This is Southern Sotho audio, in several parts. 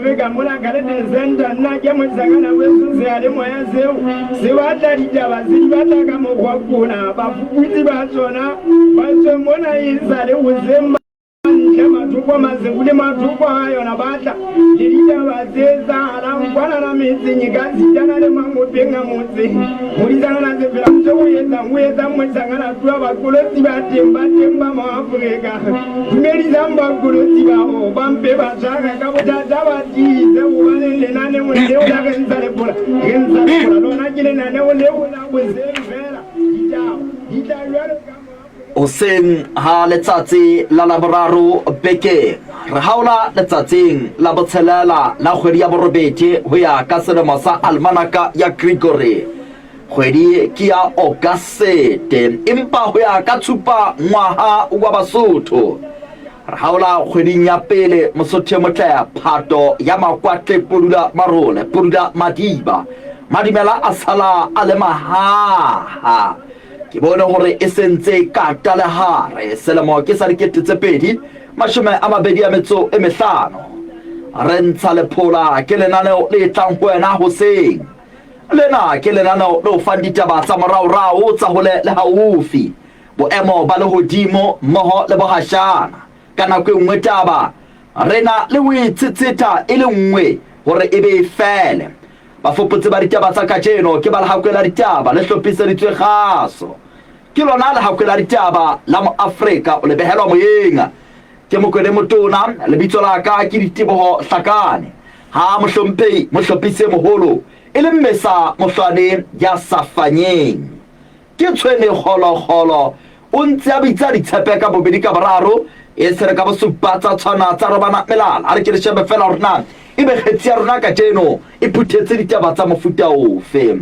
Moafrika mona Garden Center, nna ke mohlakana weso seyalemoya seo se batla ditaba se di batla ka mokgwa kona bafuputsi ba tsona ba tswe mona e sa le hoseng ntle mathoko maseku le mathoko a yona batla le ditaba tse etsahalang kwanana metseng e ka sitana le mangopeng a motse modisana na sefela ntse o etsang o etsang mohlakana tua bakolotsi ba teng ba teng ba moafrika Dumedisang bakolotsi bao ba mpe ba tshwara ka bothata ba tiise gobaneng lenaneong leo la Re Ntsha Lepola, Re Ntsha Lepola lona ke lenaneo leo la boseng fela ditaba di tla jwalo ka Hoseng ha letsatsi la Laboraro bekeng, re haola letsatsing la botshelela la kgwedi ya borobedi ho ya ka selemo sa almanaka ya Gregory. Kgwedi ke ya Ogasete, empa ho ya ka tshupa ngwaha wa Basotho. Re haola kgweding ya pele Mosotho e motle Phato ya Makwatle Pudula Marole Pudula Madiba Madumela a sala a le mahaha. Ke bone hore e sentse e kata lehare selemo ke sa 2025. Re ntsha lephola ke lenaneo le tlang ho wena hoseng. Lena ke lenaneo le o fang ditaba tsa moraorao tsa hole le haufi, boemo ba lehodimo mmoho le bohashana. Ka nako e nngwe taba re na le ho e tshetsheta e le nngwe hore e be e fele. Bafuputsi ba ditaba tsa kajeno ke ba Lehakwe la Ditaba le hlophiseditswe kgaso. Ke lona Lehakwe la Ditaba la Moafrika o le behelwa moyeng ke Mokwene Motona. Lebitso la ka ke Diteboho Hlakane. Ha mohlomphehi mohlophisi e moholo e le Mmesa Mohlwane ya sa fanyeng. Ke tshwene kgolokgolo o ntse a bitsa ditshepe ka bobedi ka boraro e se re ka bosupa tsa tshwana tsa robana melala. A re ke re shebe fela hore na ebe kgetsi ya rona kajeno e phuthetse ditaba tsa mofuta ofe.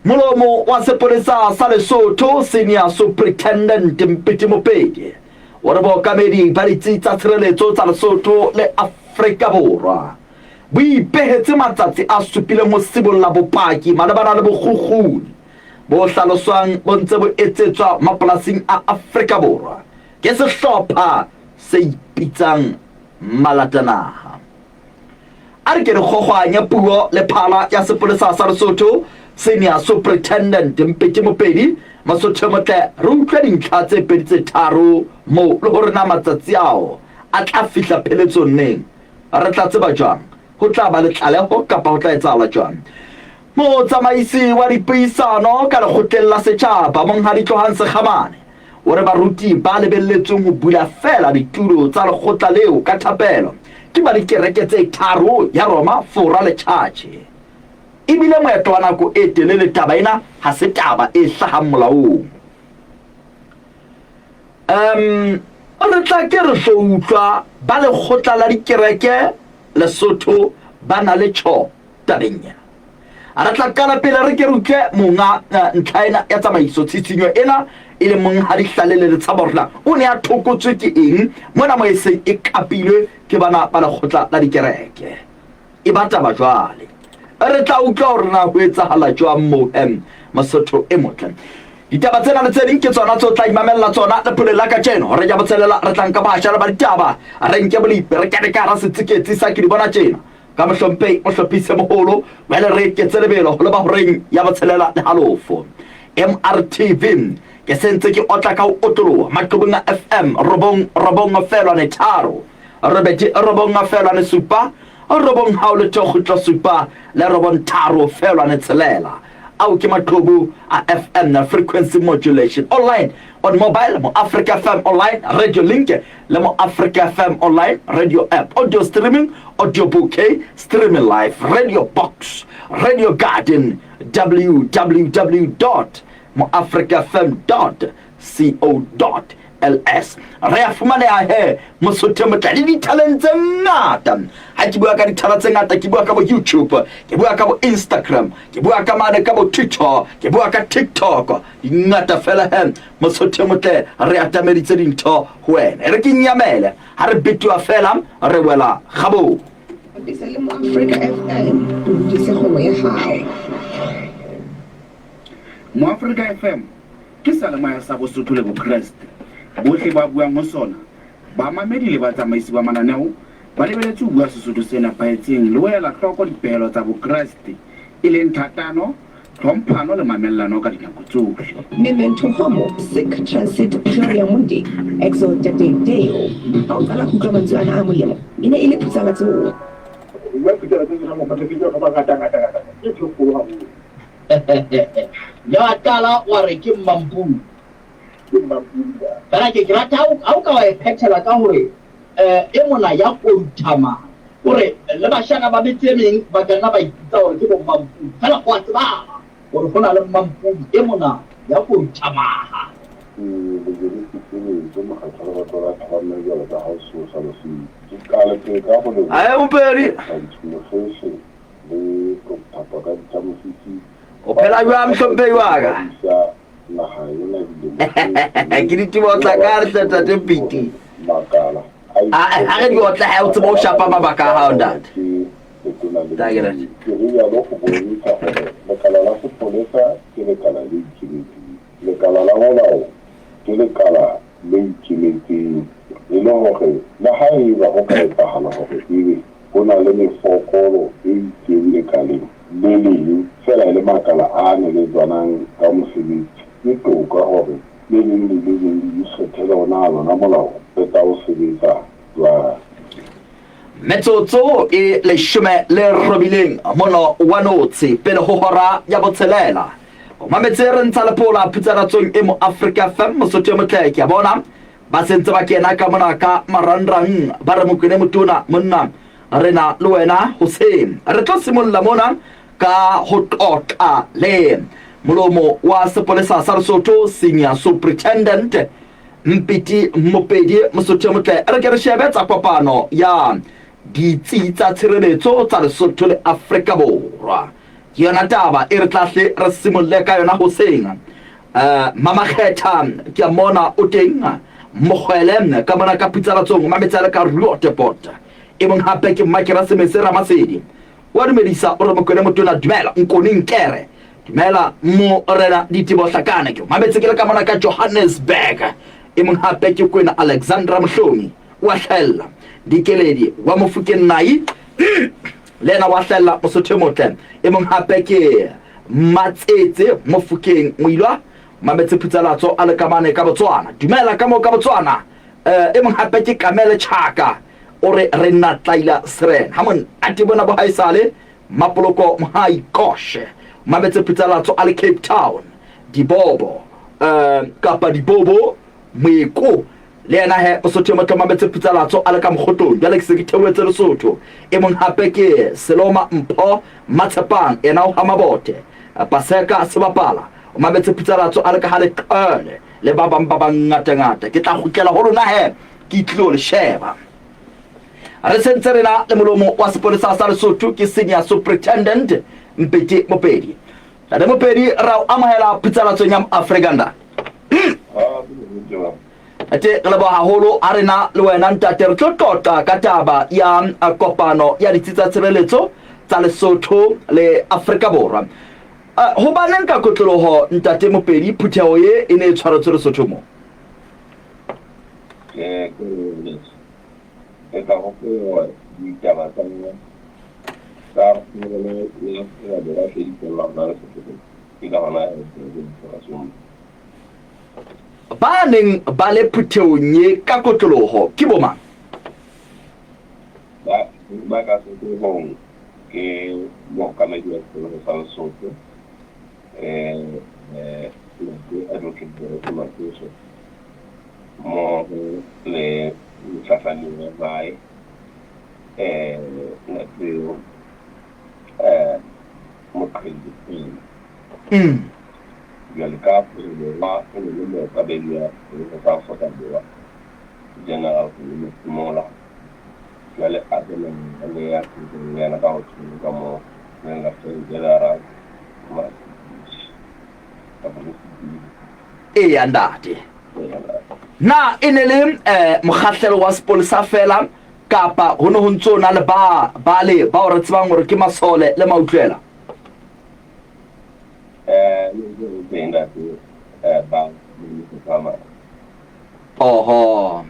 Molomo wa sepolesa sa Lesotho Senior Superintendent Mpiti Mopedi o re bookamedi ba ditsi tsa tshireletso tsa Lesotho le Afrika Borwa bo ipehetse matsatsi a supileng ho sibolla bopaki malebana le bokgukguni bo hlaloswang bo ntse bo etsetswa mapolasing a Afrika Borwa ke sehlopha se ipitsang Malatanaha. A re ke re kgokgwanye puo le phala ya sepolesa sa Lesotho, Senior Superintendent Mpete Mopedi, Mosotho e motle, re utlwe dintlha tse pedi tse tharo moo le hore na matsatsi ao a tla fihla pheletsong neng. Re tla tseba jwang? Ho tla ba le tlaleho kapa ho tla etsahala jwang? Motsamaisi wa dipuisano ka lekgotleng la setjhaba, Monghadi Tlohang Sekgamane, O re baruti ba lebelletsweng ho bula feela ditulo tsa lekgotla leo ka thapelo ke ba dikereke tse tharo ya Roma, Fora le Tjhatjhe. E bile moetlo wa nako e telele taba ena ha se taba e hlahang molaong. Um re tla ke re tlo utlwa ba lekgotla la dikereke Lesotho ba na le tjho tabeng ena. Re tla qala pele re ke re utlwe monga eh, ntlha ena ya tsamaiso tshitshinyo ena e leng monghadi Hlalele Letshaba hore na o ne a thokotswe ke eng mona mo e seng e kapilwe ke bana ba lekgotla la dikereke. E ba taba jwale. Re tla utlwa hore na ho etsahala jwang moo em Mosotho e motle. Ditaba tsena le tse ding ke tsona tse o tla imamella tsona lepoleng la kajeno. Hore ya botshelela re tla nka batjha le ba ditaba re nke bolipi re kene ka hara setsiketsi sa ke di bona tjena. Ka mohlomphehi mohlophisi moholo jwale re eketse lebelo ho leba horeng ya botshelela le halofo. MRTV ke sentse ke otla ka ho otloloha maqhubung a FM robong robong felwane tharo robedi robong felwane supa robong hao letho kgutlo supa le robong tharo felwane tshelela. Ao ke maqhubu a FM frequency modulation online on mobile mo Africa FM online radio link le mo Africa FM online radio app audio streaming audio bouquet streaming live radio box radio garden www dot moafricafm dot co dot ls re a fumaneha he mosotho motle le dithaleng tse ngata ha ke bua ka dithala tse ngata ke bua ka bo youtube ke bua ka bo instagram ke bua ka mane ka bo twitter ke bua ka tiktok di ngata fela he Mosotho e motle, re atameditse dintho ho wena. E re ke nyamele, ha re betiwa fela, re wela kgabong. Bapisa le Moafrika FM o hodise kgwebo ya hao. Moafrika FM ke seyalemoya sa Bosotho le Bokreste. Bohle ba buang ho sona, bamamedi le batsamaisi ba mananeo, Ba lebeletse ho bua Sesotho se nepahetseng le ho ela hloko dipehelo tsa Bokreste, e leng thatano, tlhomphano le mamellano ka dinako tsohle. Memento Homo, Sic Transit Gloria Mundi, Exultate Deo. Ha o qala ho utlwa mantswe ana a molemo, e ne e le phutsalatsong. Ho bua phutsalatsong tjena mokgwa ke batho ba ngata ngata ngata ke ntho e kgolo haholo. Mme wa qala wa re ke Mmampudi. Ke Mmampudi ya. Fela ke ke rata ha o ka wa e phethela ka hore E mona ya Kouthama o re le bashana ba metse e meng ba ka nna ba ipitsa hore ke bo-Mmampudi, feela ho a tsebahala hore ho na le Mmampudi e mona ya Kouthamaha. Ke lebeletse keletso mokgatlo le batho ba thaba jwalo ka ha o se o hlalositse. Ke qale pele ka ho leboha Ae Mopedi. Doctor Ntsho Mokgeshe le Doctor Pakalitha Mosisi O phela jwang mohlomphehi wa ka? Ke di tibotla ka re tle tate Piti. A re di otla ha o tseba o shapa mabaka a hao ntate. Ke rialo go bontsha gore lekala la sepolesa ke lekala le ikemetseng. Lekala la molao ke lekala le ikemetseng e le hore le ha eba ho ka etsahala hore ebe ho na le mefokolo e itseng lekaleng le leng, feela e le makala a neletswanang ka mosebetsi, ke toka hore le leng le le leng le ikgethele hore na lona molao le tla o sebetsa jwang. Metsotso e leshome le robileng mono wa notshi pele ho hora ya botshelela. O mametse re ntsha lephola phutsanatsong e mo Afrika FM Mosotho e motle ke a bona Ba se ntse ba kena ka mona ka marangrang ba re Mokwene Motona monna re na le wena hoseng. Re tlo simolla mona ka ho qoqa le molomo wa sepolesa sa Lesotho Senior Superintendent Mpiti Mopedi Mosotho e motle. Re ke re shebe tsa kopano ya ditsi tsa tshireletso tsa Lesotho le Afrika Borwa. Ke yona taba e re tla hle re simolle ka yona hoseng. Mamakgetha ke a mona o teng Mokgwele ka mona ka Phutsalatsong Mametsi a le ka Roodepoort. E mong hape ke Mmakerasemese Ramasedi wa dumedisa o re Mokwene Motona dumela Nkone Nkere dumela Morena Ditebo Hlakane ke mametse ke le ka mona ka Johannesburg. E mong hape ke Kwena Alexandra Mohlomi wa hlahella Dikeledi wa Mofokeng Nai le yena wa hlahella Mosotho e motle. E mong hape ke Matsetse Mofokeng Moilwa Mametse Phutsalatso a le kamane ka Botswana. Dumela ka moo ka Botswana. E mong hape ke Kamele Chaka o re re nna tlaila Seren. Ha monate bona bo haesale Mapoloko Mohai Koshe Mametse Phutsalatso a le Cape Town. Dibobo kapa Dibobo Moeko Le yena he, Mosotho e motle Mametse Phutsalatso a le ka mokgotong. Jwale ke se ke theohetse Lesotho. E mong hape ke Seloma Mpho Matshepang, yena o ha Mabote. Paseka Sebapala o mametse Phutsalatso a le ka ha Leqele le ba bang ba bangatangata. Ke tla kgutlela ho lona he, ke tlilo le sheba. Re sentse re na le molomo wa sepolesa sa Lesotho ke Senior Superintendent Mpete Mopedi. Ntate Mopedi, ra o amohela Phutsalatsong ya Afrika ntate. Ntate, re leboha haholo ha re na le wena ntate. Re tlo qoqa ka taba ya kopano ya ditsi tsa tshireletso tsa Lesotho le Afrika Borwa. Hobaneng ka kotloloho ntate Mopedi phutheho ye e ne e tshwaretswe Lesotho mo? Ke re tla hopola ditaba tsa tsa ya Afrika Borwa tse di tswellang hona Lesotho ke ka hona Ba neng ba le phuthehong ye ka kotloloho ke bomang? Ba ba ka sehloohong ke mookamedi wa sepolesa sa Lesotho Ntate Advocate Borotho Matsoso mmoho le mohlahlami wa hae Ntate Moqheli Pele. Jwale ka Afrika Borwa e ne le mookamedi wa sepolesa sa Afrika Borwa General Solly Masemola. Jwale a kena le ya le yena ka ho tshwana ka moo le Lieutenant General Masisi kapa Mosipili. Eya ntate. Na e ne le mokgahlelo wa sepolesa feela kapa ho ne ho ntse ho na le ba bale bao re tsebang hore ke masole le mautlwela? Oho.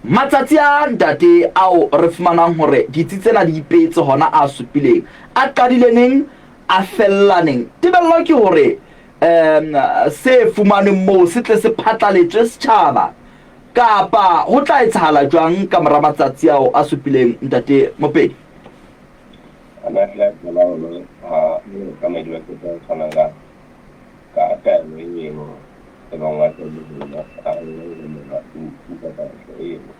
Matsatsi a ntate ao re fumanang hore ditsi tsena di ipeetse hona a supileng, a qadile neng, a fella neng? Tebello ke hore um se fumanweng moo se tle se phatlaletswe setjhaba kapa ho tla etsahala jwang ka mora matsatsi ao a supileng, Ntate Mopedi? Ana hle a qala hona ha mookamedi wa qeta ho tshwana ka ka taelo eno e bang wa tswa le rona a re mona o utlwa taelo eno.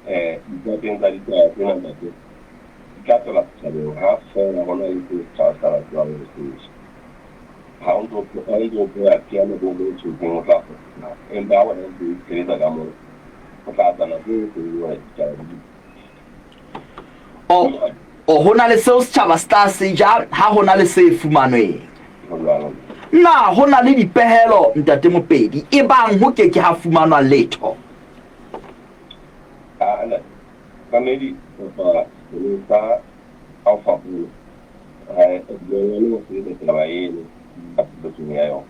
Ditsa teng tsa ditaba tsena ntate di tla tswela setjhabeng ha feela ho na le seo setjhaba se ka ba tsebang ho se ja. Ha o ntso ha o ntso pheha piano bo bo tshetseng o tla fokotsa empa ha wena o ntso itshebetsa ka moo o tla tla nako e seng hore ditaba di O, o ho na le seo setjhaba se tla se ja ha ho na le se fumanweng. ho jwalo. Na ho na le dipehelo, Ntate Mopedi, ebang ho ke ke ha fumanwa letho? Ah, ntate. Tlamedi kapa sepolesa ha o fapole ha e dumellane ho sebetsa taba eno ka pheletsong ya yona.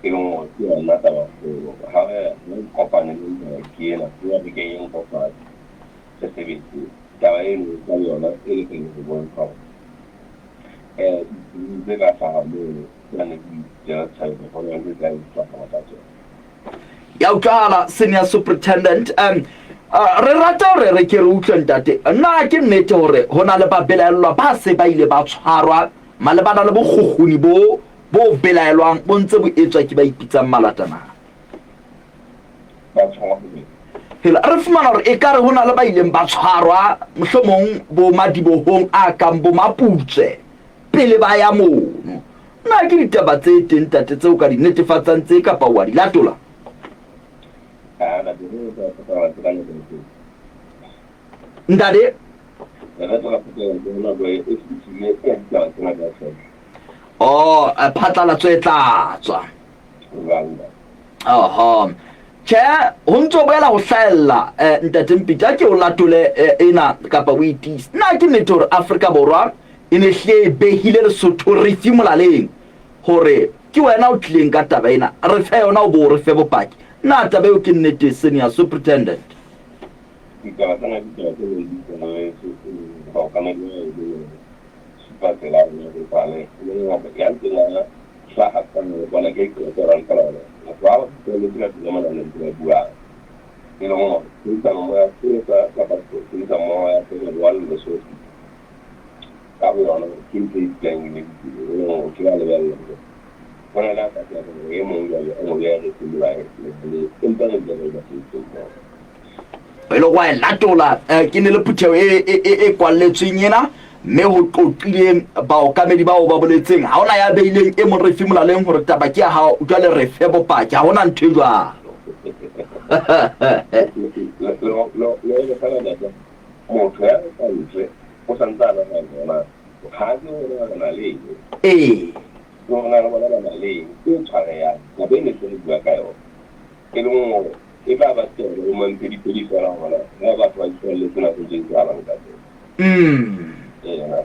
E leng hore ke yona taba kgolo. Ha re ha re kopane le taba ke ena, ke re kenyeng kopano re sebetse taba eno ka yona e lekane ho bontsha hore um tse ka hlaha mono tsane di tsela tjhelete hona le tla etswa ka tsona. Ya utlwahala senior superintendent. Re rata hore re ke re utlwe ntate, na ke nnete hore ho na le babelaellwa ba se ba ile ba tshwarwa malebana le bokgukguni bo bo belaelwang bo ntse bo etswa ke ba ipitsang malatana? Ba tshwarwa ho Hela re fumana hore ekare ho na le ba ileng ba tshwarwa mohlomong bo madibohong a kang bo Maputswe pele ba ya mono. Na ke ditaba tse teng ntate tseo ka di netefatsang tse kapa wa di latola? Ah, ntate, re tla phatlalatsa ka nako e teng. Ntate? Re tla phatlalatsa ka nako e fetileng ya ditaba tsena kaofela. Oh, phatlalatso e tla tswa. Oho. Tjhe, ho ntso boela ho hlahella eh, Ntate Mpiti, a ke o latole eh, ena kapa o itise. Na ke nnete hore Afrika Borwa e ne hlile e behile Lesotho rifi molaleng hore ke wena o tlileng ka taba ena, re fe yona o bo o re fe bopaki. Na taba eo ke nnete, Senior Superintendent? Ditaba tsena ke ditaba tse neng di tswelletse baokamedi ba e leng supa tsela ya rona re sale e leng hore ya ntseng a hlaha ka bona ke qetela fela hore batho ba ba tswelletse ka tsela mona ne ntse ba buang e leng hore tshebedisano mmoho ya sepolesa kapa tshebedisano mmoho ya Afrika Borwa le Lesotho ka bo yona ke ntho e dulang e le e leng hore ke ba lebella hore ho na le a ka tsebang hore e mong jwale o mo beha re empa re bile re ba sebedisang mmoho. E le go a e latola ke ne le phutheo e, e, e, e kwalletsweng ena mme ho qoqile baokamedi bao ba boletseng ha ona ya beileng e mong refi molaleng hore taba ke ya hao jwale re fe bopaki ha hona ntho e jwalo. Motho ya ka ntle o sa ntse a nahana hore ha ke hore re na le eng. Ee. Ke hore na le bona ba na le eng e tshwarehang taba e ne se re bua ka yona e leng hore E tla ba telo ho mampedipedi fela hona ha batho ba itshwarelletse nako tse etsahalang ka teng. Eena.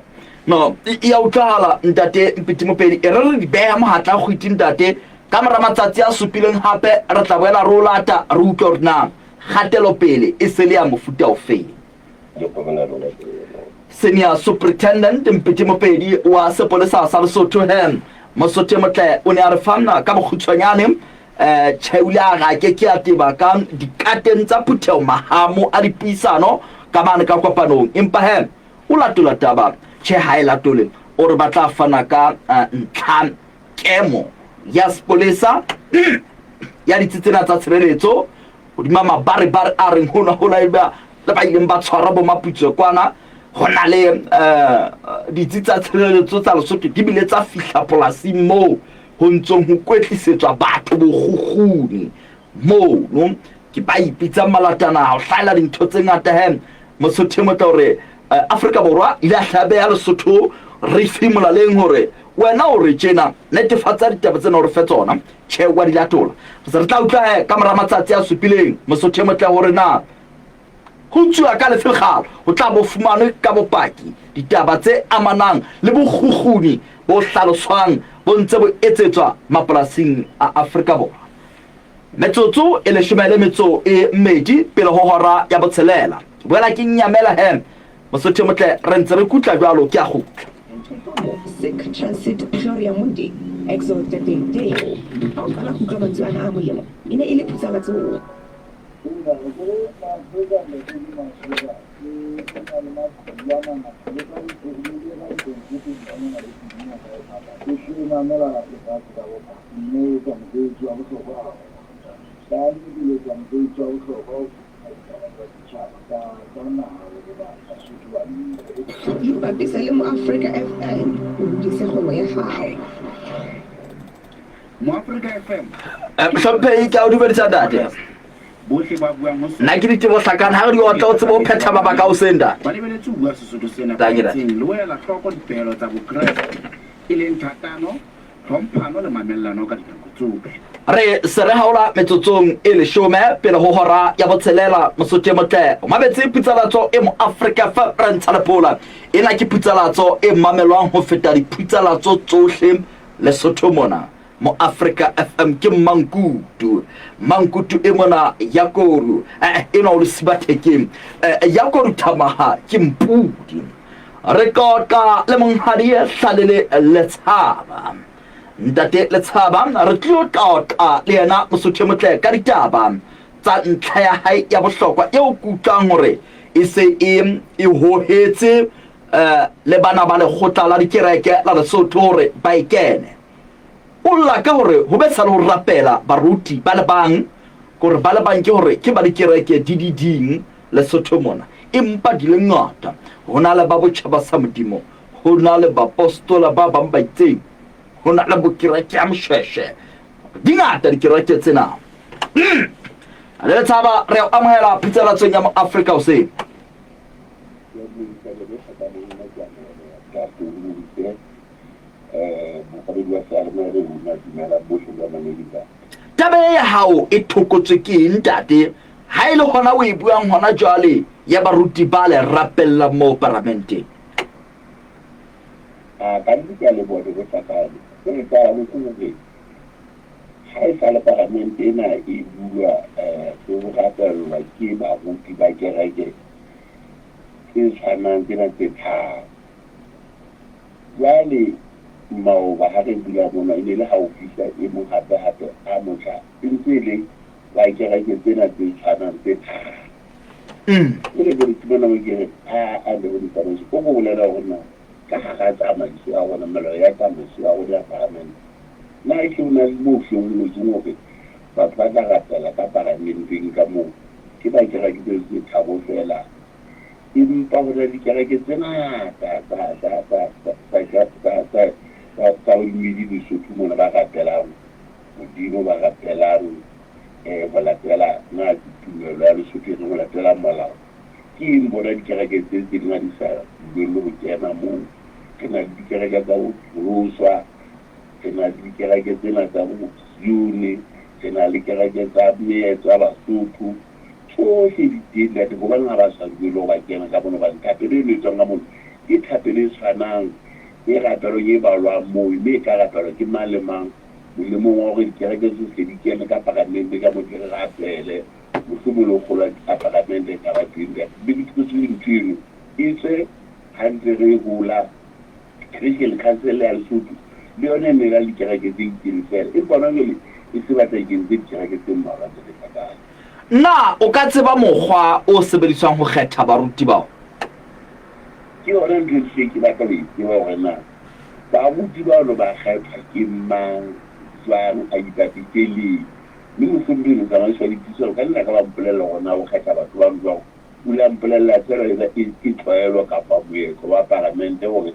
No, e ya utlwahala ntate Mpiti Mopedi. E re re di beha mohatla kgwiti ntate. Ka mora matsatsi a supileng hape re tla boela re o lata re utlwe hore na kgatelopele e se le ya mofuta ofeng. Senior Superintendent Mpiti Mopedi wa sepolesa sa Lesotho he Mosotho e motle o ne a re fa ka bokgutshwanyane eh tjhe o ile a re a ke ke a teba ka dikateng tsa phutheho mahamo a dipuisano ka mane ka kopanong empa he o latola taba tjhe ha e latole o re ba tla fana ka eh, ntlha kemo ya sepolesa ya ditsi tsena tsa tshireletso Hodima mabarebare a reng hona hola eba le ba ileng ba tshwara bo Maputswe kwana, ho na le eh, ditsi tsa tshireletso tsa Lesotho di bile tsa fihla polasing moo ho ntsong ho kwetlisetswa batho bokgukguni mono. Ke ba ipitsang malatana ho hlahela dintho tse ngata he Mosotho e motle hore eh, Afrika Borwa ile a hlabeha Lesotho refi molaleng hore wena o re tjena netefatsa ditaba tsena o re fe tsona. Tjhe, wa di latola. Re se re tla utlwa he ka mora matsatsi a supileng, Mosotho e motle hore na ho tsuwa ka lefe lekgalo ho tla bo fumanwe ka bopaki ditaba tse amanang le bokgukguni bo hlaloswang bo ntse bo etsetswa mapolasing a Afrika Borwa. Metsotso e leshome le metso e mmedi pele ho hora ya botshelela. Boela ke nyamela he, Mosotho e motle, re ntse re kutla jwalo, ke a kgutla. Sic Transit Gloria Mundi, Exultate Deo. Ha o qala ho utlwa mantswe ana a molemo, e ne e le phutsalatsong. Ipapise le Moafrika FM o hodise kgwebo ya hao. Moafrika FM. Mohlomphehi, ke a o dumedisa ntate. Bohle ba buang ho Nna ke Diteboho Hlakane, ha re di otla o tsebe ho phetha mabaka a hoseng ntate. Ba lebeletse ho bua Sesotho se Dankie, ntate. nepahetseng le ho ela hloko dipehelo tsa Bokreste, e leng thatano, tlhomphano le mamellano ka dinako tsohle. Re se re haola metsotsong e leshome pele ho hora ya botshelela. Mosotho e motle o mametse phutsalatso e Moafrika fa re ntsha lephola. Ena ke phutsalatso e mamelwang ho feta diphutsalatso tsohle Lesotho mona. Moafrika FM ke Mmankutu. Mmankutu e mona ya koru. Eh, enwa o lesiba thekeng. Eh, ya koru thamaha ke mpudi. Re qoqa le monghadi Hlalele Letshaba. Ntate Letshaba re tlilo qoqa le yena Mosotho e motle ka ditaba tsa ntlha ya hae ya bohlokwa eo ke utlwang hore e se e e hohetse eh, le bana ba lekgotla la dikereke la Lesotho hore ba e kene. O lla ka hore ho be sa le ho rapela baruti ba le bang, kore ba le bang ke hore ke ba dikereke di di ding Lesotho mona, empa di le ngata. Ho na le ba botjhaba sa Modimo, ho na le bapostola ba bang ba itseng, ho na le bokereke ya Moshweshwe. Di ngata dikereke tsena. Mm. Le letshaba re o amohela phitselatsong ya Moafrika hoseng. Taba e ya hao e thokotswe ke eng ntate? Ha e le hona o e buang hona jwale ya baruti ba le rapellang moo paramenteng. A ka nnete a le bone bo Satane. Se etsahalo ke hore ha e sa le paramente ena e bulwa um ho rapellwa ke baruti ba kereke tse tshwanang tsena tse tharo. Jwale maoba ha re bula mona e ne le ha o fihla e mong hape hape a motjha e ntse e le wa kereke tsena tse tshwanang tse tharo. E le jwale ke mona mo ke re a a le ho ditsamaiso o go bolela hore na ka hara tsamaiso ya rona melao ya tsamaiso ya rona ya paramente na e hle ho na le moo hleng ho ngotsweng hore batho ba tla rapela ka paramenteng ka moo ke ba kereke tseo tse tharo feela. Empa ho na le dikereke tse ngata tsa bodumedi Lesotho mona ba rapelang Modimo, ba rapelang ho latela na tumelo ya Lesotho e reng ho latela molao. Ke eng bona dikereke tse tse ding ha di sa dumellwe ho kena moo? Re na le dikereke tsa bo Pholoswa, re na le dikereke tsena tsa bo Zione, re na le kereke tsa meetlo ya Basotho. Tsohle di teng ntate, hobaneng ha ba sa dumele hore ba kena ka mono? Hobane thapelo eno e tswang ka mono ke thapelo e tshwanang e rapelwang e balwang moo, mme e ka rapelwa ke mang le mang molemong wa hore dikereke tsohle di kene ka paramente ka mo di re rapele, mohlomong le ho kgolwa a paramente e ka ba teng ntate. Mme ke tlotse ntho eno e tswe ha ntse re hola. Christian Council ya Lesotho le yona e ne e na le dikereke tse itseng feela, empa hona jwale e se batla e kentse dikereke tse mmalwa tse lehlakane. Na o ka tseba mokgwa o sebediswang ho kgetha baruti bao? Ke yona ntho e hlile ke batla ho e tseba hore na baruti bano ba kgethwa ke mang, jwang, a ipapise leng. Mme mohlomphehdi motsamaiso wa dipuisano ka nna ka ba mpolella hore na o kgetha batho bano jwang. O ile a mpolella feela eba e ke tlwaelo kapa moetlo wa paramente hore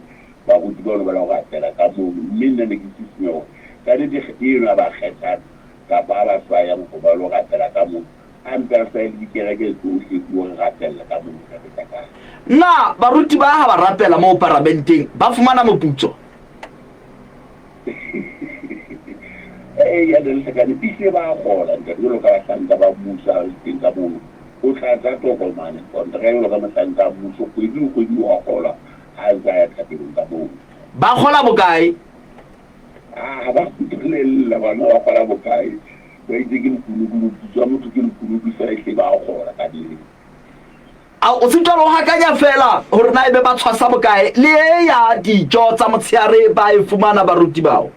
baruti bano ba lo rapela ka mono, mme nna ne ke sisinya hore ka nete eno a ba kgethang kapa a ba hlwayang hore ba lo rapela ka mono, a mpe a hlwaye le dikereke tsohle di lo re rapella ka mono Ntate Tlakane. Na baruti ba ha ba rapela moo paramenteng ba fumana moputso? Eya, Ntate Tlakane, ehlile ba kgola, ntate, jwalo ka bahlanka ba mmuso ha ba le teng ka mono. O tlatsa tokomane, kontraka, jwalo ka mohlanka wa mmuso, kgwedi le kgwedi o a kgolwa ha a ntse a ya thapelong ka moo. Ba kgola bokae? Ha ba mpolella bona ba kgola bokae. Ba itse ke lekunutu, moputso wa motho ke lekunutu fela ehlile ba kgola ka nnete. A o sitwa le ho hakanya feela hore na ebe ba tshwasa bokae le e ya dijo tsa motsheare ba e fumana baruti bao?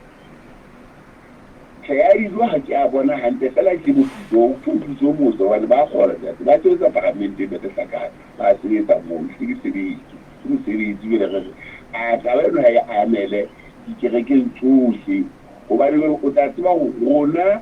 Tjhe, ya dijo ha ke a bona hantle feela ke moputso, ke moputso o motle hobane ba kgola ntate. Ba sebetsa paramenteng ntate Hlakane, ba sebetsa moo ehlile ke sebetso, ke mosebetsi jwale re re a taba eno ha e amele dikerekeng tsohle hobane jwale o tla tseba hore rona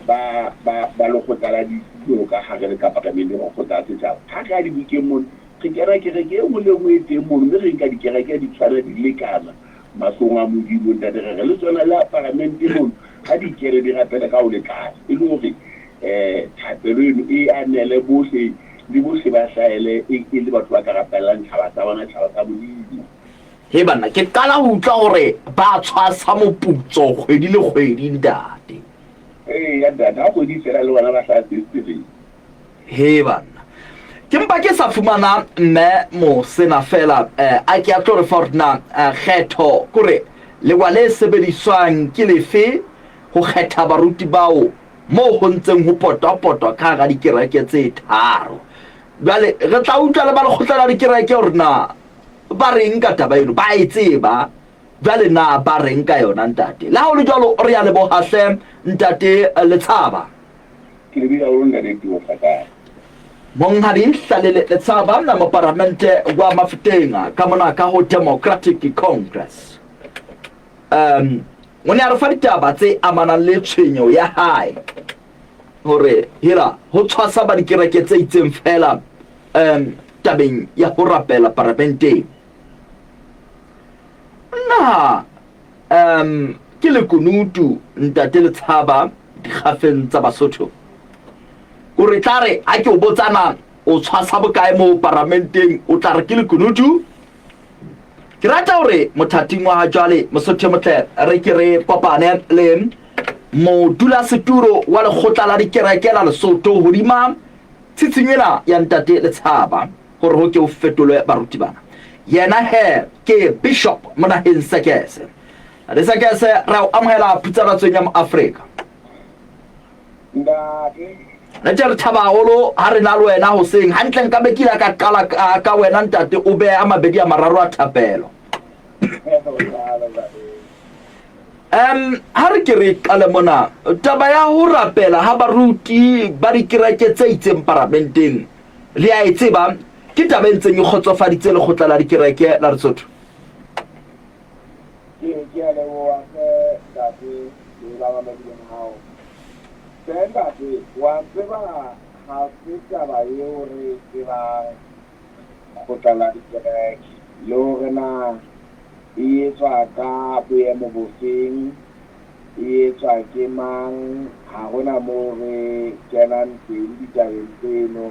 ba, ba, ba lekgotla la ditulo ka hare le ka paramenteng, makgotla a setjhaba. Ha re ya dibokeng mono, re kena kereke e nngwe le e nngwe e teng mono, mme re nka dikereke di tshwana di lekana mahlong a Modimo. Ntate, re re le tsona le paramente mono, ha di kene di rapele ka ho lekana, e le hore um thapelo eno e anele bohle, le bohle ba hlahele e, e le batho ba ka rapellang tjhaba sa bona, tjhaba sa Modimo. He banna, ke qala ho utlwa hore ba tshwasa moputso kgwedi le kgwedi, ntate. Eya ntate, ha kgwedi e fela le bona ba hlaha sestereng. He banna. Ke mpa ke sa fumana mme Mosena fela eh, a ke a tlo re fa hore na eh, kgetho kore lewa le sebediswang ke lefe ho kgetha baruti bao moo ho ntseng ho potwa-potwa ka hara dikereke tse tharo. Jwale re tla utlwa le ba lekgotla la dikereke hore na ba reng ka taba eno, ba e tseba. Jwale na ba reng ka yona ntate? Le ha ho le jwalo re ya leboha hle ntate Letshaba. Ke lebile haholo ntate Tio Hlakane. Monghadi Hlalele Letshaba na moparamente wa Mafeteng ka mona ka ho Democratic Congress. Um o ne a re fa ditaba tse amanang le tshwenyo ya hae hore hela ho tshwasa ba dikereke tse itseng fela um tabeng ya ho rapela paramenteng. Na um ke lekunutu ntate Letshaba dikgafeng tsa Basotho? O re tla re ha ke o botsana o tshwasa bokae mo paramenteng o tla re ke lekunutu? Ke rata hore mothating wa ha jwale Mosotho e motle re ke re kopane le modulaseturo wa lekgotla la dikereke la Lesotho hodima tshitshinyo ena ya ntate Letshaba. Gore ho ke ho fetolwe baruti bana. Yena he ke Bishop Monaheng Sekese. Ntate Sekese, re a o amohela phutsanatsong ya Moafrika. Ntate. Re tše re thaba haholo ha re na le wena hoseng. Hantle nka be ke ile ka qala ka wena ntate o behe a mabedi a mararo a thapelo. Um ha re ke re qale mona taba ya ho rapela ha baruti ba dikereke tse itseng paramenteng Le a e tseba, ke taba e ntseng e kgotsofaditse lekgotla la dikereke la Lesotho. Ke, ke a leboha hle ntate le bamamedi ba hao. Hle ntate, wa tseba ha se taba eo re e tsebang lekgotla la dikereke le hore na e etswa ka boemo bofeng, e etswa ke mang, ha hona moo re kenang teng ditabeng tseno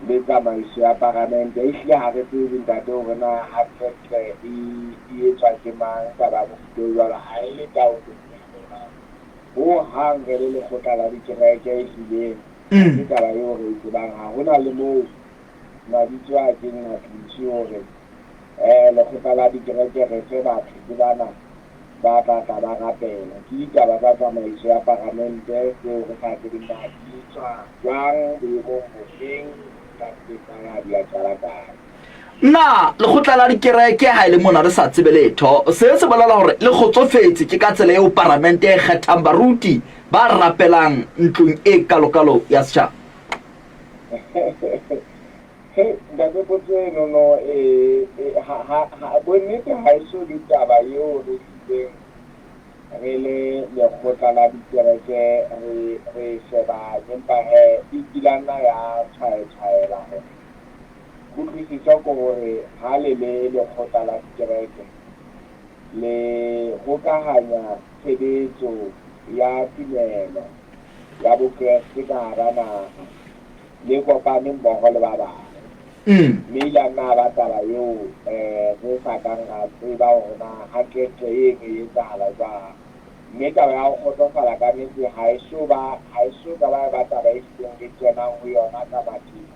le tsamaiso ya paramente. Ehlile ha re tsebe ntate hore na hantlentle e e etswa ke mang taba ya mofuta o jwalo, ha e le taolong ya rona ho hang re le lekgotla la dikereke ehlile ha se taba eo re e tsebang. Ha hona le moo mabitso a keng a tliswe hore lekgotla la dikereke re fe batho ke bana ba tla tla ba rapela. Ke ditaba tsa tsamaiso ya paramente tseo re sa tsebeng na di tswa jwang, boemong bofeng, di tla kae, ha di a qala kae. Na lekgotla la dikereke ha e le mona re sa tsebe letho? Se se bolela hore le kgotsofetse ke ka tsela eo paramente e kgethang baruti ba rapelang ntlong e kalokalo ya setjhaba. Hei, ntate potso enono e, e, ha, ha, ha, bonnete ha e so be taba eo re hlileng re le lekgotla la dikereke re, re e shebang, empa he e kila nna ya tshwaetshwaela hore kutlwisiso ke hore ha le le lekgotla la dikereke le hokahanya tshebetso ya tumelo ya Bokreste ka hara naha le kopane mmoho le ba bang. Mme ile a nna a ba taba eo re sa kang ra tseba hore na hantlentle eno e etsahala jwang. Mme taba ya ho kgotsofala ka nnete ha e so ba, ha e so ka ba eba taba e hlileng re kenang ho yona ka matheng.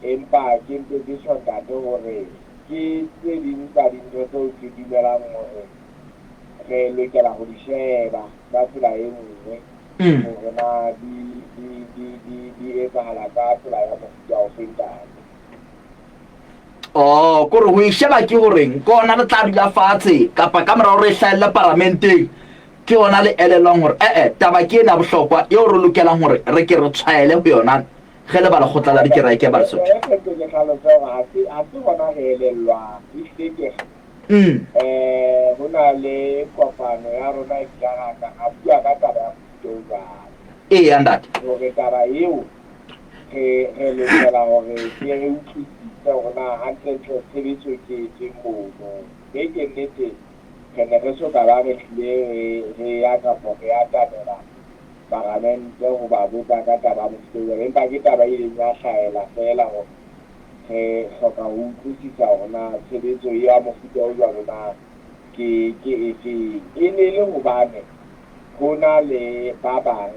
Empa ke mpe ke tjho ntate hore ke tse ding tsa dintho tseo ke dumelang hore re lokela ho di sheba ka tsela e nngwe. Hore na di, di, di, di, di etsahala ka tsela ya mofuta ofe, ntate. Oh, kore ho e sheba ke horeng ke ona le tla dula fatshe kapa ka mora hore e hlahelle paramenteng ke yona le elellwang hore ee taba ke ena bohlokwa eo re lokelang hore re ke re tshwaele ho yona ge le ba lekgotla la dikereke ba Lesotho. E re ke hlalose hore ha se ha se hona re elellwang ehlile ke re ho na le kopano ya rona e kila ra ka ra bua ka taba ya mofuta o jwalo. Eya ntate. Hore taba eo re re lokela hore ke re utlwisise hore na hantlentle tshebetso ke efeng mono. Mme ke nnete re ne re so ka ba re hlile re re ya kapo re atamela paramente ho ba botsa ka taba ya mofuta o jwalo. Empa ke taba e ileng ya hlahela feela hore re hloka ho utlwisisa hore na tshebetso ya mofuta o jwalo na ke ke efeng. E ne e le hobane ho na le ba bang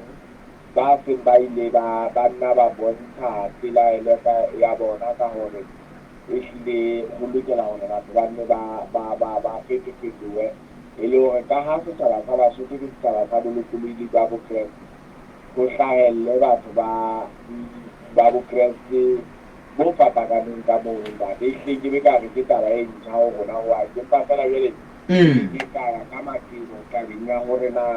ba seng ba ile ba ba nna ba bontsha pelaelo ka ya bona ka hore ehlile ho lokela hore batho ba nne ba ba ba ba fetofetohe e le hore ka ha setjhaba sa Basotho ke setjhaba sa bolokolohi ba Bokreste ho hlahelle batho ba ba Bokreste bo fapakaneng ka mono ntate. Ehlile nke be ka re ke taba e ntjha ho rona hohang empa feela jwale ke ka ya ka matebo tabeng ya hore na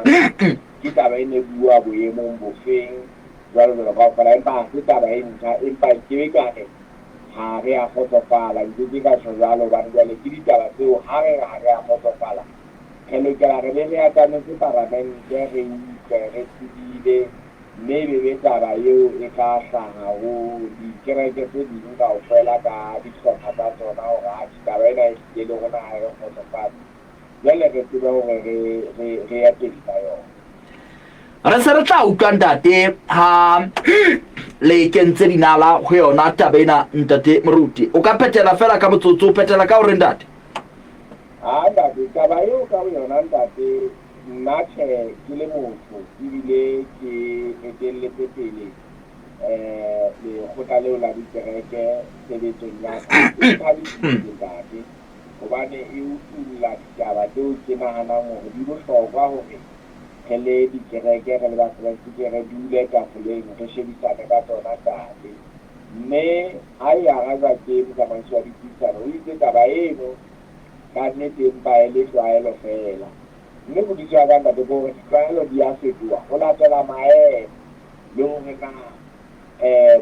Ke taba e ne bua boemong bofeng, jwalo jwalo kaofela, empa ha se taba e ntjha. Empa nke be ka re ha re a kgotsofala, nke ke ka tjho jwalo, hobane jwale ke ditaba tseo ha re re ha re a kgotsofala, re lokela re be re atametse paramente, re utlwe, re tsebile, mme e be be taba eo e tla hlaha ho dikereke tse ding kaofela ka dihlopha tsa tsona hore atjhe taba ena ehlile le rona ha e re kgotsofatse. Jwale re tsebe hore re, re, re ya pele ka yona. Re se re tla utlwa ntate ha le kentse dinala ho yona taba ena ntate Moruti. O ka phethela fela ka motsotso, o phethela ka hore ntate? Ha ntate, taba eo ka boyona ntate, nna tjhe ke le motho ebile ke etelletse pele eh lekgotla leo la dikereke tshebetsong ya ka. E nthabisitse ntate. hobane e utulla ditaba tseo ke nahanang hore di bohlokwa hore re le dikereke, re le Bakreste ke re dule tafoleng re shebisane ka tsona ntate. Mme ha e arajwa ke motsamaisi wa dipuisano, o itse taba eno ka nnete empa e le tlwaelo feela. Mme kutlwisiso ya ka ntate ke hore ditlwaelo di a fetoha ho latela maemo le hore na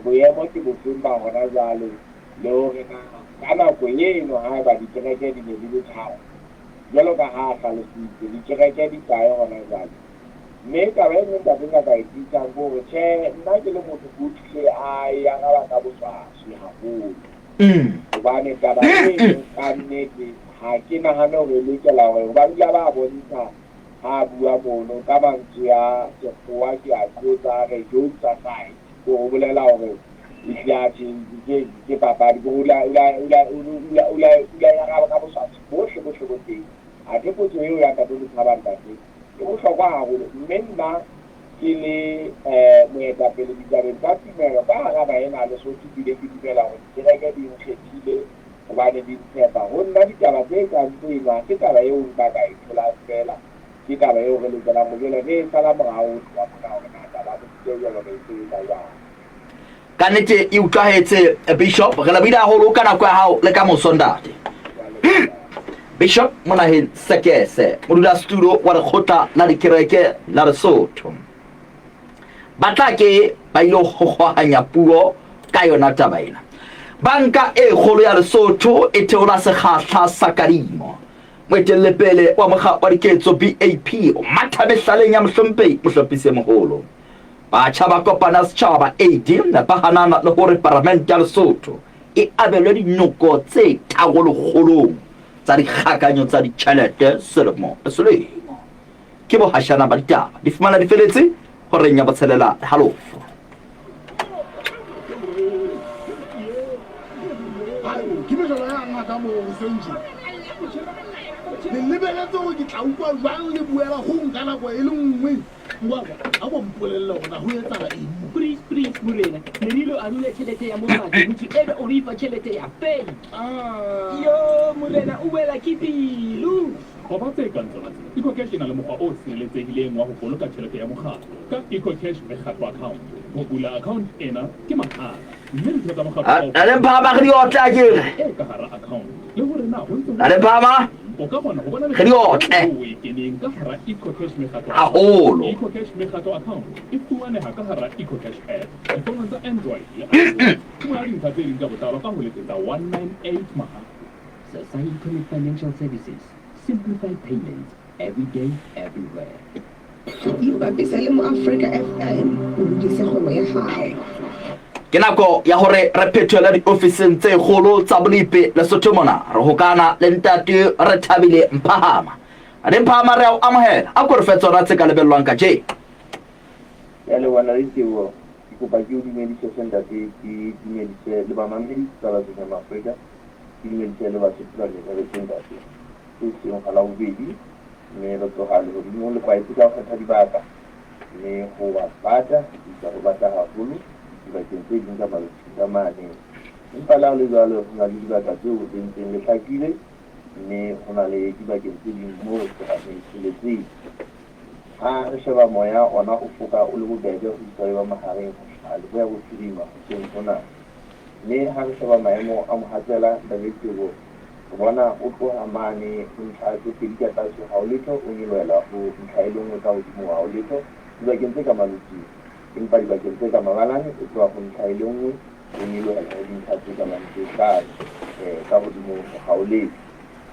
boemo ke bofeng ba hona jwale. Le hore na ka nako eno haeba dikereke di ne di le tharo, jwalo ka ha a hlalositse, dikereke di kae hona jwale? Mme taba e nngwe ntate nka ka e tiisang ke hore tjhe, nna ke le motho ke utlwile a e araba ka boswaswi haholo. Hobane taba eno ka nnete ha ke nahane hore e lokela hore, hoba dula ba bontsha ha a bua mono ka mantswe a Sekgowa ke a qotsa a re jokes aside, ke ho bolela hore Ehlile atjhe ke ke papadi ke hore o la o la o la o la o la araba ka boswaswi bohle bohle bo teng. Athe potso eo ya ntate Letshaba ntate e bohlokwa haholo mme nna ke le moetapele ditabeng tsa tumelo ka hara naha ena ya Lesotho ebile ke dumela hore dikereke di nkgethile hobane di ntshepa. Ho nna ditaba tse kang tseno ha se taba eo nka ka e tholang feela, ke taba eo re lokelang ho jwale re e sala morao ho tloha mona hore na taba ya mofuta o jwalo re e sebetsa jwang. Ka nnete e utlwahetse Bishop, re lebohile haholo ka nako ya hao le ka moso ntate. Bishop Monaheng Sekese, modulasetulo wa lekgotla la dikereke la Lesotho. Ba tla ke ba ile go kgohanya puo ka yona taba ena. Banka e kgolo ya Lesotho e theola sekgahla sa kadimo. Moetellepele wa mokga wa diketso BAP o matha mehlaleng ya mohlomphehi mohlophisi e moholo. Batjha ba kopana setjhaba AD ba hanana le hore paramente ya Lesotho e abelwe dinoko tse tharo lekgolong tsa dikgakanyo tsa ditjhelete selemo le selemo. Ke bohashana ba ditaba di fumana di feletse horeng ya botshelela le halofo. Ke mejalo ya ngaka moo hoseng tje. Le lebeletse hore ke tla utlwa jwang le buela ho nka nako e le nngwe. Ngwako, a ko mpolelle hore na ho etsahala eng mo. Please, please, morena. Ne re ilo arula tjhelete ya mokgatlo ho thwe ebe o re fa tjhelete ya fake. Ah. Yo, morena, o wela ke pelo. Qoba tse kang tsona tsena. EcoCash e na le mokgwa o sireletsehileng wa ho boloka tjhelete ya mokgatlo ka EcoCash Mekgatlo Account. Ho bula account ena ke mahala mme ditho tsa mokgatlo kaofela Ntate Mphama re di otle akere. e ka hara account le hore na ho ntse ho Ntate Mphama O ka kgona ho bona re di otle eo o e keneng ka hara EcoCash Mekgatlo Account. haholo. EcoCash Mekgatlo Account e fumaneha ka hara EcoCash app difonong tsa Android le iOS. Fumana dintlha tse ding ka botlalo ka ho letsetsa 198 mahala. Safaricom Financial Services, simplify payments every day, everywhere. Ipapise le Moafrika FM o hodise kgwebo ya hao. Ke nako ya hore re phethele diofising tse kgolo tsa Bolepe Lesotho mona. Re hokana le ntate Rethabile Mphahama. Re Mphahama re a o amohela. A ko re fe tsona tse ka lebellwang kajeno. Ke a leboha Ntate Teboho. Ke kopa ke o dumedise hle ntate, ke dumedise le bamamedi ba Batsotho ba Afrika. Ke dumedise le Basotho ba Merebetse ntate. Ke hoseng hwa Labobedi mme re tloha lehodimong le kwaetse ka ho kgetha dibaka mme ho wa bata, ho isa ho bata haholo dibakeng tse ding ka maloting ka mane. Empa le ha ho le jwalo ho na le dibaka tseo le ntseng le hlakile mme ho na le dibakeng tse ding moo serame se letseng. Ha re sheba moya ona o foka o le bobebe ho isa ho eba mahareng ho hlaha leboya bophirima hoseng hona. Mme ha re sheba maemo a mohatsela, Ntate Teboho, re bona o tloha mane ho ntlha tse pedi ka tlase ha ho letho, o nyolohela ho ntlha e le nngwe ka hodimo ha ho letho dibakeng tse ka malotsing. Empa dibakeng tse ka mabalane o tloha ho ntlha e le nngwe o nyolohela ho dintlha tse ka bang tse hlano ka hodimo ha ho letho.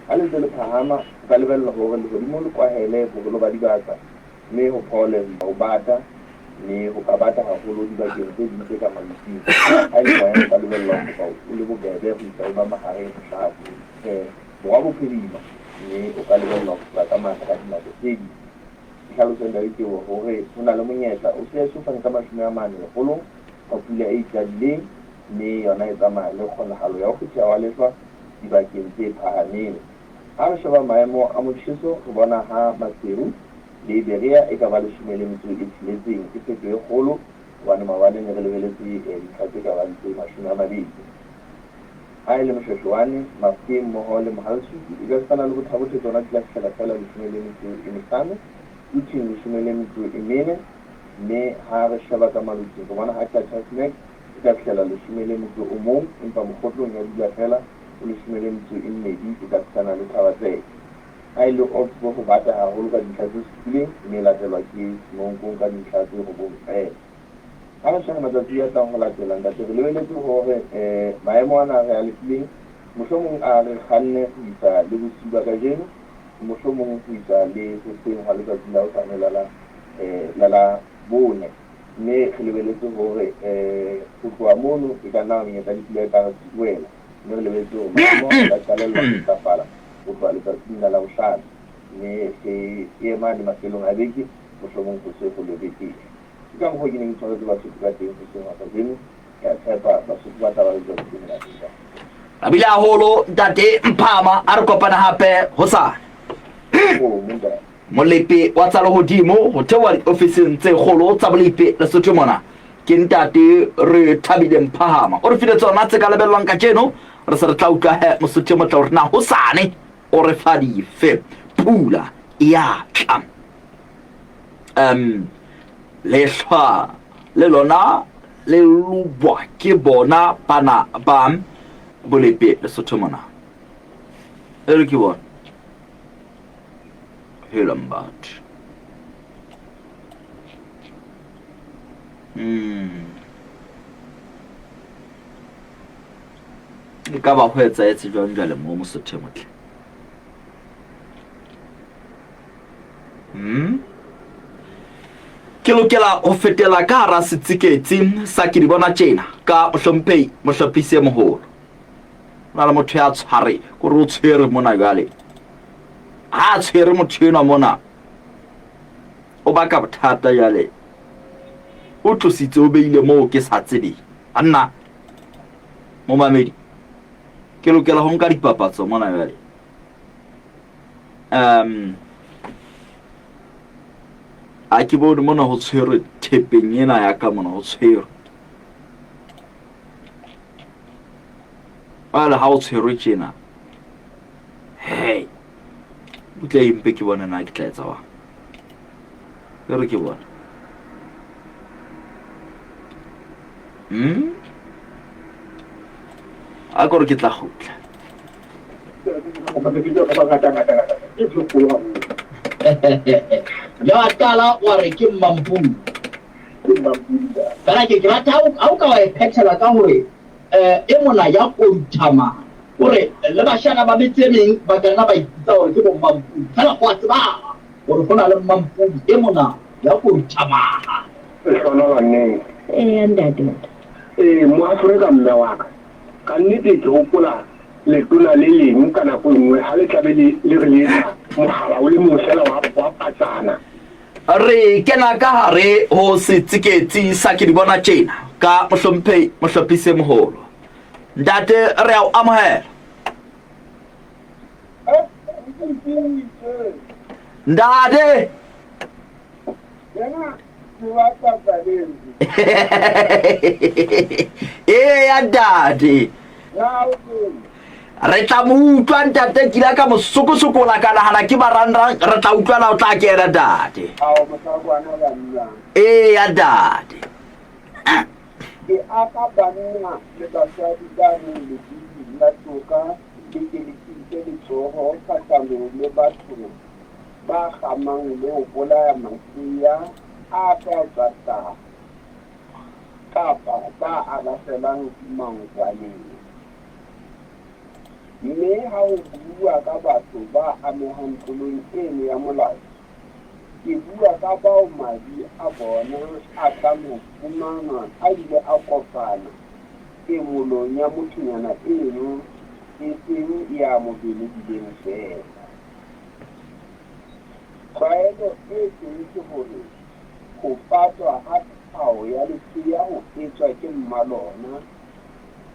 Ha le ntse le phahama, ho ka lebellwa hore lehodimo le kwahele boholo ba dibaka mme ho phole ho isa ho bata, mme ho ka bata haholo dibakeng tse ding tse ka malotsing. Ha e le moya, o ka lebellwa ho foka o le bobebe ho isa ho ba mahareng ho hlaha borwa-bophirima, mme o ka lebellwa ho foka ka matla ka dinako tse ding. Ke hlaloso Ntate Teboho hore ho na le monyetla o se eso fane ka 40 lekgolong wa pula e iqadileng, mme yona e tsamaya le kgonahalo ya ho kgetheha wa lehlwa dibakeng tse phahameng. Ha re sheba maemo a motjheso, re bona ha Maseru le Berea e ka ba 16. Ke phetoho e kgolo hobane maobane ne re lebeletse dintlha tse ka bang tse 20. Ha e le Moshweshwane, Mafikeng mmoho le Mohalsuthu e ka sitana le Botha-Bothe tsona di tla fihlela feela 15, Quthing 14, mme ha re sheba ka Malotsing re bona ha Qacha's Nek e ka fihlela 11, empa Mokgotlong ya dula feela ho 12 e ka sitana le Thaba-Tseka. Ha e le Oxbow ho bata haholo ka dintlha tse supileng mme e latelwa ke Semonkong ka dintlha tse robong feela. Ha re sheba matsatsi a tlang ho latela, Ntate, re lebeletse hore maemo ana a re a lefileng mohlomong a re kganne ho isa le bosiu ba kajeno, mohlomong ho isa le hoseng hwa letsatsi la hosane la la la bone. Mme re lebeletse hore ho tloha mono e ka nna menyetla le pula e tla re wela. Mme re lebeletse hore maemo a ka qalella ho ntlafala ho tloha letsatsing la Labohlano. Mme re ema le mafelong a beke, mohlomong ho se ho le betere. Ke ka mokgwa ke neng ke tshwaretse Basotho ka teng hoseng hwa kajeno. Ke a tshepa Basotho ba tla ba le letsatsi le monate jwang. Abile haholo ntate Mphama, a re kopane hape hosane. Molepe wa tsa lehodimo ho theoha diofising tse kgolo tsa Bolepe Lesotho mona ke ntate re thabile Mphahama. O re file tsona tse ka lebellwang kajeno. Re se re tla utlwa he Mosotho e motle hore na hosane o re fa dife. Pula e ya tla. Um lehlwa le lona le lobwa ke bona bana ba Bolepe Lesotho mona. E re ke bona. Helang batho. E ka ba ho etsahetse jwang jwale mo Mosotho e motle? Ke lokela ho fetela ka hara setsiketsi sa ke di bona tjena ka mohlomphehi mohlophisi e moholo. Ho na le motho ya tshware, kore o tshwere mona jwale. Ha a tshwere motho enwa mona, o baka bothata jwale. O tlositse o beile moo ke sa tsebeng. Anna, momamedi, ke lokela ho nka dipapatso mona jwale. Um, a ke bone mona ho tshwerwe thepeng ena ya ka mona ho tshwerwe. Jwale ha o tshwerwe tjena, hei, Butle mpe ke bone na ke tla etsa wang. E re ke bone. A ko re ke tla kgutla. Le wa qala wa re ke Mmampudi. Fela ke ke rata ha o ka wa e phethela ka hore um e mona ya koruthama hore le bashana ba metse e meng ba ka nna ba ipitsa hore ke bo Mmampudi. Fela go a tsebala hore go na le Mmampudi e mona ya koruthamaha. Lehlohonolo neng? Eya ntate. Ee, Moafrika mme wa ka. Ka nnete ke hopola letona le leng ka nako e nngwe ha le tlabe le le re le etsa mohala o le mong feela wa wa patsana. Re kena ka hare ho setsiketsi sa ke di bona tjena ka mohlomphehi mohlophisi e moholo. Ntate re a o amohela. Ntate. Eya ntate. Re tla mo utlwa ntate ke ile ka mo sokosokola ka nagana ke barangrang re tla utlwana o tla kena ntate. Eya ntate. Ke aka banna le basadi ba neng lebidi la toka le ke le tiise letsoho kgahlanong le batho ba kgamang le ho bolaya masea a sa tswa hlaha kapa ba a lahlelang mankwaneng. Mme ha ho buuwa ka batho ba amehang tlolong eno ya molao, ke bua ka bao madi a bona a tlang ho fumanwa a ile a kopana kemolong ya mothonyana eno, e seng ya mo belehileng feela. Tlwaelo e teng ke hore ho patwa ha tlhaho ya lesea ho etswa ke mma lona,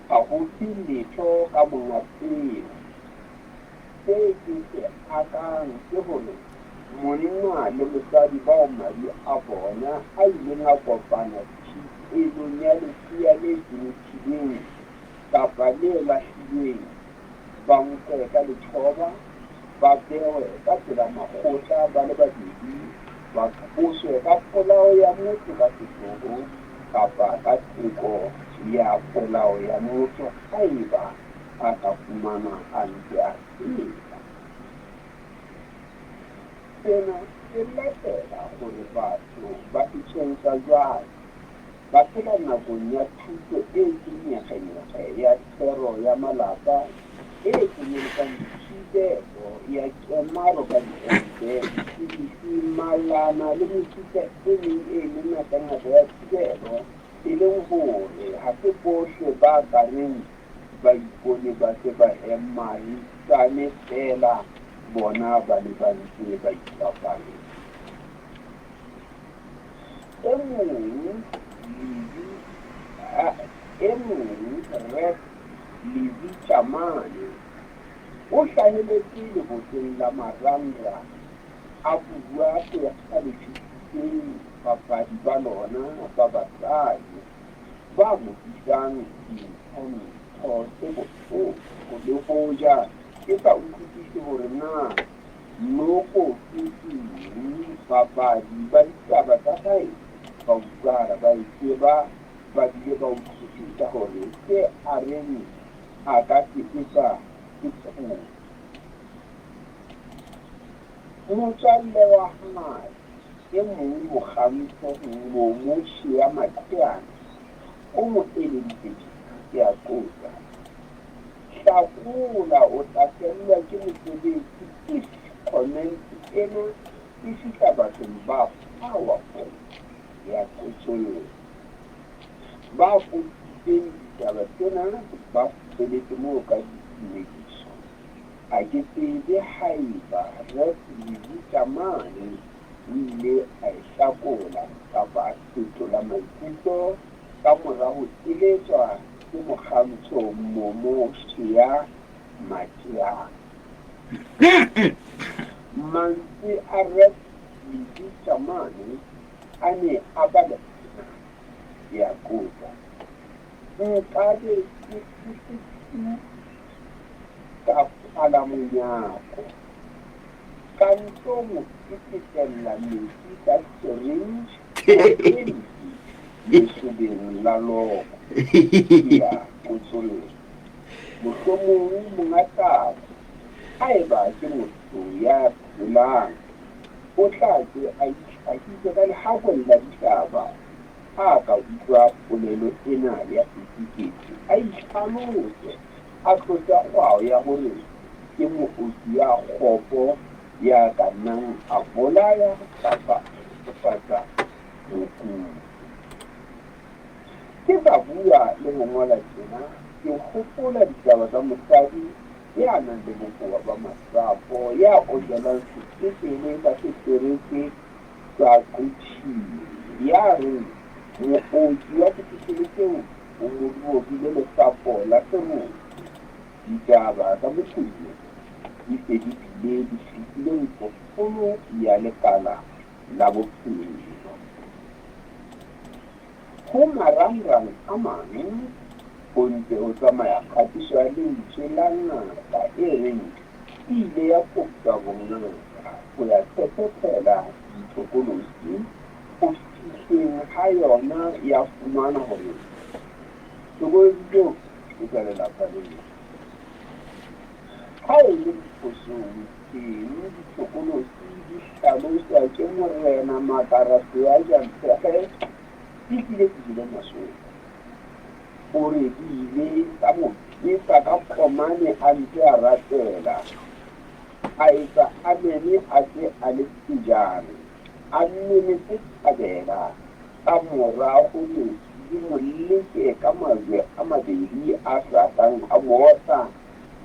ha ho thwe letho ka monga peo. Se ke se akang ke hore monna le mosadi bao madi a bona a ileng a kopana thipelong ya lesea le tsothilweng kapa le lahlilweng ba nkwe ka lethoba, ba bewe ka pela makgotla ba le babedi, ba qoswe ka polao ya motho ka sehloho kapa ka teko ya polao ya motho haeba a ka fumanwa a ntse a phela. Sena se latela hore batho ba setjheng sa jwale ba phela nakong ya thuto e senyekgenyekge ya thero ya malapa e kenyeletsang thibelo ya kemaro ka diente, sefifi, malana le mefuta e meng e mengatangata ya thibelo, e leng hore ha se bohle ba ka reng ba ipone ba se ba emarisane feela bona ba ne ba ntse ba ipapalla. E mong Levi, e mong Ref Levi Tjamane o hlaheletse leboteng la marangrang a bua se halefisitseng bapadi ba lona ba basadi ba mo bitsang dintho-ntho tse bohloko le hoja ke sa utlwisise hore na Noko ke eng? Babadi ba ditaba tsa hae ba utlwahala ba e tseba ba bile ba utlwisisa hore se a reng a ka se etsa ke kotsi. Motswalle wa hae e mong Mokgantsho Momo Shea Maqheana o mo eleditse tjena, Ke a qotsa, Hlakola o tla fellwa ke mosebetsi if comment ena e fihla bathong ba powerful ya qotsolla. Ba qotsitseng ditaba tsena ba feletse moo ka ditumediso. Ha ke tsebe haeba Ref Levita mane o ile a e hlakola kapa a fetola maikutlo ka mora ho eletswa ke mokgantsho Momo Shea Mateane. Mantswe a Ref Levita mane a ne a baleha ke a qotsa, Nkabe ke fihlile ka kwala monyako. Ka nto mo pepetella metsi ka syringe ya lesobeng la loko. Ke a botsolla. Mohlomong monga taba, haeba ke motho ya phelang, o tla ke a itlhahise ka lehakweng la ditaba ha a ka utlwa polelo ena ya Setikete, a itlhalose, a tlose kgwao ya hore ke mooki ya kgopo ya ka nnang a bolaya kapa a hlokofatsa mokudi. Ke sa bua le ho ngola tjena, ke hopola ditaba tsa mosadi ya nang le bokowa ba masapo, ya okelwang sepetlele sa setereke sa Quthing, ya reng mooki wa sepetlele seo o mo robile lesapo la seroto. Ditaba tsa mokudi eo di se di bile di fihlile ntlokgolo ya lekala la bophelo. Ho marangrang a mang ho ntse ho tsamaya kgatiso ya lentswe la ngaka e reng e ile ya koptjwa bongaka ho ya phephethela dithokolosi ho fihleng ha yona ya fumana hore tlokolosi tseo ke tsa lelapa leo. Ha e le diphosong teng dithokolosi di hlaloswa ke Morena Makara Seaja Mphehe di hlile di jele masoko. O re di ile tsa mo betsa ka komane a ntse a rapela, a etsa amene a se a le pejana, a memetse thabela ka mora hore di mo leke ka majwe a mabedi a sa kang a mo otla,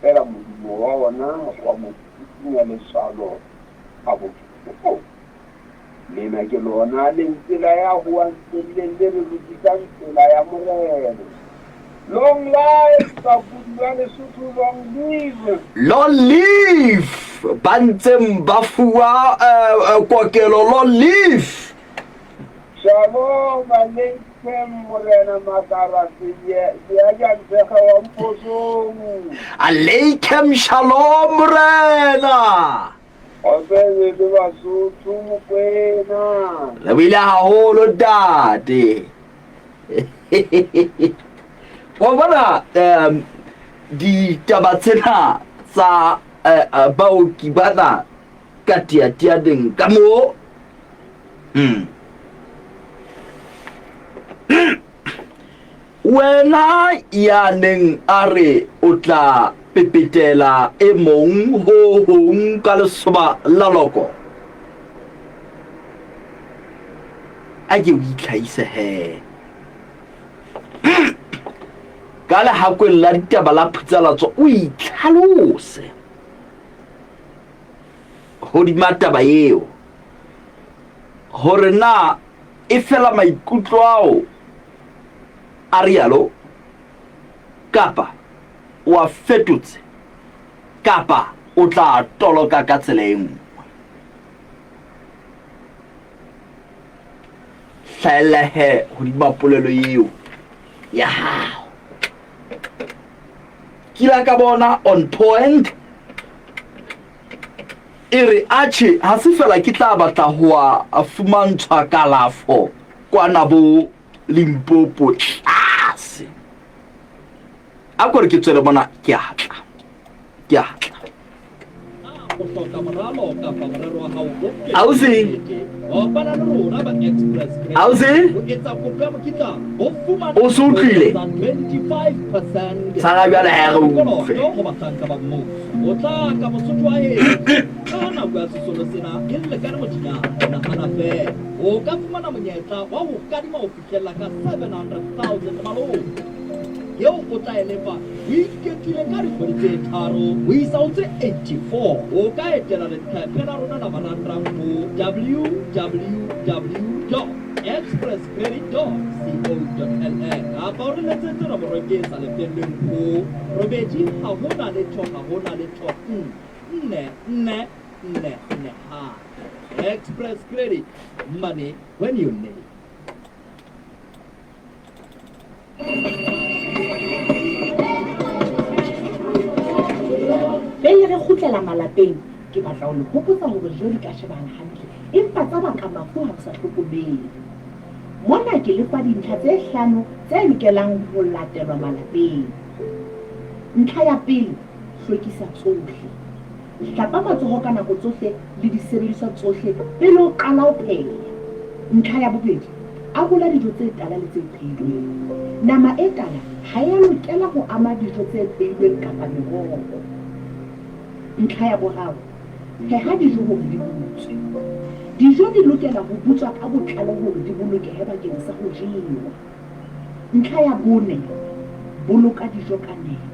feela modumo wa ona wa mo sisinya letswalo habohloko. Lena ke lona lentswe la ya hoang felleng le re lokisang tsela ya Morena. Long life bakudi ba Lesotho, long live! Long live! Ba ntseng ba fuwa kokelo, long live! Shalom aleikum Morena Makara Seaja Mphehe wa Mphosong. Aleikum shalom Morena. Osebe le Basotho Mokwena. Le buile haholo ntate. Wa bona um ditaba tsena tsa eh, baoki bana ka tiatianeng ka mo hmm. Wena ya neng a re o tla pepetela e mong ho hong ka lesoba la loko, a ke o itlhahise he. Ka lehakweng la ditaba la phutsalatso o itlhalose hodima taba eo, hore na e fela maikutlo ao a rialo kapa o a fetotse kapa o tla toloka ka tsela e nngwe. Hlaella he hodima polelo eo ya hao. Kila ka bona on point e re atjhe ha se fela ke tla batla ho a fumantshwa kalafo kwana bo Limpopo tlase. A ko re ke tswele mona ke a tla. Ke a tla. Ausi. Ausi. O se utlwile? Sala bjale ha re utlwe. O tla ka Mosotho wa heso. Ka nako ya sesolo sena e lekane mothinyana. Nahana feela, o ka fumana monyetla wa ho kadima ho fihlella ka 700,000 malome eo o tla e lefa o iketlile ka dikgwedi tse tharo ho isa ho tse 84. O ka etela leqephe la rona la marangrang ho www. expresscredit.co.la kapa o re letsetse nomorong e sa lefellweng ho robedi ha ho na letho ha ho na letho nne nne nne nne hape. Express Credit, money when you need it. Pele re kgutlela malapeng, Ke batla ho le hopotsa hore dijo di ka shebahala hantle empa tsa baka mafu ha o sa hlokomele. Mona ke le fa dintlha tse hlano tse lokelang ho latelwa malapeng. Ntlha ya pele, hlwekisa tsohle. Hlapa matsoho ka nako tsohle le disebediswa tsohle pele o qala ho pheha. Ntlha ya bobedi, arola dijo tse tala le tse phehilweng. Nama e tala ha e a lokela ho ama dijo tse phehilweng kapa meroho. Ntlha ya boraro, pheha dijo hore di butswe. Dijo di lokela ho butswa ka botlalo hore di bolokehe bakeng sa ho jewa. Ntlha ya bone, boloka dijo ka nepo.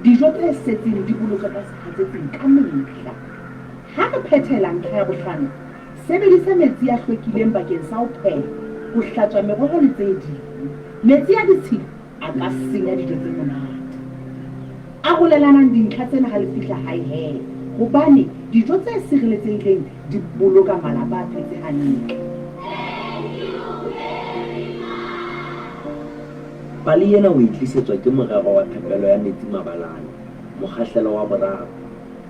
Dijo tse setseng di bolokwe ka sehatsetsing ka mehla. Ha re phethela ntlha ya bohlano, sebedisa metsi a hlwekileng bakeng sa ho pheha, ho hlatswa meroho le tse ding. Metsi a ditshila a ka senya dijo tse monate. Arolelanang dintlha tsena ha le fihla hae he, hobane dijo tse sireletsehileng di boloka malapa a phetse hantle. Pale ena o e tlisetswa ke Morero wa Phepelo ya Metsi Mabalane, Mokgahlelo wa Boraro,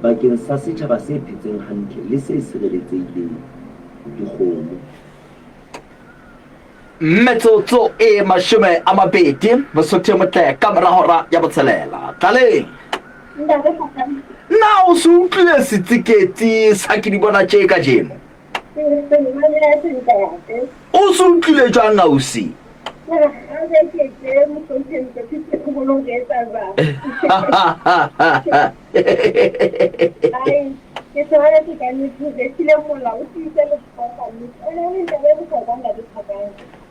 bakeng sa setjhaba se phetseng hantle le se sireletsehileng. Dikgomo. Metsotso e 20 Mosotho e motle ka mora hora ya botshelela. Tlaleng. Na o se utlwile setsiketsi sa ke di bona tše kajeno? O se utlwile jwang ausi?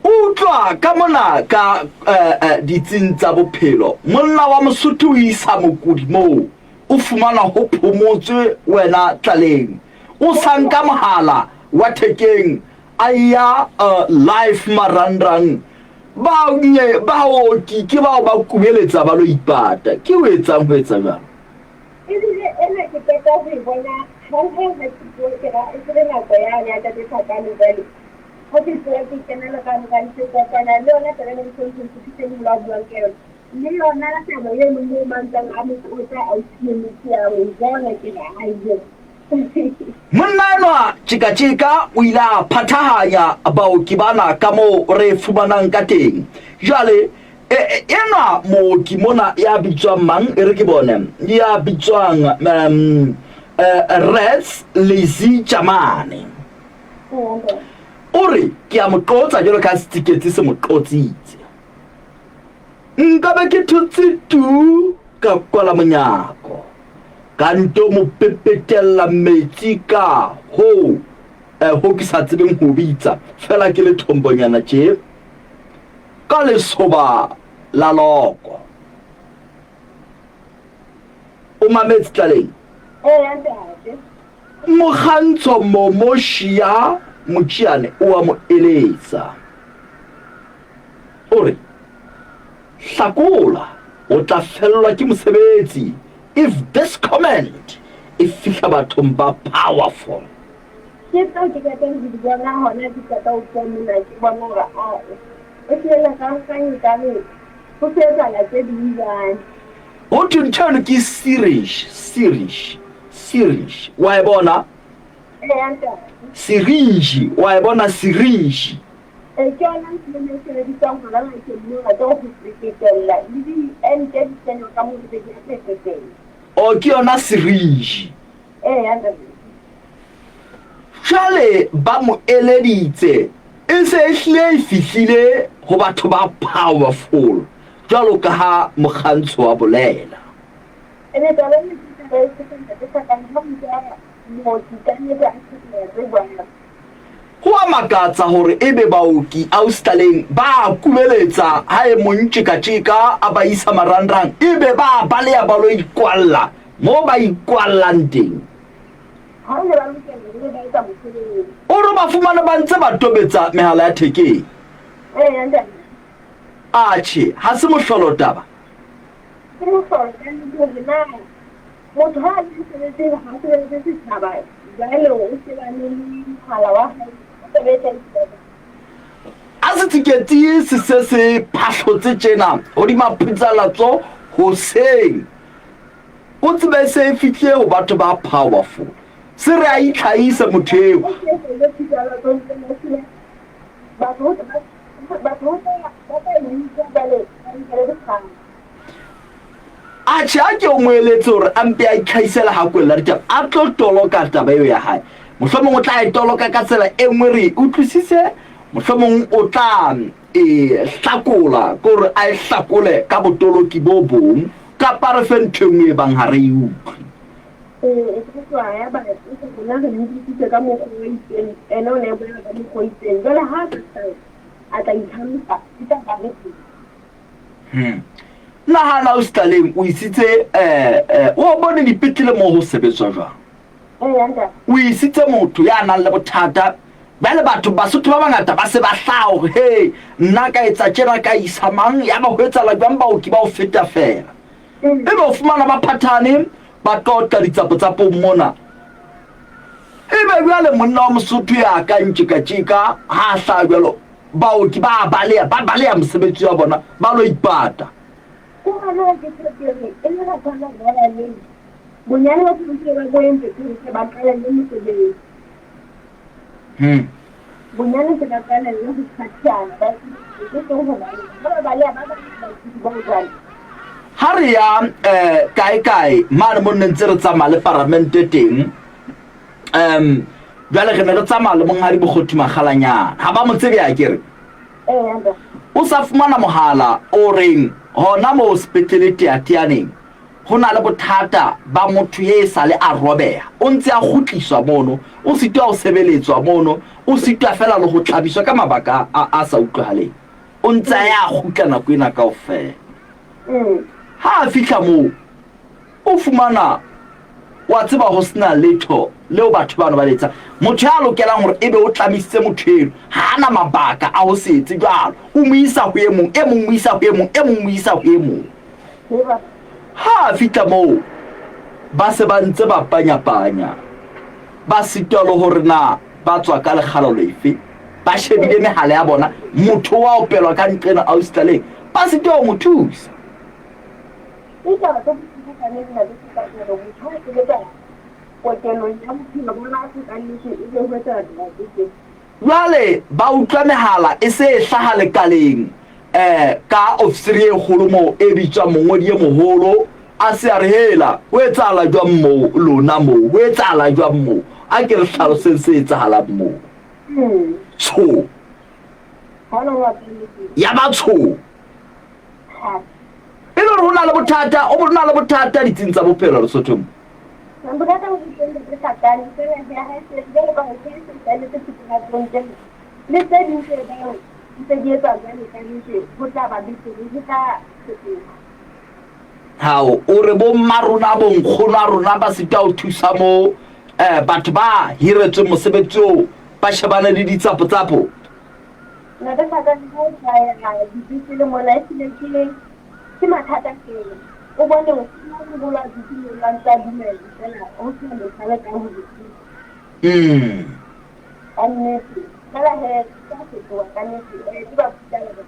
Utlwa ka mona ka eh, eh, ditsing tsa bophelo monna wa Mosotho o isa mokudi moo o fumana ho phomotswe wena tlaleng o sa nka mohala wa thekeng a ya uh, life marangrang ba nye baoki ke bao ba kubeletsa ba lo ipata ke o etsang ho etsa jwalo. Ebile ena ke qeta ho e bona hanghang ha ke tsoha ke ra e se le nako yane ya Ntate Thakane jwale ha ke tsoha ke kena lerangrang ke kopana le yona taba ena Mohlomphehi Sefise Moholo a buang ka yona le yona taba eno moo mantsang a mo qotsa ausi eno ke a mo bona ke re aiyo. Monna enwa tjekatjeka o ile a phathahanya baoki bana ka moo re fumanang ka teng. Jwale e, e, enwa mooki mona ya bitswang mang e re ke bone ya bitswang um, uh, Reds Lizzy Jamane o re ke a mo qotsa jwalo ka setsiketsi se mo qotsitse. Nka be ke thotse tu ka kwala monyako, ka nto mo pepetella metsi ka hoo eh, ho ke sa tsebeng ho bitsa, fela ke le thombonyana tje, ka lesoba la loko. O mametse tlaleng? Eya, ntate. Mokgantsho Momo Shia Motšiane o a mo eletsa. O re, Hlakola, o tla fellwa ke mosebetsi if this comment e fihla bathong ba powerful. Ke tseo ke qetang ho di bona hona ke qeta ho tloha mona ke bona hore ae e hlile lerangrang ekare ho se etsahala tse ding jwale. Ho thwe ntho eno ke syringe, syringe, syringe. Wa e bona? Eya ntate. Syringe, wa e bona syringe? Ee, ke yona ntho eno e sebediswang hona ngakeng mona ke ho pepetella le diente di kenywa ka moo di be di a pepetela. Oh, ke yona syringe. Eya ntate. Jwale ba mo eleditse, e se e hlile e fihlile ho batho ba powerful jwalo ka ha Mokgantsho a bolela. Ene taba ena ke taba e sehloho ntate Hlakane ha utlwa mooki kannete a phetola tse jwalo. Ho a makatsa hore ebe baoki Austerleng ba a kubeletsa ha e mong tjeka-tjeka a ba isa marangrang ebe ba a baleha ba lo ikwalla moo ba ikwallang teng. Ha ne ba lokela hore ba etsa mosebetsi. O re ba fumane ba ntse ba tobetsa mehala ya thekeng. Ee, ntate. Atjhe, ha se mohlolo taba. Ke mohlolo ka nnete hore na motho ha a le mosebetsing ha a sebeletse setjhaba jwale o shebane le mohala wa hae o sebetsa ditaba. A setsiketsi se se se phahlotse tjena hodima phutsalatso hoseng. O tsebe se e fihlile ho batho ba powerful. Se re a itlhahisa motho eo. Atjhe, a ke o mo eletse hore a mpe a itlhahisele ha kwella ditaba, a tlo toloka taba eo ya hae. Mohlomong o tla e toloka ka tsela e nngwe re e utlwisise, mohlomong o tla e hlakola, ke hore a e hlakole ka botoloki bo bong, kapa re fe ntho e nngwe e bang ha re e utlwe. Ee, e ka tswa ya ba rona re mo utlwisitse ka mokgwa o itseng, ene o ne a bolela ka mokgwa o itseng. Jwale ha a ka hlaha a tla itlhalosa, e tla ba re Hmm. Nahana o Staleng o isitse eh, eh, o bone dipetlele moo ho sebetswa jwang? O isitse motho ya nang le bothata bjale batho Basotho ba bangata ba se ba hlaha hore he nna ka etsa tjena ka isa mang ya ba ho etsahala jwang baoki ba o feta fela. Ebe o fumana ba phathane ba tlotla ditsapotsapong mona. Ebe bjale monna wa Mosotho ya ka ntšeka-tšeka ha a hlaha jwalo Baoki ba a baleha, ba baleha mosebetsi wa bona, ba lo ipata. Ke gona ke tjho ke re, e le batho ba ba leng, bonyane ba tshwanetse ba bo entse tshwanetse ba qalelle mosebetsi. Bonyane se ba qalelle ho phathana, ba e seng ho baleha. Ha ba baleha, ba baleha bakudi bao jwale. Ha re ya kae kae mane mo nne ntse re tsamaya le paramente teng, um jwale re ne re tsamaya le monghadi Bokgothi Makgalanyana, ha ba mo tsebe akere? O sa fumana mohala o reng hona moo sepetlele Teateaneng ho na le bothata ba motho e sale a robeha, o ntse a kgutliswa mono, o sitwa ho sebeletswa mono, o sitwa fela le ho tlhabiswa ka mabaka a sa utlwahaleng. O ntse a ya kgutla nako ena kaofela. Ha a fihla moo, O fumana, wa tseba ho sena letho leo batho bano ba le etsang. Motho ya lokelang hore ebe o tlamisitse motho eno, ha a na mabaka a ho se etse jwalo. O mo isa ho e mong, e mong mo isa ho e mong, e mong mo isa ho e mong. Ha a fihla moo, ba se ba ntse ba panya-panya, ba sitwa le hore na ba tswa ka lekgalo lefe. Ba shebile mehala ya bona, motho wa opelwa ka nqena ausi Tlaleng, ba sitwa ho mo thusa. Ke taba tse bohloko ka nnete ntate Sefate hore motho ha a sebetsa kokelong ya bophelo ba batho ka nnete e be ho etsahala taba tse tje. Jwale ba utlwa mehala e se e hlaha lekaleng um ka ofisiri e kgolo moo e bitswang mongodi e moholo, a se a re, Hela, ho etsahala jwang moo lona moo? Ho etsahala jwang moo? A ke re hlaloseng se etsahalang moo. Tsho! Ya ba tsho! E le hore ho na le bothata, o na le bothata ditsing tsa bophelo Lesotho mo. Bothata bo teng bo satane fela ya ha se jwalo ka ho se se se se le tse ding tse bang ntse di etsa jwale ka nnete ho tla ba betere ho tla fetoha. Hao, o re bo mma rona bo nkgono a rona ba sita ho thusa mo batho ba hiretsweng mosebetsi oo ba shebane le ditsapo-tsapo. Nna ka sa ka ha o tla dipetlele mona ehlile ke ke mathata fela. O bone o moholo a dutse mono a ntse a dumela fela ho sena motho a lekang ho mo thusa. Ka nnete. Fela he tla fetoha ka nnete. Eh, ke ba phutela ba.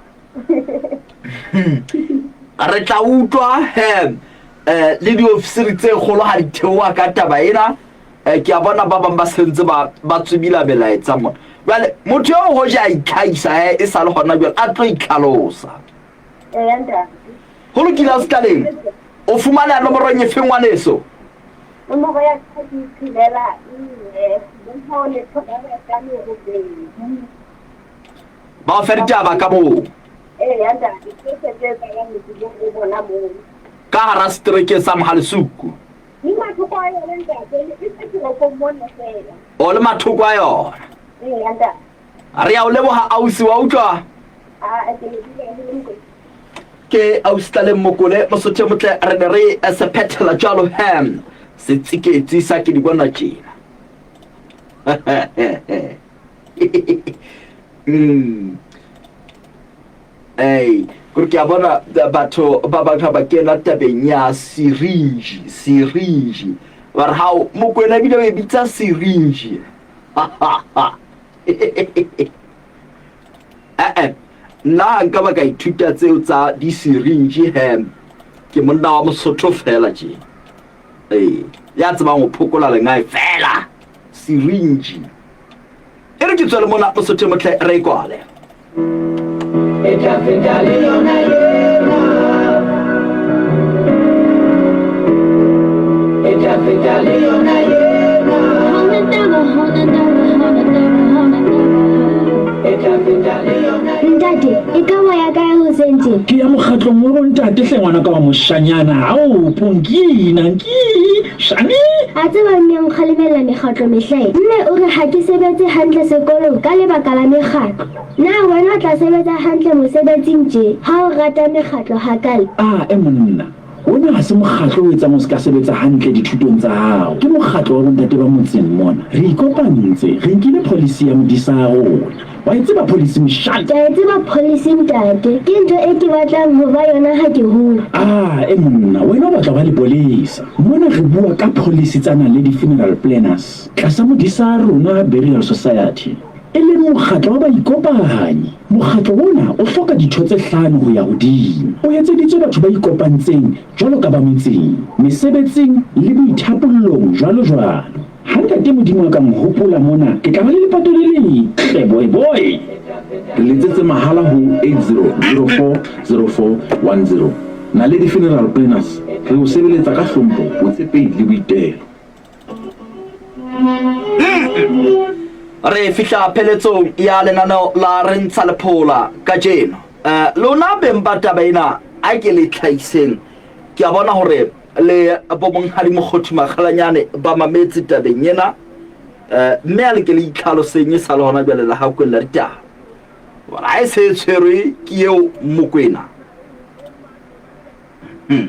Re tla utlwa he eh le diofisiri tse kgolo ha di theoha ka taba ena. Eh, ke a bona ba bang ba sentse ba ba tswibila melaetsa mona. Jwale motho eo hoja a itlhahisa eh, e sa le hona jwale a tlo itlhalosa. Eya ntate. Ho lokile ausi Tlaleng. O fumana nomorong efe ngwaneso? Nomoro ya ka ke tshelela nne bontshao letho ba hlano robedi. Ba o fe ditaba ka moo. Eya ntate, tsohle tse etsahalang metsebong o bona moo. Ka hara setereke sa Mohalesuku. Le mathoko a yona ntate, e se toropong mona fela. O le mathoko a yona. Eya ntate. Re a o leboha ausi, wa utlwa? A ke lebile haholo mokoti. Ke ausi Tlaleng Mokole, Mosotho e motle, re ne re se phethela jwalo he setsiketsi sa ke di bona tjena. Ei, kore ke a bona batho ba bang ha ba kena tabeng ya syringe, syringe. Ba re hao, Mokwena ebile o e bitsa syringe. Eh-eh, nna ha nka ba ka ithuta tseo tsa di-syringe he, ke monna wa Mosotho fela tje. Ee, ya tsebang ho phokola lengae feela, syringe. E re ke tswele mona Mosotho e motle re e kwale. E tla feta le yona ena. E tla feta le yona ena. Hona taba, hona taba, hona taba, hona taba. E tla feta le yona. Ntate, e ka ba ya kae hoseng tje? Ke ya mokgatlong wa bontate hle ngwana ka wa moshanyana. Ao, Ponkina, nki, shane. A tseba mme o nkgalemella mekgatlo mehlae. Mme o re ha ke sebetse hantle sekolong ka lebaka la mekgatlo. Na wena o tla sebetsa hantle mosebetsing tje ha o rata mekgatlo hakale? A, e monna, ona ha se mokgatlo o etsang o se ka sebetsa hantle dithutong tsa hao. Ke mokgatlo wa bontate ba motseng mona. Re ikopantse, re nkile pholisi ya modisa a rona. Wa e tseba pholisi moshana? Ke a e tseba pholisi ntate. Ke ntho e ke batlang ho ba yona ha ke hola. A, e monna, wena o batla ho ba lepolesa. Mona re bua ka pholisi tsa Naledi Funeral Planners tlasa modisa a rona Burial Society, e leng mokgatlo wa baikopanyi. Mokgatlo ona o hloka ditho tse hlano ho ya hodimo. O etseditswe batho ba ikopantseng jwalo ka ba metseng, mesebetsing le boithapollong jwalo jwalo. Ha Ntate Modimo a ka nhopola mona, ke tla ba le lepato le letle, boy boy. Re letsetse mahala ho 80040410. Naledi Funeral Planners, re o sebeletsa ka hlompho, botshepehi le boitelo. Re fihla pheletsong ya lenaneo la Re Ntsha Lephola kajeno. Eh, lona beng ba taba ena a ke le tlhahiseng. Ke a bona hore le bomonghadi Mokgothu Makgalanyane ba mametse tabeng ena. Eh, mme a le ke le itlhaloseng e sa le hona jwale la hakweng la ditaba. Hobane ha e se e tshwerwe ke eo Mokwena. Le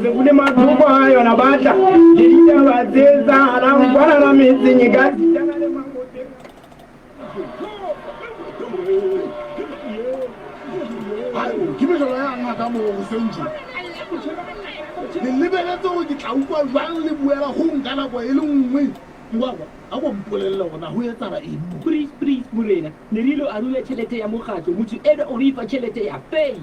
le mathoko a yona ba tla le ditaba tse etsahalang kwana la metseng e ka sitana le mangopeng. Ke mehlolo ya ngaka moo hoseng tje. Le lebeletse hore ke tla utlwa jwang le buela ho nka nako e le nngwe. Ngwakwa, a ko mpolelle hore na ho etsahala eng mo. Please, please, morena, ne re ilo arole tjhelete ya mokgatlo, motho enwa o re fa tjhelete ya fake.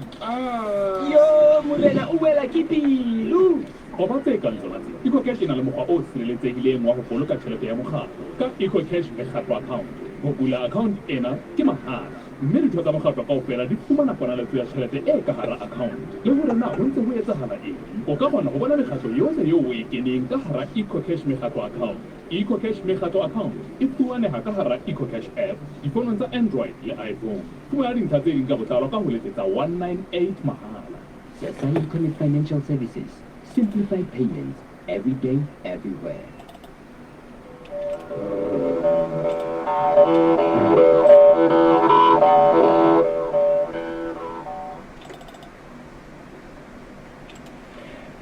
Yo, morena, o wela ke pelo. Qoba tse kang tsona tse. EcoCash e na le mokgwa o sireletsehileng wa ho boloka tjhelete ya mokgatlo ka EcoCash Mekgatlo Account. Ho bula account ena ke mahala, mme ditho tsa mokgatlo kaofela di fumana ponaletso ya tjhelete e ka hara account le hore na ho ntse ho etsahala eng. O ka kgona ho bona mekgatlo yohle eo o e keneng ka hara EcoCash Mekgatlo Account. EcoCash Mekgatlo Account e fumaneha ka hara EcoCash app difonong tsa Android le iPhone. Fumana dintlha tse ding ka botlalo ka ho letsetsa 198 mahala. Sasai Connect Financial Services, simplified payments every day, everywhere.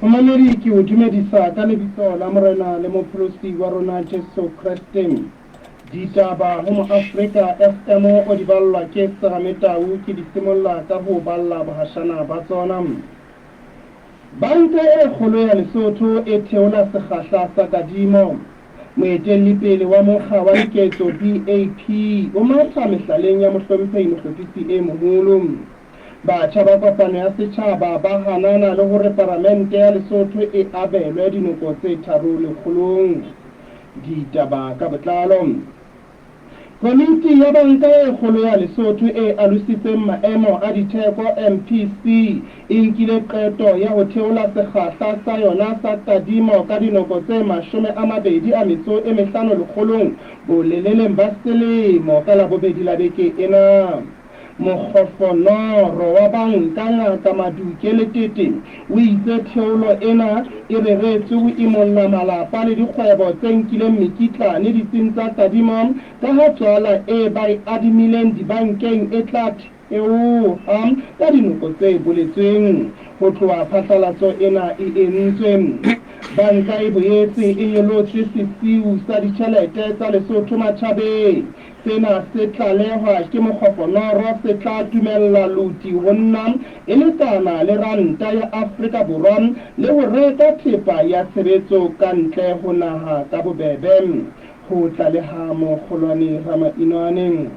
Momamedi ke o dumedisa ka lebitso la Morena le Mopholosi wa rona Jesu Kreste. Ditaba ho Moafrika FM o di ballwa ke Serame Tau ke di simolla ka ho balla bohashana ba tsona. Banka e kgolo ya Lesotho e theola sekgahla sa kadimo. Moetellipele wa mokga wa diketso BAP o matha mehlaleng ya mohlomphehi mohlophisi e moholo. Batjha ba kopano ya setjhaba ba hanana le hore paramente ya Lesotho e abelwe dinoko tse tharo lekgolong. Ditaba ka botlalo. Komiti ya Banka e Kgolo ya Lesotho e alositseng maemo a ditheko, MPC, e nkile qeto ya ho theola sekgahla sa yona sa kadimo ka dinoko tse 25 lekgolong boleleleng ba selemo ka Labobedi la beke ena. Mokgofonoro wa banka Ngaka Maduke Letete o itse theolo ena e reretswe ho imolla malapa le dikgwebo tse nkileng mekitlane ditsing tsa kadimo ka ha tswala e ba e adimileng dibankeng e tla theoha ka dinoko tse boletsweng ho tloha phatlalatso ena e entswe. Banka e boetse e nyolotse sesiu sa ditjhelete tsa Lesotho matjhabeng. Sena se tlalehwa ke mokgofonoro se tla dumella loti ho nna e lekana le ranta ya Afrika Borwa le ho reka thepa ya tshebetso ka ntle ho naha ka bobebe, ho tlaleha Mokgolwane Ramainwane.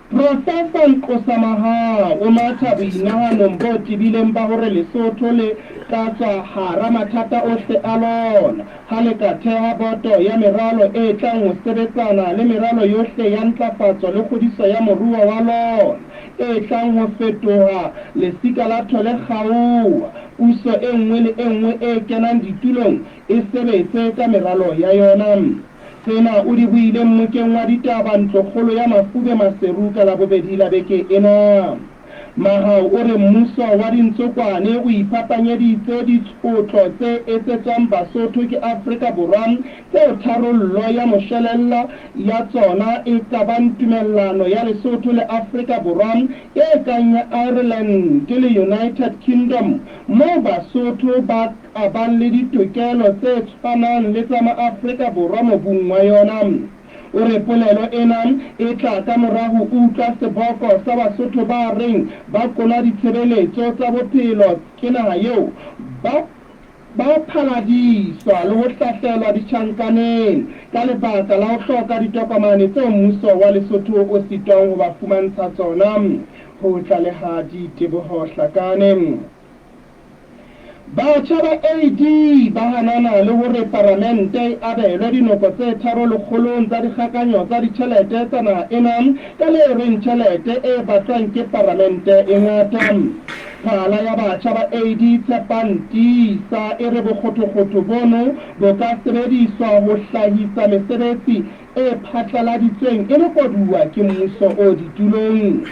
Professor Nqosa Mahao o matha boinahanong bo tebileng ba hore Lesotho le tla tswa hara mathata ohle a lona ha le ka theha boto ya meralo e tlang ho sebetsana le meralo yohle ya ntlafatso le kgodiso ya moruo wa lona e tlang ho fetoha lesika la thole kgaoha. Puso e nngwe le e nngwe e kenang ditulong e sebetse ka meralo ya yona. Tsena o di buile mmokeng wa ditaba ntlokgolo ya Mafube Maseru ka Labobedi la beke ena. Mahao o re mmuso wa dintsokwane o iphapanyeditse ditshotlo tse etsetswang Basotho ke Afrika Borwa tseo tharollo ya moshwelella ya tsona e ka bang tumellano ya Lesotho le Afrika Borwa e kang ya Ireland le United Kingdom moo Basotho ba a bang le ditokelo tse tshwanang le tsa maAfrika Borwa mobung wa yona. O re polelo ena e tla ka mora ho utlwa seboko sa Basotho ba reng ba kona ditshebeletso tsa bophelo ke naha eo ba ba phaladiswa le ho hlahlelwa ditjhankaneng ka lebaka la ho hloka ditokomane tseo mmuso wa Lesotho o sitwang ho ba fumantsha tsona, ho tlaleha Diteboho Hlakane. Batjha ba AD ba hanana le hore Paramente e abelwe dinoko tse tharo lekgolong tsa dikgakanyo tsa ditjhelete tsa naha ena ka le reng tjhelete e batlwang ke Paramente e ngata. Phala ya batjha ba AD Tshepang Tiisa e re bokgothokgotho bono bo ka sebediswa ho hlahisa mesebetsi e phatlaladitsweng e le koduwa ke mmuso o ditulong.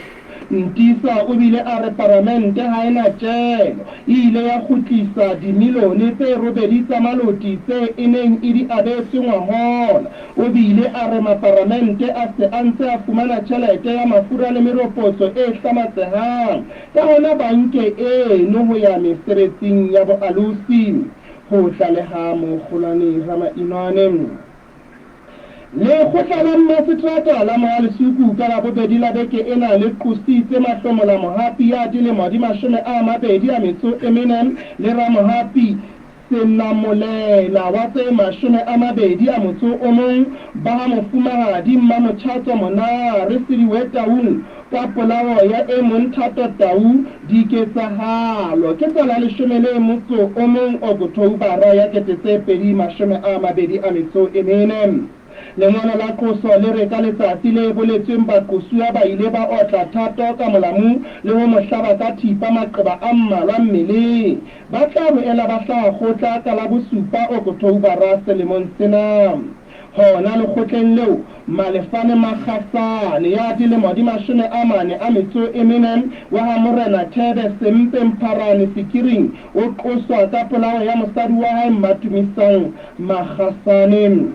Ntisa o bile a re paramente ha e na tjelo, e ile ya kgutlisa dimilone tse robedi tsa maloti tse e neng e di abetswe ngwahola. O bile a re maparamente a se a ntse a fumana tjhelete ya mafura le meropotso e hlamatsehang, ka hona ba nke eno ho ya mesebetsing ya boalosi. Ho tlaleha Mokgolwane Ramainwane. Lekgotla la Mmaseterata la Mohalesuku ka Labobedi la beke ena le qositse Mahlomola Mohapi ya dilemo di 24 le Ramohapi Senamolela wa tse 21 ba ha Mofumahadi Mmamotjhatso Monare Sediwe Taung ka polao ya e mong Thato Tau. Diketsahalo ke tsa la 11 Okotoubara ya 2024. Lengolo la qoso le re ka letsatsi le boletsweng baqosuwa ba ile ba otla Thato ka molamu le ho mo hlaba ka thipa maqeba a mmalwa mmeleng. Ba tla boela ba hlaha kgotla ka la bosupa Okotoubara selemong sena. Hona lekgotleng leo, Malefane Makgasane, ya dilemo di 44, wa ha Morena Thebe Sempe Mpharane Sekiring, o qoswa ka polao ya mosadi wa hae Mmatumisang Makgasane.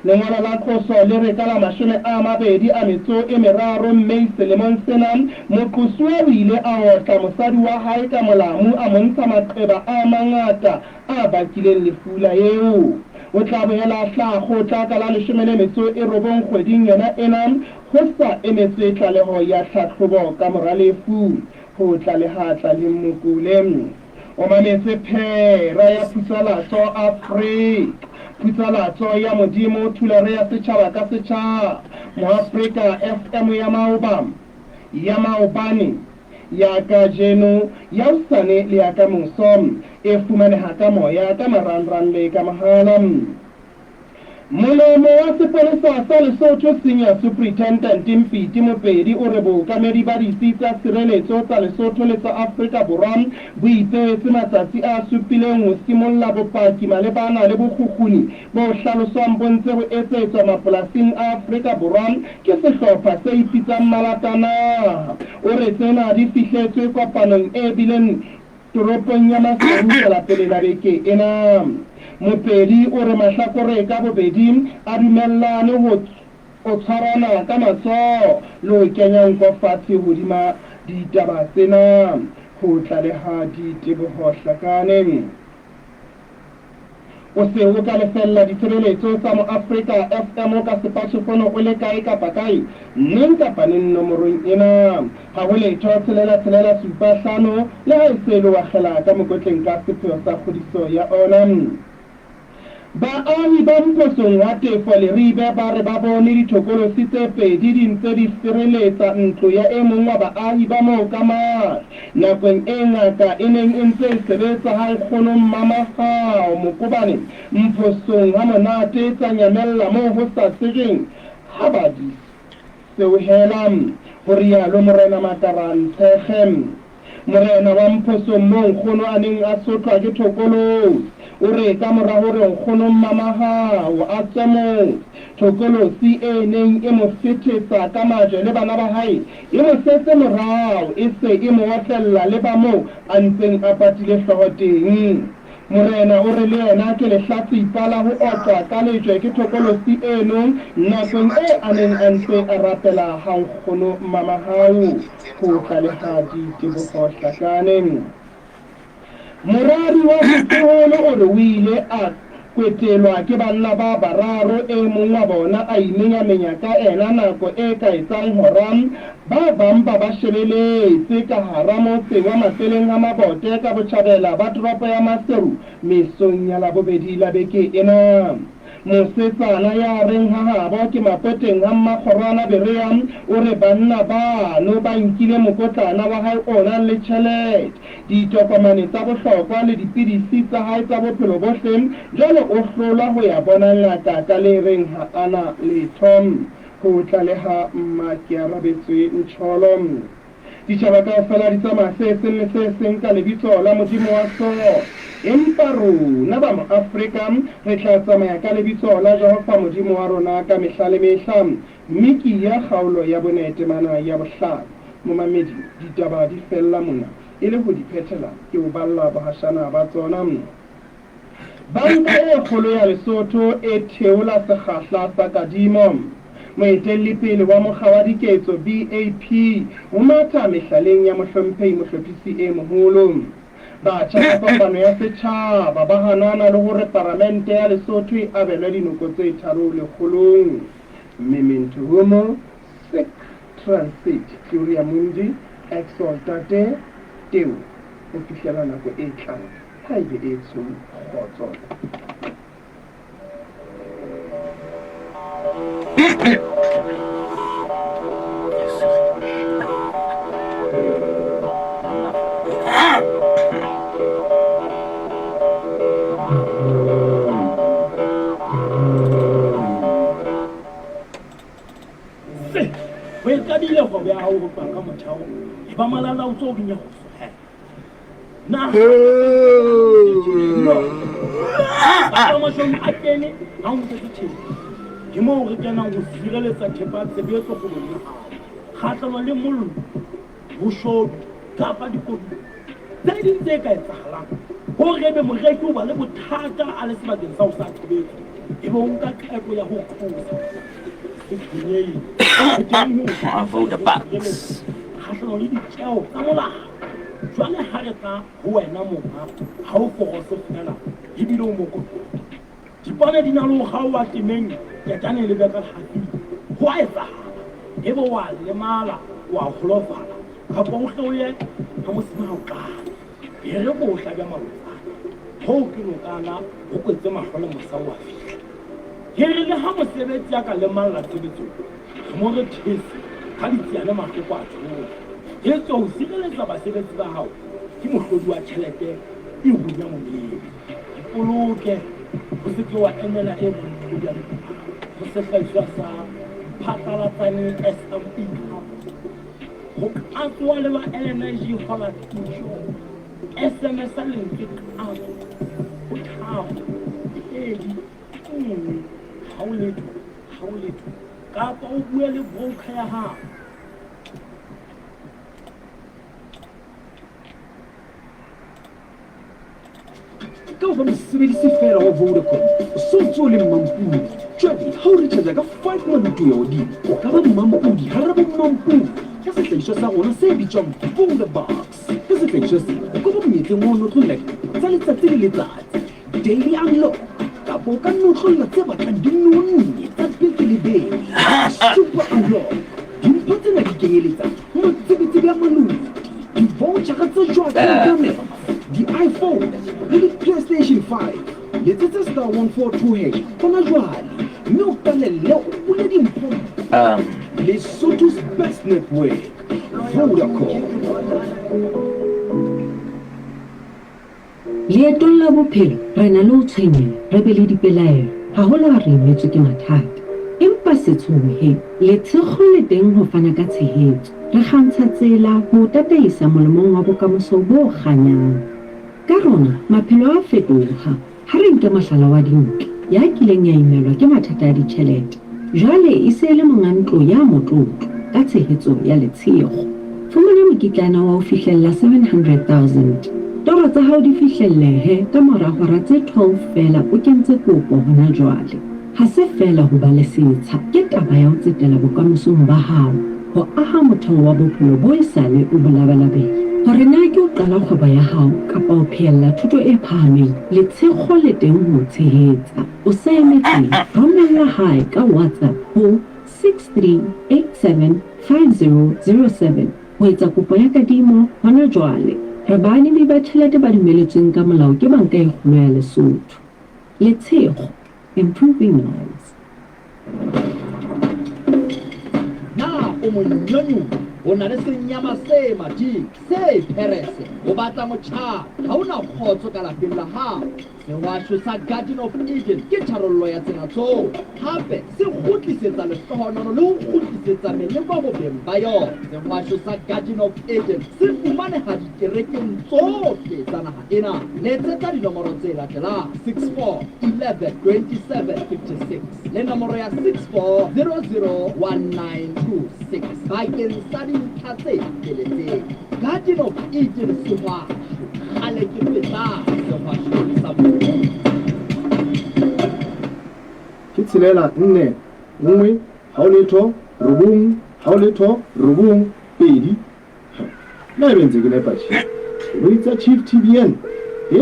Lengolo la qoso le re ka la 23 May selemong sena, moqosuwa o ile a otla mosadi wa hae ka molamu a mo ntsha maqeba a mangata a bakileng lefu la eo. O tla boela a hlaha kgotla ka la 19 kgweding yona ena ho sa emetswe tlaleho ya tlhahlobo ka mora lefu. Ho tlaleha Tlaleng Mokule. O mametse phera ya Phutsalatso Afrika. Phutsalatso ya Modimo, thulare ya setjhaba ka setjhaba. Moafrika FM ya maoba, ya maobane, ya kajeno, ya hosane le ya kamoso. E fumaneha ka moya, ka marangrang le ka mohala. Molomo wa sepolesa sa Lesotho Senior Superintendent Mpiti Mopedi o re bookamedi ba ditsi tsa sireletso tsa Lesotho le tsa Afrika Borwa bo ipeetse matsatsi a supileng ho simolla bopaki malebana le bokgukguni bo hlaloswang bo ntse bo etsetswa mapolasing a Afrika Borwa ke sehlopha se ipitsang Malatanaha. O re tsena di fihletswe kopanong e bileng toropong ya Maseru ka la pele la beke ena. Mopeli o re mahlakore ka bobedi a dumellane ho ho tshwarana ka matsoho le ho kenya nko fatshe hodima ditaba tsena. Ho tlaleha Diteboho Hlakane. O se o ka lefella ditshebeletso tsa Moafrika FM ka sepachefono o le kae kapa kae, neng kapa neng nomorong ena. Ha ho letho 6 6 7 5, le ha e se e le wakgela ka mokotleng ka sepheo sa kgodiso ya ona. Baahi ba Mphosong wa Tefo Leribe ba re ba bone dithokolosi tse pedi di ntse di sireletsa ntlo ya e mong wa baahi ba moo ka matla nakong e ngaka e neng e ntse e sebetsa ha nkgono Mmamahao Mokobane Mphosong ha monate tsa nyamella moo ho sa tsejweng ha ba di seohela, ho rialo Morena Makara Ntshekge. Morena wa Mphosong moo nkgono a neng a sotlwa ke Thokolosi, o re ka mora hore nkgono Mmamahao a tswe motse, Thokolosi e neng e mo fethetsa ka majwe le bana ba hae e mo setse morao e se e mo otlella le ba moo a ntseng a patile hlooho teng. Morena o re le yena ke lehlatsipa la ho otlwa ka lejwe ke thokolosi eno nakong e a neng a ntse a rapela ha nkgono Mamahau ho tlaleha Diteboho Hlakane. Moradi wa setloholo o re o ile a kwetelwa ke banna ba bararo, e mong wa bona a imenyamenya ka ena nako e ka etsang hora, ba bang ba ba shebeletse ka hara motse wa Mapeleng a Mabote ka botjhabela ba toropo ya Maseru mesong ya Labobedi la beke ena. Mosetsana ya reng ha habo ke Mapoteng ha Mmakgorwana Berea o re banna bano ba nkile mokotlana wa hae o nang le tjhelete, ditokomane tsa bohlokwa le dipidisi tsa hae tsa bophelo bohle, jwale o hlolwa ho ya bona ngaka ka le reng ha a na letho. Ho tlaleha Mmakearabetswe Ncholo. Ditjhaba kaofela di tsamaya se seng le se seng ka lebitso la modimo wa sona, empa rona ba Moafrika re tla tsamaya ka lebitso la Jehova Modimo wa rona ka mehla le mehla. Mikiya kgaolo ya bone temana ya bohlano. Momamedi, ditaba di fella mona. E le ho di phethela, ke o balla bohashana ba tsona. Banka e Kgolo ya Lesotho e theola sekgahla sa kadimo. Moetellipele wa mokga wa diketso, BAP, o matha mehlaleng ya Mohlomphehi Mohlophisi e Moholo. Batjha ba kopano ya setjhaba ba hanana le hore Paramente ya Lesotho e abelwe dinoko tse tharo lekgolong. Memento Homo, sic transit gloria mundi, exultate Teu, ho fihlela nako e tlang, ha e be e tshweu kgotso. Se o e qadile kgwebo ya hao ho tloha ka motheo, e ba malalaotswe o kenye kgoso he. Na no a kene ha o ntse tjhele. Ke moo re kenang ho sireletsa thepa ya tshebetso kgwebong ya hao kgahlano le mollo, boshodu kapa dikoduwa tse ding tse ka etsahalang hore ebe moreki o ba le bothata a le sebakeng sa ho sa tshebetso ebe o nka qeto ya ho qosa. Se tshwenyehe, re teng ho Vodabucks. kgahlano le ditjeo tsa molao. Jwale ha re tla ho wena monga, ha o forose feela ebile o mokoto. Dipone di na le ho kgaoha temeng, ketane e lebe ka lehafing. Ho a etsahala ebe o a lemala, o a holofala kapa o hle o ye ha mosima ha o qala. E re ko o hlabe malotsana, hoo ke nokana ho kwetse mahlo le mosa o a fihla. E re le ha mosebetsi a ka lemalla tshebetsong, re mo re these ka ditsiane mahloko a tshoha. Etswe ho sireletsa basebetsi ba hao ke mohlodi wa tjhelete e runya molemo. Ipoloke, o se ke wa emela e mong tlodi ya leqhwa. Ho sehlahiswa sa Phatlalatsane SME Cup, ho qatsoa le ba LNG Holat Insure. SMS-a lentswe qatso ho 3 2 1 ha ho letho, ha ho letho, kapa o bue le broker ya hao. Ka ho ba mosebedisi feela wa Vodacom, o so ntse o le mmampudi. Jwale ha o recharge ka 5 maluti ho ya hodimo, o ka ba mmampudi hara bommampudi ka sehlahiswa sa rona se bitswang Vodabucks. Ka sehlahiswa sena, o ka ba monyetleng wa ho notlolla dimpho tsa letsatsi le letsatsi, daily unlock, kapa o ka notlolla tse batlang di nonne tsa beke le beke, super unlock. Dimpho tsena di kenyeletsa matsebetsebe a maluti, di-vouchera tse jwang ka di-iPhone le di-PlayStation 5. Letsetsa star 142 hash hona jwale mme o qalelle o bule dimpho. Lesotho's best network, Vodacom. Leetong la bophelo re na le ho tshwenyeha, re be le dipelaelo, haholo ha re imetswe ke mathata. Empa se tshohe, letshekgo le teng ho fana ka tshehetso. Re kgantsha tsela ho o tataisa molemong wa bokamoso bo kganyang. Ka rona, maphelo a a fetoha. Ha re nke mohlala wa Dintle, ya kileng ya imelwa ke mathata a ditjhelete. Jwale e se e le monga ntlo ya motlotlo, ka tshehetso ya Letshego. Fumana mokitlana wa ho fihlella 700,000. Toro tsa hao di fihlellehe ka mora hora tse 12 feela o kentse kopo hona jwale. Ha se feela ho ba le setsha, ke taba ya ho tsetela bokamosong ba hao, ho aha motheo wa bophelo bo esale o bo labalabela. Hore na ke ho qala kgwebo ya hao kapa ho phehella thuto e phahameng, letshekgo le teng ho o tshehetsa. O sa emetseng? Romella hae ka WhatsApp ho 63875007 ho etsa kopo ya kadimo hona jwale. Re baadimi ba tjhelete ba dumeletsweng ka molao ke Banka e Kgolo ya Lesotho. Letshekgo. Improving lives. Na o monyonyo? O na le senyama se mading, se pherese, o batla motjhaba, ha o na kgotso ka lapeng la hao. Sehwasho sa Garden of Eden ke tharollo ya tsena tsohle. Hape se kgutlisetsa lehlohonolo le ho kgutlisetsa meleko ho beng ba yona. Sehwasho sa Garden of Eden se fumaneha dikerekeng tsohle tsa naha ena. Letsetsa dinomoro tse latelang, 64 11 27 56 le nomoro ya 64 00 1926 bakeng sa dintlha tse feletseng. Garden of Eden Sehwasho, kgale ke feta sehwasho sa Modimo. Ke tshelela nne nngwe hao letho robong hao letho robong pedi. Na ebe ntse ke nepa tjhe? Koloi tsa Chief TBN e?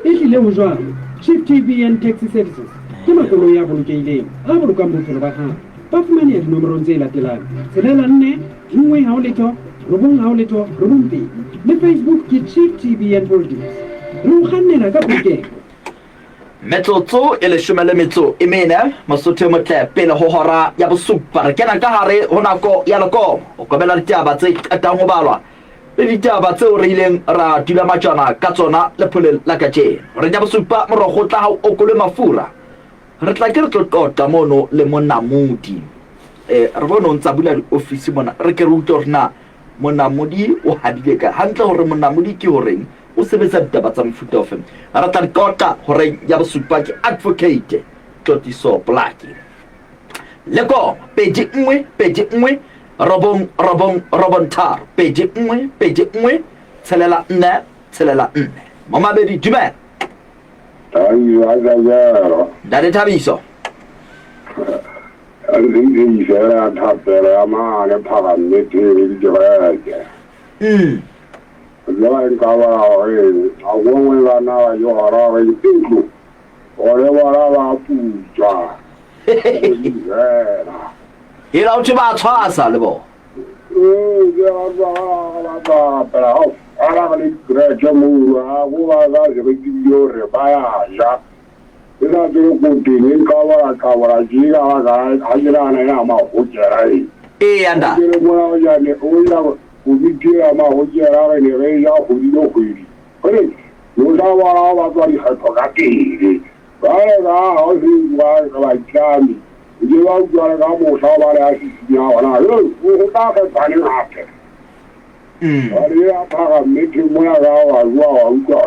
Ehlile ho jwalo. Chief TBN Taxi Services ke makoloi a bolokehileng, a bolokang bophelo ba hao. Ba fumaneha dinomorong tse latelang, tshelela nne, nngwe hao letho, robong hao letho, robong pedi. Le Facebook ke Chief TBN Holdings. Re o kgannela ka polokeho. Metsotso e leshome le metso e mene, Mosotho e motle, pele ho hora ya bosupa. Re kena ka hare ho nako ya lekomo. O kobela ditaba tse qetang ho balwa le ditaba tseo re ileng ra dula majwana ka tsona lepholeng la kajeno. Horeng ya bosupa morokgotla ha o okolwe mafura. Re tla ke re tlo qoqa mono le Monamodi. Eh, re bone o ntsa bula diofisi mona. Re ke re utlwe hore na Monamodi o habile kae. Hantle hore Monamodi ke horeng o sebetsa ditaba tsa mofuta ofe. Re tla di qoqa horeng ya bosupa ke Advocate Tlotliso Polaki. Lekoma pedi nngwe pedi nngwe robong robong robong tharo pedi nngwe pedi nngwe tshelela nne tshelela nne. Momabedi dumela. Ntate Thabiso. Re fela thapelo ya mane phagannete le dikereke. Jwale nka ba gore a gongwe bana ba ke gora gore ntlo gore bona ba putswa. Fela. Ela o ba tshwasa le bona. Ee, ke ba ba ba rapela ga fela le dikereke mo a go ba ba se re tsebile gore ba ya ja. Ke sa tsebe ko teng e nqabola qabola tje ka baka ha ke nahana ya mahokela e. Eya ntate. Ke re mona o jane o ja komiti ya mahokela re ne re ja kgwedi le kgwedi. Gore lo tla bona ba tswa dikgetho ka pele. Jwale ka ha o se ba ba itlame. Ke ba utlwa le ka mohla ba le a sisinya hona. Ho tla kgethwa neng hape. Jwale ya phara mme ke mona ka wa jwa wa utlwa.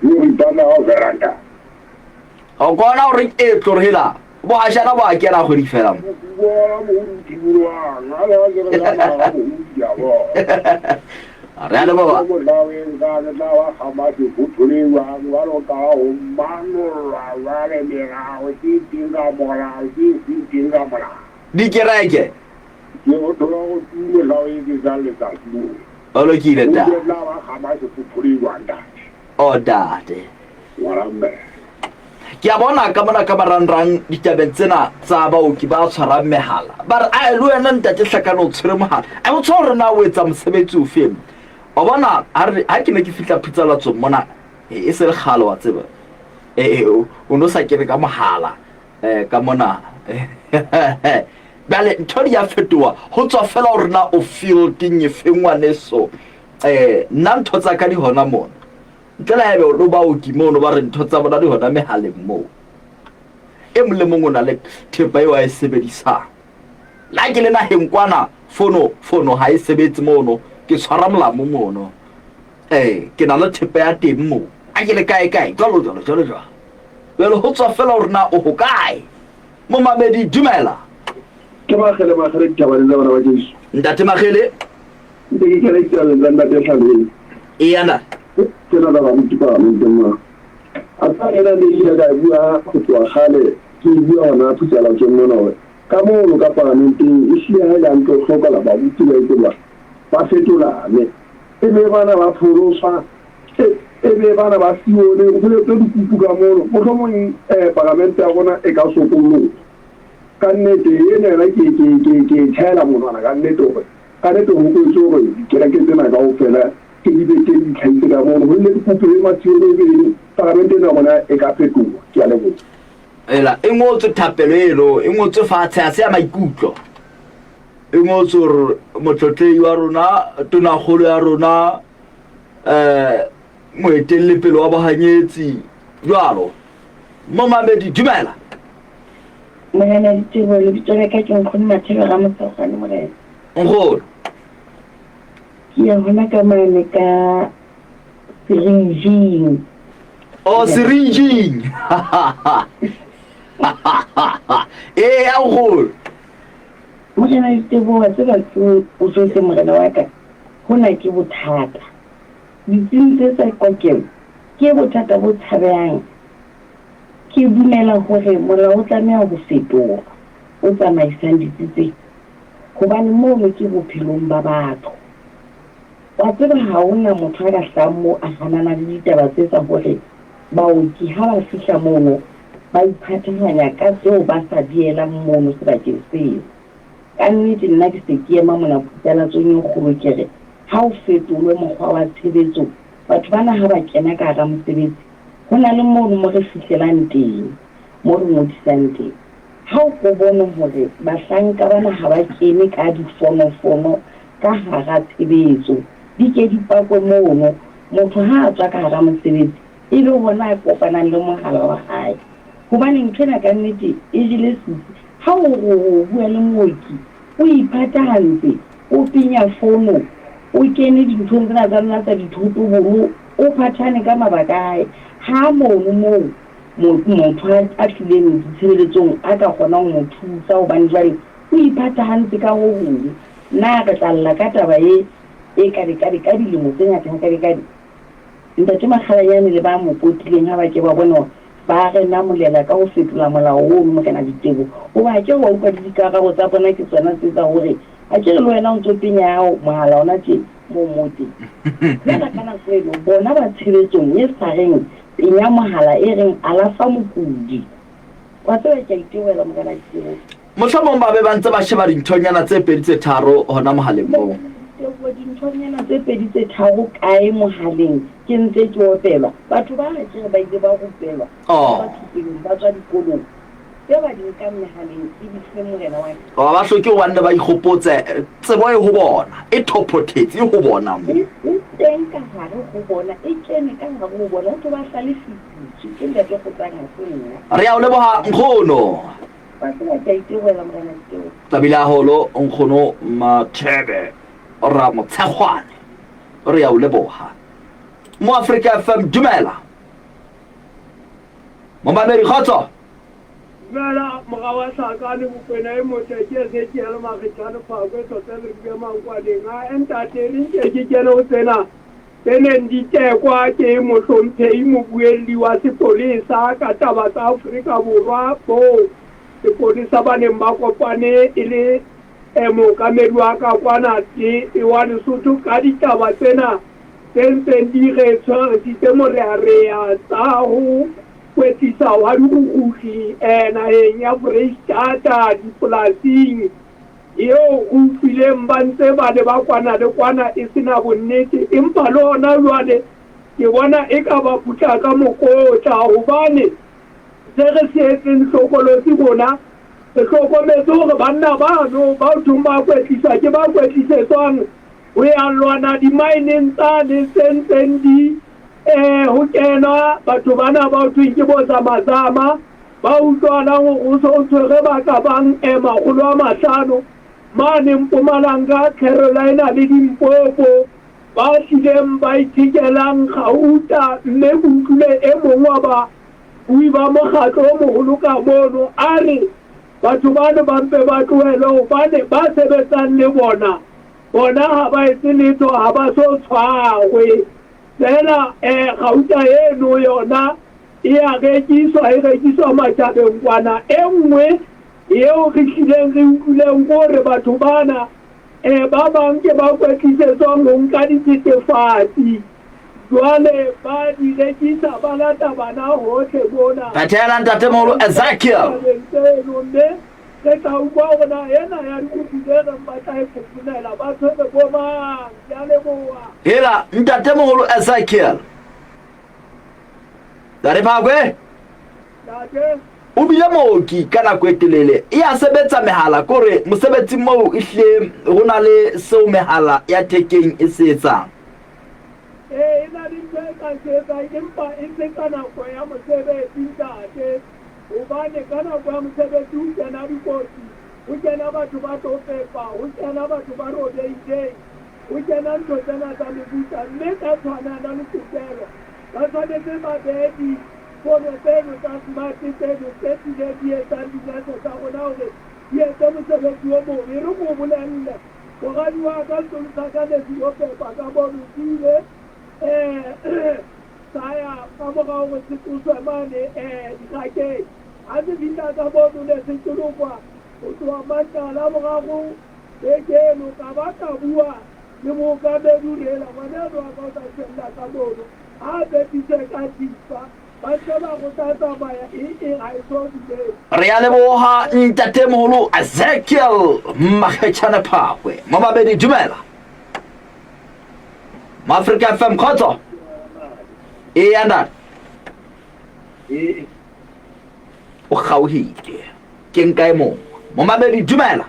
Yo re ipatla kaofela ntate. O kona gore e tlo re hela bo a shana bo a kena kgwedi fela mo. Bona mo o thibulwang a le a ke re ka mara bo ya bo. Re a leboha. Mo tlaweng ka ke tla wa gama sefotholeng wa ba lo ka ho manolla jwale melao ke teng ka molao ke seng teng ka molao. Dikereke. Ke go thola go tumo tlao e ke tsang letsatsi mo. O lokile O ntate. ke tla wa gama sefotholeng wa ntate. O ntate. Ngwana mme. Ke a bona ka mona ka marangrang ditabeng tsena tsa baoki ba tshwarang mehala. Ba re ae le wena ntate Hlakane o tshwere mohala. A o tshwa hore na o etsa mosebetsi ofe. Wa bona ha re ha ke ne ke fihla Phutsalatsong mona e se le kgale wa tseba. Ee, o no sa kene ka mohala um ka mona. Bjale ntho di ya fetoha, ho tswa fela hore na o fielding efe ngwaneso. Um nna ntho tsa ka di hona mona. Ntle le haebe o baoki mono ba re ntho tsa bona di hona mehaleng moo. E mong le mong o na le thepa eo a e sebedisang. Le ha ke le naheng kwana, fono, fono ha e sebetse mono, ke tshwara molamu mono. Ee, ke na le thepa ya teng moo. A ke le kae kae, jwalo jwalo, jwalo jwalo. Jwale ho tswa fela hore na o hokae. Momamedi, dumela. Ke Makgele Makgele dithabaneng tsa bana ba Jesu. Ntate Makgele. Ntse ke kena ditabeng tsa Ntate Hlabeng. Eya na. Ke na baruti paramenteng mona. A tsa ena ne ile ka e bua ho tloha kgale ke e bua hona phutsalatsong mona hore ka mono ka paramenteng e hlile ha e le hantle ho hlokahala baruti ba etse jwang ba fetolane e be bana ba pholoswa e be bana ba Sione ho etswe dikupu ka mono mohlomong paramente ya rona e ka sokoloha ka nnete ena yona ke ke ke ke e tjhaela monwana ka nnete hore ka nnete ho kwetswe hore dikereke tsena kaofela ke di be teng di tlhahise ka mono ho nne dikupu e Masione e beng paramente ena ya rona e ka fetoha. Ke a leboha. Ela e ngotswe thapelo eno e ngotswe fatshe ha se ya maikutlo. E ngotswe hore motlotlehi wa rona tonakgolo ya rona um moetellepele wa bohanyetsi jwalo. Momamedi dumela. Morena Diteboho, lebitso la ka ke Nkgono Mathebe Ramosegwane Morena. Nkgono. Ke ya hona ka mane ka syringing. Oh, syringing. Ee, ya nkgono. Morena Diteboho, wa tseba ke o jwetse morena wa ka, hona ke bothata. Ditsing tse tsa kokelo ke bothata bo tshabehang. Ke dumela hore molao o tlameha ho fetoha o tsamaisang ditsi tse, hobane mono ke bophelong ba batho. Wa tseba ha ho na motho a ka hlahang moo a hanana le ditaba tse tsa hore baoki ha ba fihla mono ba iphathahanya ka tseo ba sa di elang mono sebakeng seo. Ka nnete nna ke se ke ema mona phutalatsong e kgolo ke re ha o fetolwe mokgwa wa tshebetso, batho bana ha ba kena ka hara mosebetsi ho na le mono mo re fihlelang teng, mo re ngodisang teng. Ha o ko bone hore bahlanka bana ha ba kene ka difonofono ka hara tshebetso, di ke di pakwe mono, motho ha a tswa ka hara mosebetsi e be hona a kopanang le mohala wa hae. Hobane ntho ena ka nnete e jele setsi. Ha o re o bua le mooki, o iphathahantse, o penya fono, o kene dinthong tsena tsa lona tsa dithotobolo, o phathane ka mabaka a hae. Ha mono moo motho a tlileng ditshebeletsong a ka kgonang ho mo thusa hobane jwale o iphathahantse ka ho hong. Na re tla lla ka taba e e kadekade ka dilemo tse ngata hakadekade? Ntate Makgalanyane le ba mo potileng ha ba ke ba bone hore ba re namolela ka ho fetola molao ono, Morena Diteboho. Hoba ha ke re wa utlwa le dikarabo tsa bona ke tsona tse tsa hore ha ke re le wena o ntso penya ya hao mohala ona tje moo mo teng. Jwale ka nako eno bona ba tshebetsong e sa reng penya mohala e reng alafa mokudi. Wa tseba ke a itebohela Morena Diteboho. Mohlomong ba be ba ntse ba sheba dinthonyana tse pedi tse tharo hona mohaleng moo. Teboho, Dinthonyana tse pedi tse tharo kae mohaleng? Ke ntse ke opelwa. Batho ba ha ke re ba ile ba rupelwa, Oh. ba thupelong, ba tswa dikolong. Tse ba di nkang mehaleng e di fe Morena wa ka. Ba ba hloke hobane ba ikgopotse, tsebo e ho bona, e thophothetse, e ho bona mo. E, e teng ka hare ho bona, e kene ka hare ho bona. Ho thwe ba hlalefisitswe ke Ntate Kgotsang, ha se nna. Re a o leboha nkgono. Wa tseba ke a itebohela Morena Diteboho. Tabile haholo nkgono Mathebe Ramotshegwane. Re a o leboha. Mo Afrika FM dumela. Momamedi kgotso. Dumela mora wa Hlakane Mokwena e motle ke Ezekiel Magetjane Phakwe Tlotse le Rube Mankwaneng a ntate re nke ke kene ho tsena tse neng di tekwa ke mohlomphehi mobuelli wa sepolesa ka taba tsa Afrika Borwa boo sepolesa ba neng ba kopane e le mookamedi wa ka kwana le wa Lesotho ka ditaba tsena tse ntseng di re tshwarisitse morearea tsa ho kwetlisa hwa dirukuhli naheng ya Foreisetata dipolasing eo re utlwileng ba ntse ba leba kwana le kwana e se na bonnete, empa le hona jwale Ke bona eka ba putla ka mokotla hobane se re se etseng hlokolosi rona re hlokometse hore banna bano ba thong ba kwetliswa ke ba kwetlisetswang ho ya lwana dimaeneng tsane tse ntseng di eh ho kenwa batho bana ba thweng ke bo zamazama ba utlwanang hore o se o tshwere ba ka bang 500 mane Mpumalanga, Carolina le Limpopo ba hlileng ba ithekelang gauta mme ke utlwile e mong wa babui ba mokgatlo o moholo ka mono a re batho bano ba mpe ba tlohele hobane ba sebetsang le bona bona ha ba etse letho ha ba so tshwarwe fela gauta eno yona e ya rekiswa e rekiswa matjhabeng kwana. E nngwe eo re hlileng re utlwileng ke hore batho bana ba bang ke ba kwetlisetswang ho nka dithethefatsi jwale ba di rekisa ba lata bana hohle mona. Phethela ntatemoholo Ezekiel. Tabeng tseno mme re tla utlwa hore na ena ya dikopi tse reng ba tla e fofonela ba tshwere bo mang. Ke a leboha. Hela ntatemoholo Ezekiel. Ntate Phakwe. Ntate. O bile mooki ka nako e telele e a sebetsa mehala kore mosebetsing moo ehlile ho na le seo mehala ya thekeng e se etsang. Ee, e na le ntho e ka se etsang empa e se ka nako ya mosebetsi ntate, hobane ka nako ya mosebetsi ho kena dikotsi, ho kena batho ba tlo pepa, ho kena batho ba robehileng, ho kena ntho tsena tsa mefuta mme ka tshwanana le tokelo ba tshwanetse ba behe difono tseno tsa smart tseno tse tlileng di etsang dinese tsa rona hore di etse mosebetsi o mobe. E re ke o bolelle, moradi wa ka sekolo sa ka ne se ilo pepa ka mono se ile sa ya ka mora hore se tloswe mane dikgakeng. Ha se fihla ka mono ne se tolokwa ho tloha Mantaha boraro beke eno ka ba ka bua le mookamedi o re hela ngwana eno wa ka o tla shwella ka mono ha a pepiswe ka thipa ba ntse ba re o tla tsamaya eng eng ha e so dumele. Re a leboha ntatemoholo Ezekiel Makgetjhane Phakwe. Momamedi dumela. Moafrika FM kgotso. Eya ntate. O kgaohile. Ke nka e mong. Momamedi dumela.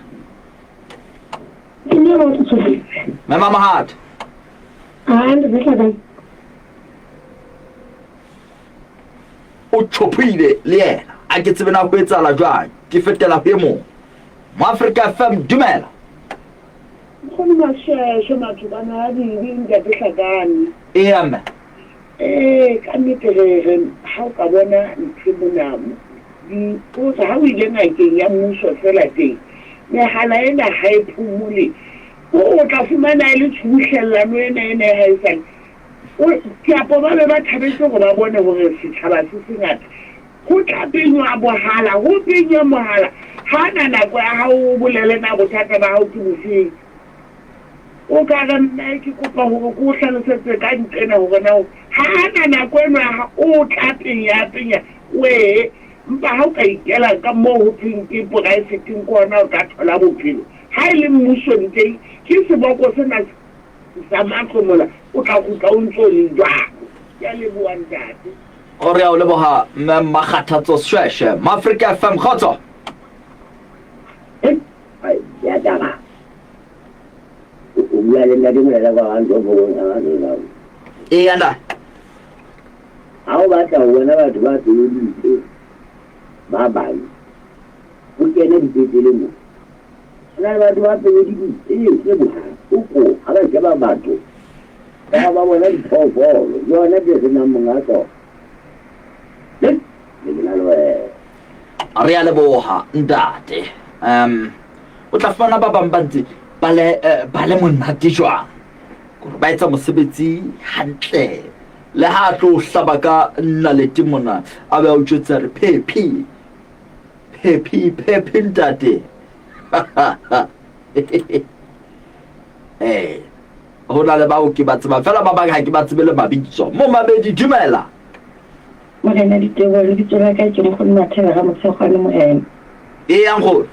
Mema Mohata. O tjhophile le yena. A ke tsebe na ho etsahala jwang. Ke fetela ho e mong. Moafrika FM dumela. Nkgono Masheshe Mathobana a dibe ntate Hlakane. Eya mme. Ee, ka nnete re re ha o ka bona ntho mona dipotsa ha o ile ngakeng ya mmuso fela teng mehala ena ha e phomole o o tla fumana e le tshubuhlellano ena ena e haesale kiapo ba be ba thabetse hore ba bone hore setjhaba se sengata ho tla penywa bohala ho penywa mohala ha na nako ya hao o bolele na bothata ba hao ke bofeng O ka re, Mme, ke kopa hore ke o hlalosetse ka nqena hore na ha a na nako eno ya ha o tla penya penya wee mpa ha o ka ikela ka moo ho thweng ke poraefeteng ke hona o tla thola bophelo. Ha e le mmusong teng ke seboko sena sa mahlomola o tla kgutla o ntse o le jwalo. Ke a leboha ntate. O re a o leboha Mme Mmakgathatso Shweshwe. Maafrika FM, kgotso. Ya taba. O bua le ntate Molela kwa ga ntlo go Eya ntate. Ha o batla ho bona batho ba pelo di mpe ba bang, o kene dipetlele mo. Ho na le batho ba pelo di mpe tse bohloko ha ba sheba batho ba ba bona diphoofolo ke yona tse senang monga tsona. Le ke na le wena. Re a leboha ntate. Um o tla fumana ba bang ba ntse ba le eh, ba le monate jwang kore ba etsa mosebetsi hantle le ha a tlo hlaba ka nalete mona a be a o jwetsa re phephi phephi phephi ntate eh ho na le bao ke ba tsebang fela ba bang ha ke ba tsebe le mabitso momamedi dumela Morena Diteboho, lebitso la ka ke Nkgono Mathebe Ramotshekgwane Morena. Eya Nkgono.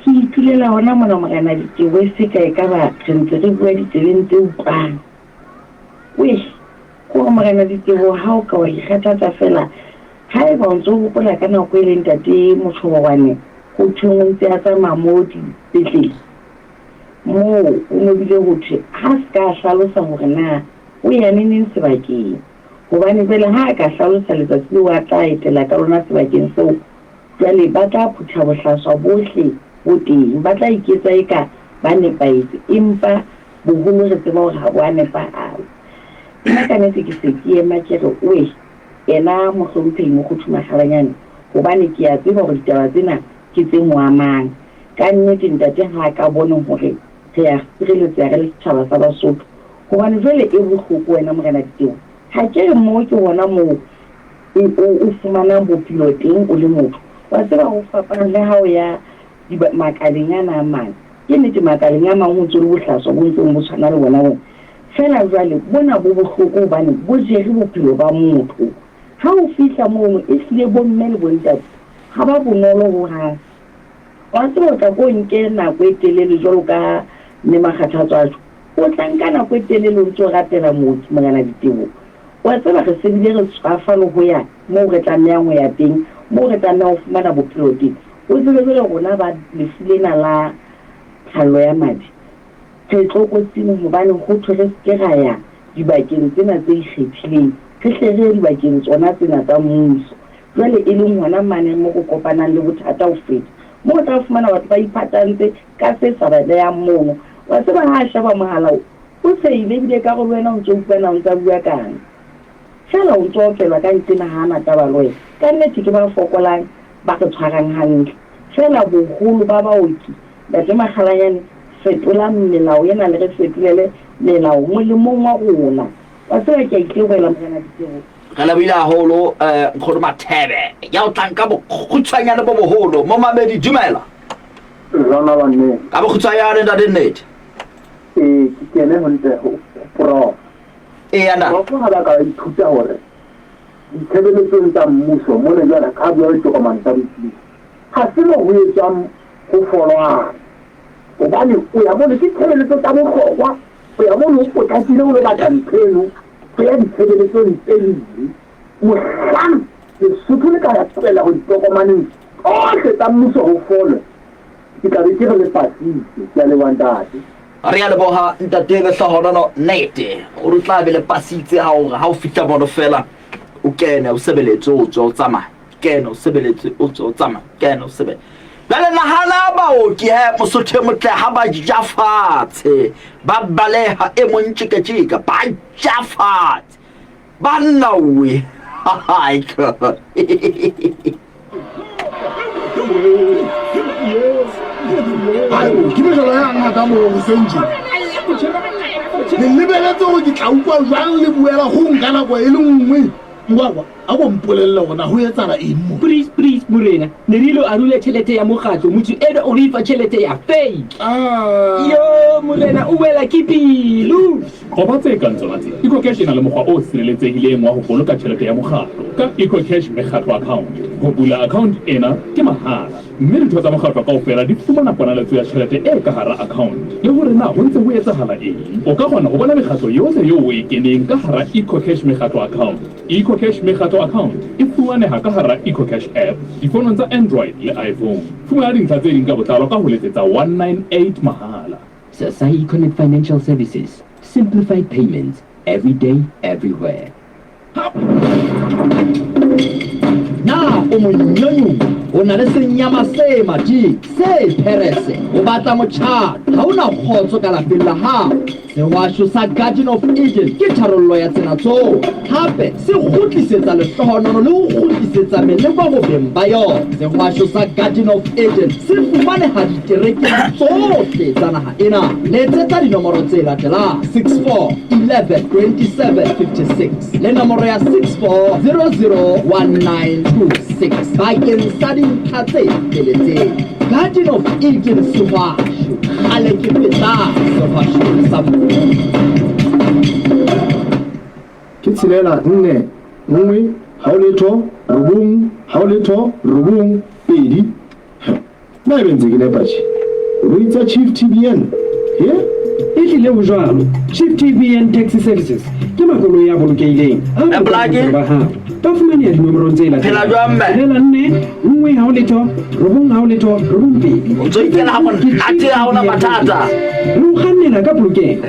Ke itulela hona mona Morena Diteboho e se ka e ka ba re ntse re bua ditsebeng tse utlwang. Weh! Kore Morena Diteboho ha o ka wa ikgathatsa feela haeba o ntse o hopola ka nako e leng ntate Mochobokwane ho thweng o ntse a tsamaya mo dipetlele moo o no bile ho thwe ha se ka hlalosa hore na o ya neneng sebakeng hobane jwale ha a ka hlalosa letsatsi leo a tla etela ka lona sebakeng seo jwale ba tla phutha bohlaswa bohle bo teng ba tla iketsa eka ba nepahetse empa boholo re tseba hore ha bo a nepahala. Nna ka nete ke se ke ema ke re oe ena Mohlomphehi Mokgothu Makgabanyane hobane ke a tseba hore ditaba tsena ke tse mo amang. Ka nnete ntate ha a ka bone hore re a sireletseha re le setjhaba sa Basotho hobane jwale e bohloko wena Morena Diteboho. Ha ke re moo ke hona moo o fumanang bophelo teng o le motho. Wa tseba ho fapana le ha o ya makaleng ana a mang. Ke nnete makaleng a mang ho ntse ho le bohlaswa bo ntseng bo tshwana le bona bona. Feela jwale bona bo bohloko hobane bo jere bophelo ba motho. Ha o fihla mono ehlile bomme le bontate ha ba bonolo hohang. Wa tseba o tla ko nke nako e telele jwalo ka Mme Makgathatso a tjho. O tla nka nako e telele o ntse o rapela mooki Morena Diteboho. Wa tseba re se bile re tswafa le ho ya moo re tlamehang ho ya teng, moo re tlamehang ho fumana bophelo teng. O tsebe jwale rona ba lefu lena la phallo ya madi re tlokotsing hobane ho thwe re se ke ra ya dibakeng tsena tse ikgethileng, re hle re ye dibakeng tsona tsena tsa mmuso. Jwale e leng hona mane mo re kopanang le bothata ho feta. Moo o tla fumana batho ba iphatantse ka se sa ba behang mono. Wa tseba ha a sheba mohala o, o tshehile ebile ekare le wena o ntso utlwa na o ntsa bua kang. Feela o ntso opelwa ka nqena ha a na taba le wena. Ka nnete ke ba fokolang ba re tshwarang hantle. Feela boholo ba baoki, Ntate Makgalanyane, fetolang melao ena le re fetolele melao molemong wa rona. Wa tseba ke a itebohela Morena Diteboho. Re lebohile haholo eh, Nkgono Mathebe ya o tlang ka bokgutshwanyane bo boholo. Momamedi, dumela. Jwana banne. Ka bokgutshwanyane ntate Nnete. Ee, ke kene ho ntle ho prof. Ee, ntate. Prof ha ba ka ba ithuta hore ditshebeletsong tsa mmuso mona jwale ka bua ditokomane tsa boitsebiso ha se mo ho etswang ho folwang hobane o ya mono ke tshebeletso tsa bohlokwa o ya mono o potlakile o lo batla ntho eno ho ya ditshebeletsong tse ding mohlang Lesotho le ka ya tswela ho ditokomaneng tsohle tsa mmuso ho folwe ke tla be ke re le pasitse. Ke a leboha ntate. Re a leboha ntate Lehlohonono Nete gore o tla be le pasitse ha o ha o fihla mono fela o kene o sebeletse o tswe o tsamaye kene o sebeletse o tswe o tsamaye kene o sebeletse bjale nagana baoki he mosotho e motle ha ba ja fatshe ba baleha e mong tjeketjeka ba ja fatshe Banna we! Hai Ke mejolo ya ngaka mo hoseng tje. Le lebeletse hore ke tla utlwa jwang le buela ho nka nako e le nngwe. Ngwakwa, a ko mpolelle hore na ho etsahala eng mo. Please, please, morena, ne re ilo arula tjhelete ya mokgatlo, motho enwa o re fa tjhelete ya fake. Yo, morena, o wela ke pelo. Qoba tse kang tsona tse. EcoCash e na le mokgwa o sireletsehileng wa ho boloka tjhelete ya mokgatlo ka EcoCash Mekgatlo Account. Ho bula account ena ke mahala, mme ditho tsa mokgatlo kaofela di fumana ponaletso ya tjhelete e ka hara account le hore na ho ntse ho etsahala eng. O ka kgona ho bona mekgatlo yohle eo o e keneng ka hara EcoCash Mekgatlo Account. EcoCash Mekgatlo Account e fumaneha ka hara EcoCash app difonong tsa Android le iPhone. Fumana dintlha tse ding ka botlalo ka ho letsetsa 198 mahala. Sasai Econet Financial Services, simplified payments, every day, everywhere. Na o monyonyo o na le senyama se mating se pherese o batla motjhato ha o na kgotso ka lapeng la hao sehwasho sa Garden of Eden ke tharollo ya tsena tsohle hape se kgutlisetsa lehlohonolo le ho kgutlisetsa meleko go beng ba yona sehwasho sa Garden of Eden se fumaneha diterekeng tsohle tsa naha ena letsetsa dinomoro tse latelang 64 11 27 56 le nomoro ya 64 00 1926 bakeng sa dintlha tse feletseng Garden of Eden sehwasho kgale ke feta sehwasho sa Ke tshelela nne nngwe hao letho robong hao letho robong pedi. Na ebe ntse ke nepa tjhe? Koloi tsa Chief TBN. He? Ehlile ho jwalo. Chief TV and Taxi Services ke makoloi a bolokehileng a bolokang bophelo ba hao. Ba fumaneha dinomorong tse Phela jwang, mme? Tshelela nne nngwe ha ho letho robong ha ho letho robong pedi. O ntso ikela ha monate, ha hona mathata. Re o kgannela ka polokeho.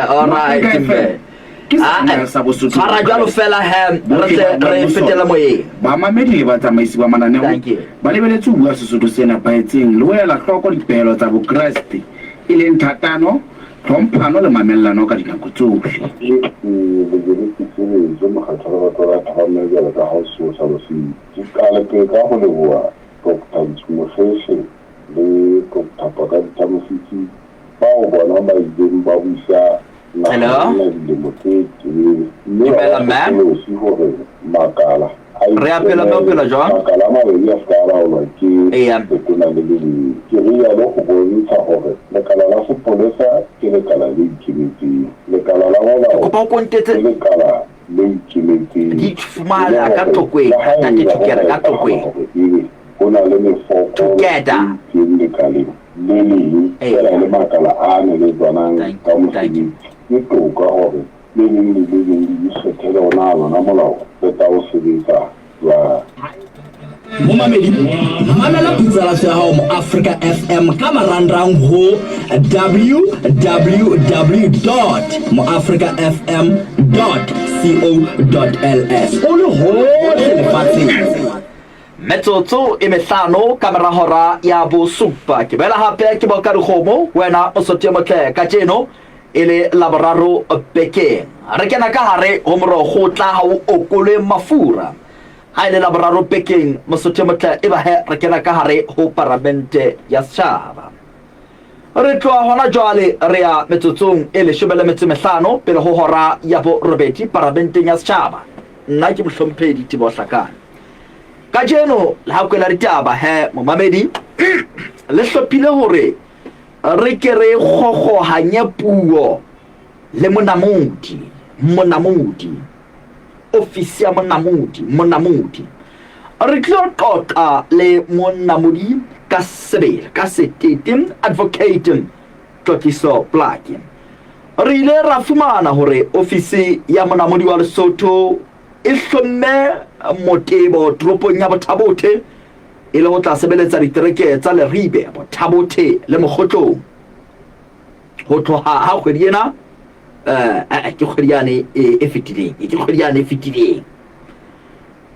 All right, mme. Ke Ah, sena sa Bosotho tshwara jwalo fela he re tle re fetele moyeng. Bamamedi le batsamaisi ba mananeo Thank you. ba lebeletse ho bua Sesotho se nepahetseng le ho ela hloko dipehelo tsa Bokreste, e leng thatano, tlhomphano le mamellano ka dinako tsohle. Ke lebeletse tshebetso mokgatlo le batho ba thome jwalo ka ha o se o hlalositse. Ke qale pele ka ho leboha Doctor Ntsu Mokgeshe le Doctor Pakalitha Mosisili bao bona ba ileng ba busa naha Hello? ena dilemo tse telele mme ba Dumela, ba ma'am. hlokolosi hore makala a Re a phela, mme o phela jwang? Makala a mabedi a se ka a laolwa ke letona le le leng. Ke rialo ho bontsha hore lekala la sepolesa ke lekala le ikemetseng. Lekala la molao Ke kopa o kontetse ke lekala le ikemetseng. Di fumana E le ka hore Tlokweng, le ha Ntate eba ho Thukela, ka ka etsahala Tlokweng. hore ebe ho na le mefokolo Together. e itseng lekaleng le leng, feela e le makala a neletsanang ka mosebetsi, ke toka hore le leng le le leng le ikgethele hore na lona molao le tla o sebetsa jwang. Momamedi, mamela phutsalaso ya hao Moafrika FM ka marangrang ho www moafrika fm co ls o le hohle lefatsheng. Metsotso e mehlano ka mora hora ya bosupa. Ke boela hape ke boka dikgomo wena mosotho e motle kajeno e le Laboraro bekeng. Re kena ka hare ho morokgotla ha o okolwe mafura. Ha e le Laboraro bekeng mosotho e motle e ba he re kena ka hare ho paramente ya setjhaba. Re tloha hona jwale re ya metsotsong e leshome le metso e mehlano pele ho hora ya borobedi paramenteng ya setjhaba. Nna ke mohlomphehi Diteboho Hlakane. Kajeno Lehakwe la Ditaba he momamedi le hlophile hore re ke re kgokgohanye puo le monamodi, monamodi, ofisi ya monamodi, monamodi. Re tlo qoqa le monamodi ka sebele, ka setete, Advocate Tlotliso Plaatje. Re ile ra fumana hore ofisi ya monamodi wa Lesotho e hlomme motebo toropong ya Bothabothe e le ho tla sebeletsa ditereke tsa Leribe, Bothabothe le Mokgotlong. Ho tloha ha kgwedi ena eh, eh, ke kgwedi yane e, e fetileng, ke kgwedi yane e fetileng.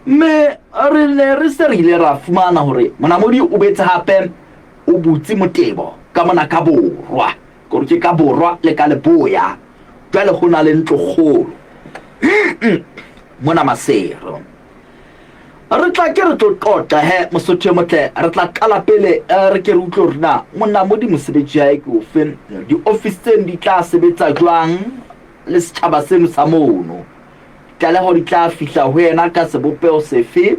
Mme re ne re se re ile ra fumana hore monamodi o boetse hape o butse motebo ka mona ka borwa. Kore ke ka borwa le ka leboya. Jwale ho na le ntlokgolo mona Maseru. Re tla ke re tlo qoqa he Mosotho e motle, re tla qala pele eh, re ke re utlwe hore na monamodi mosebetsi ya hae ke ofe, di-office tseno di tla sebetsa jwang le setjhaba seno sa mono. Tlaleho di tla fihla ho yena ka sebopeho sefe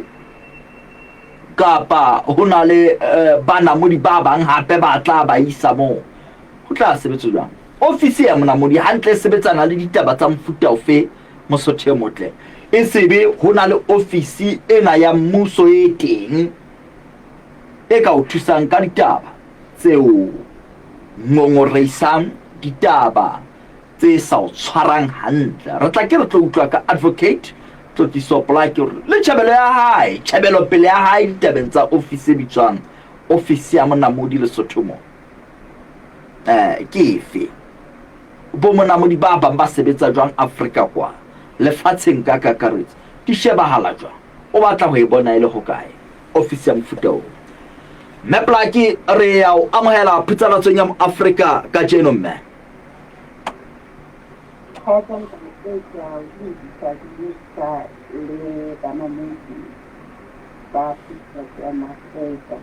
kapa ho na le eh, banamodi ba bang hape ba tla ba isa moo. Ho tla sebetswa jwang? Ofisi ya monamodi hantle e sebetsana le ditaba tsa mofuta ofe Mosotho e motle? E sebe ho na le ofisi ena ya mmuso e teng e ka o thusang ka ditaba tseo ngongoreisang, ditaba tse sa o tshwarang hantle. Re tla ke re tlo utlwa ka Advocate Tlotliso Polaki hore le tjhebelo ya hae, tjhebelopele ya hae ditabeng tsa ofisi e bitswang Ofisi ya Monamodi Lesotho mo eh ke efe. Bomonamodi ba bang ba sebetsa jwang Afrika kwa, lefatsheng ka kakaretso, di shebahala jwang? O batla ho e bona e le hokae ofisi ya mofuta oo? Mme Plaki, re ya o amohela phutsalatsong ya Moafrika kajeno, mme. Kgotso ntate, ke a o dumedisa, ke dumedisa le bamamedi ba Phutsatso ya Moafrika.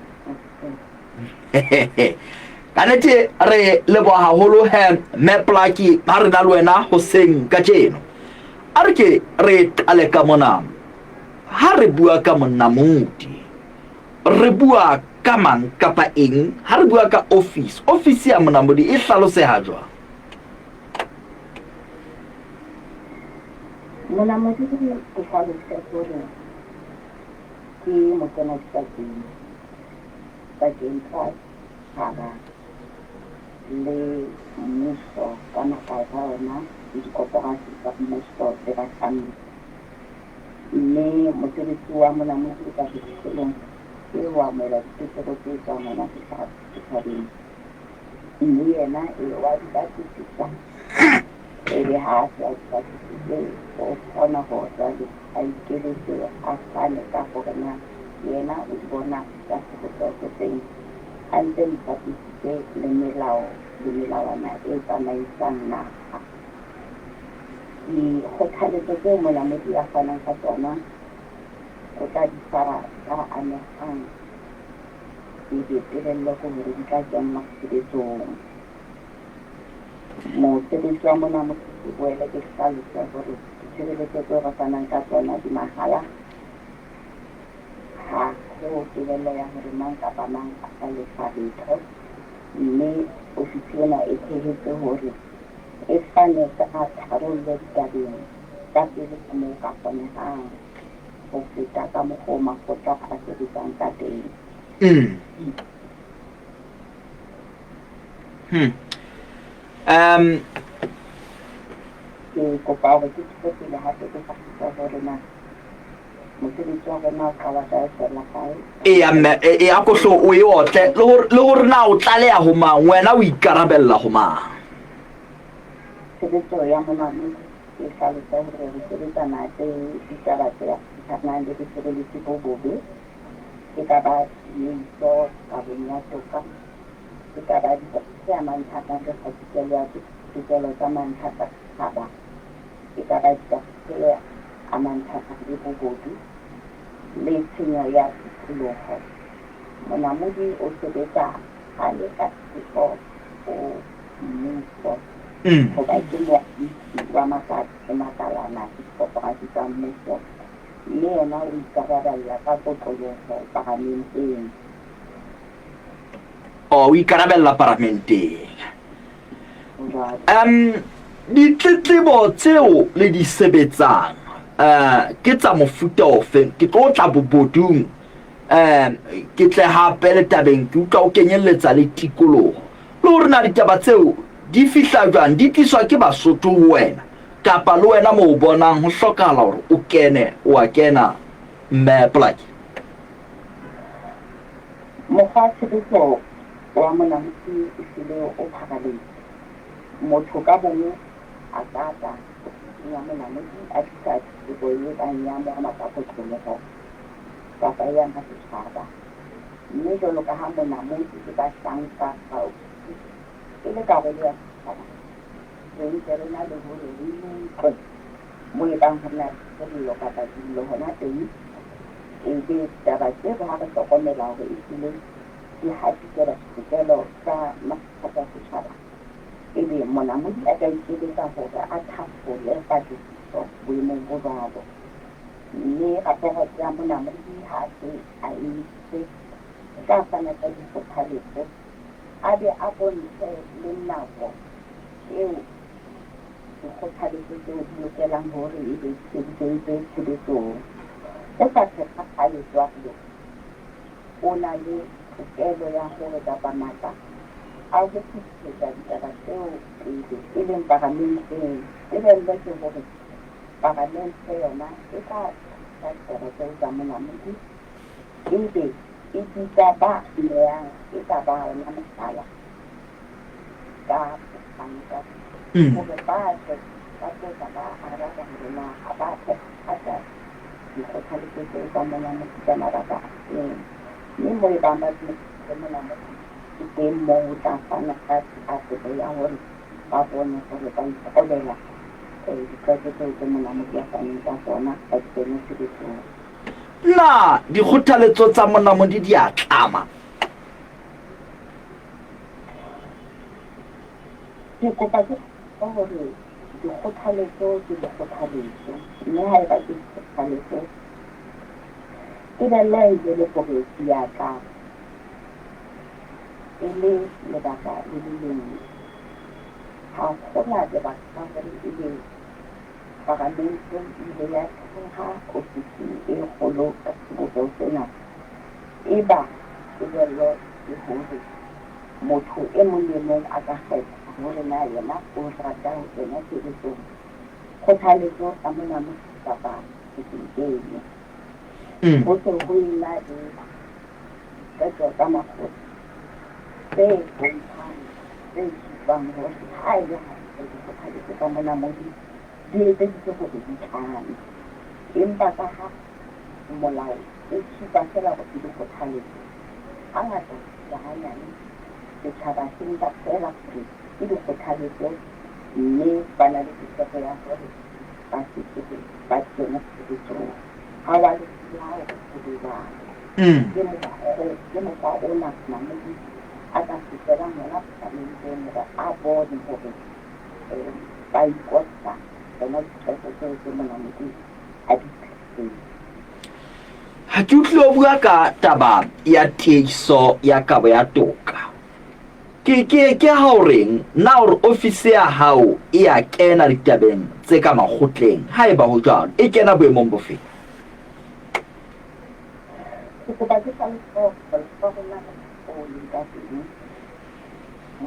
Ka nete re leboha haholo he Mme Plaki ha re na le wena hoseng kajeno. A re ke re qale ka mona. Ha re bua ka monamodi, re bua ka mang kapa eng? Ha re bua ka office, office ya monamodi e hlaloseha jwang? Monamodi ke hlalose hore ke mokenadipakeng pakeng tsa setjhaba le mmuso ka makala a ona le dikoporasi tsa mmuso le bahlami. Mme mosebetsi wa Monamodi o ka sehlohlolong ke ho amohela ditletlebo tse tswang hona setjhabeng. Mme yena e wa di batlisisa, ebe ha a se a di batlisitse o kgona hore jwale a ikeletse a fane ka hore na yena o di bona ka sebopeho se feng, a ntse a ipapisitse le melao le melawana e tsamaisang naha. Dikgothaletso tseo Monamodi a fanang ka tsona o tla di fa ba amehang ebe tebello ke hore di tla kenngwa tshebetsong. Mosebetsi wa Monamodi ke boele ke hlalose hore ditshebeletso tseo re fanang ka tsona di mahala, ha ho tebello ya hore mang kapa mang a ka lefa letho, mme ofisi ena e thehetswe hore e fane ka tharollo ditabeng ka pele ka moo ho ka kgonehang ho feta ka mokgwa oo makgotla a sebetsang ka teng. Ke kopa hore ke tswele pele hape ke hlalose hore na mosebetsi wa rona o qala kae fela kae. Eya mme, e a ko hlo o e otle le hore le hore na o tlaleha ho mang, wena o ikarabella ho mang. Tshebetso ya monamodi e hlalosa hore re sebetsana le ditaba tse amanang le bosebeletsi bo bobe, e ka ba tiehiso tabeng ya toka, e ka ba ditaba tse amanthanang le kgatikelo ya ditokelo tsa mantlha tsa setjhaba, e ka ba ditaba tse amanthanang le bobodu le tshenyo ya tikoloho. Monamodi o sebetsa a le ka theko ho mmuso hoba ke moahi wa makala le makalana a dikoporasi tsa mmuso mme yena o ikarabella ka kotloloho paramenteng. Oh, o ikarabella paramenteng. Um ditletlebo tseo le di sebetsang um ke tsa mofuta ofe? Ke tlo tla bobodung um ke tle hape le tabeng ke utlwa o kenyelletsa le tikoloho le hore na ditaba tseo di fihla jwang, di tliswa ke Basotho ho wena kapa le wena mo o bonang ho hlokahala hore o kene, o a kena Mme Polaki? Mokgwa wa tshebetso wa monamodi ehlile o pharaletse. Motho ka bong a ka tla ofising ya monamodi a tlisa tletlebo e bang ya mo ama ka kotloloho kapa e ama setjhaba. Mme jwalo ka ha monamodi le bahlanka ba ofisi e le karolo ya setjhaba, re ntse re na le hore re utlwe moo e bang ho na le sello kapa dillo hona teng, ebe taba tseo ha re hlokomela hore ehlile di hatikela ditokelo tsa mathata a setjhaba, ebe monamodi a ka ikeletsa hore a thakgole patlisiso boemong bo jwalo. Mme raporoto ya monamodi ha a se a e ntshitse, o tla fana ka dikgothaletso a be a bontshe le nako eo dikgothaletso tseo di lokelang hore ebe di se di kentswe tshebetsong. Ho sa phethahale jwalo, o na le tokelo ya hore kapa matla a ho fetisetsa ditaba tseo pele e leng paramenteng. Tebello ke hore paramente yona e tla thusa ditaba tseo tsa monamodi ebe e bitsa ba amehang e ka ba ona mohlala ka banka hore ba tle ba tlo tla ba araba hore na ha ba phethahatsa dikgothaletso tseo tsa monamodi ka mabaka a feng. Mme moo e bang ba dumellane le monamodi ke teng moo ho tla fana ka tsebo ya hore ba bone hore ba ikobela diqeto tseo tse monamodi a faneng ka tsona ba di kenye tshebetsong. Na dikgothaletso tsa monamodi di a tlama? Ke kopa ke hore dikgothaletso ke dikgothaletso, mme haeba ke dikgothaletso, tebello e be le hore di a tlama e le lebaka le le leng. Ha hona lebaka la hore ebe paramente e ile ya theha ofisi e kgolo ka sebopeho sena, eba tebello ke hore. Motho e mong le e mong a ka kgetha hore na yena o rata ho kena tshebetsong, kgothaletso ya Monamodi kapa ho se e kenye. Ho se ho ena le diqeto tsa makgotla tse bontshang, tse supang hore ha e le hantle dikgothaletso tsa Monamodi di etseditswe hore di tlame. Empa ka ha molao o supa feela hore ke dikgothaletso, hangata le hanyane setjhaba se nka feela hore ke dikgothaletso mme ba na le tokelo ya hore ba se ke ba di kenya tshebetsong. Ha wa lokela hore ho be jwalo. Ke ke mokgwa ona Monamodi a ka fihlelang hona palamenteng hore a bone hore ba ikotla tsona diqeto tseo tse Monamodi a di phethileng. Ha ke utlwile o bua ka taba ya tiehiso ya kabo ya toka. Ke ke ke ha o reng na o re ofisi ya hao e ya kena ditabeng tse ka makgotleng? Haeba ho jwalo, e kena boemong bofe? Ke kopa ke hlalose hore wa rona o leng ka teng.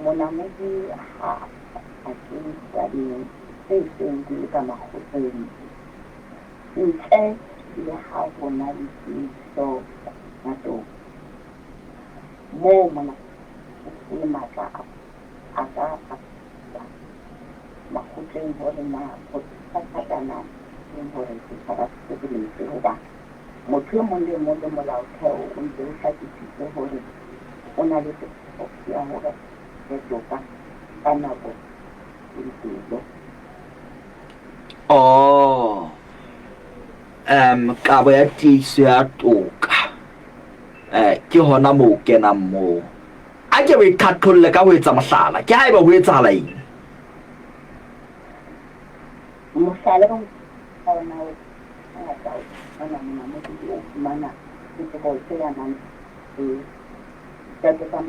Monamodi ha a kene ditabeng tse seng di le ka makgotleng. Ntle le ha ho na le tiiso ya toka, moo molao o fuwe matla a ka apolwa makgotleng hore na ho thatana eng hore setjhaba se sebeletse hoba motho e mong le e mong le molaotheo o ntse o hlakisitse hore o na le tokelo ya hore a toka ka nako le pelo. Oh. Um kabo ya tiiso ya toka. Eh ke hona moo kenang moo. A ke o iqhaqholle ka ho etsa mohlala. Ke haeba ho etsahala eng? Mohlala o ona o hangata o fumana monamodi o fumana tletlebo tse amang le diqeto tsa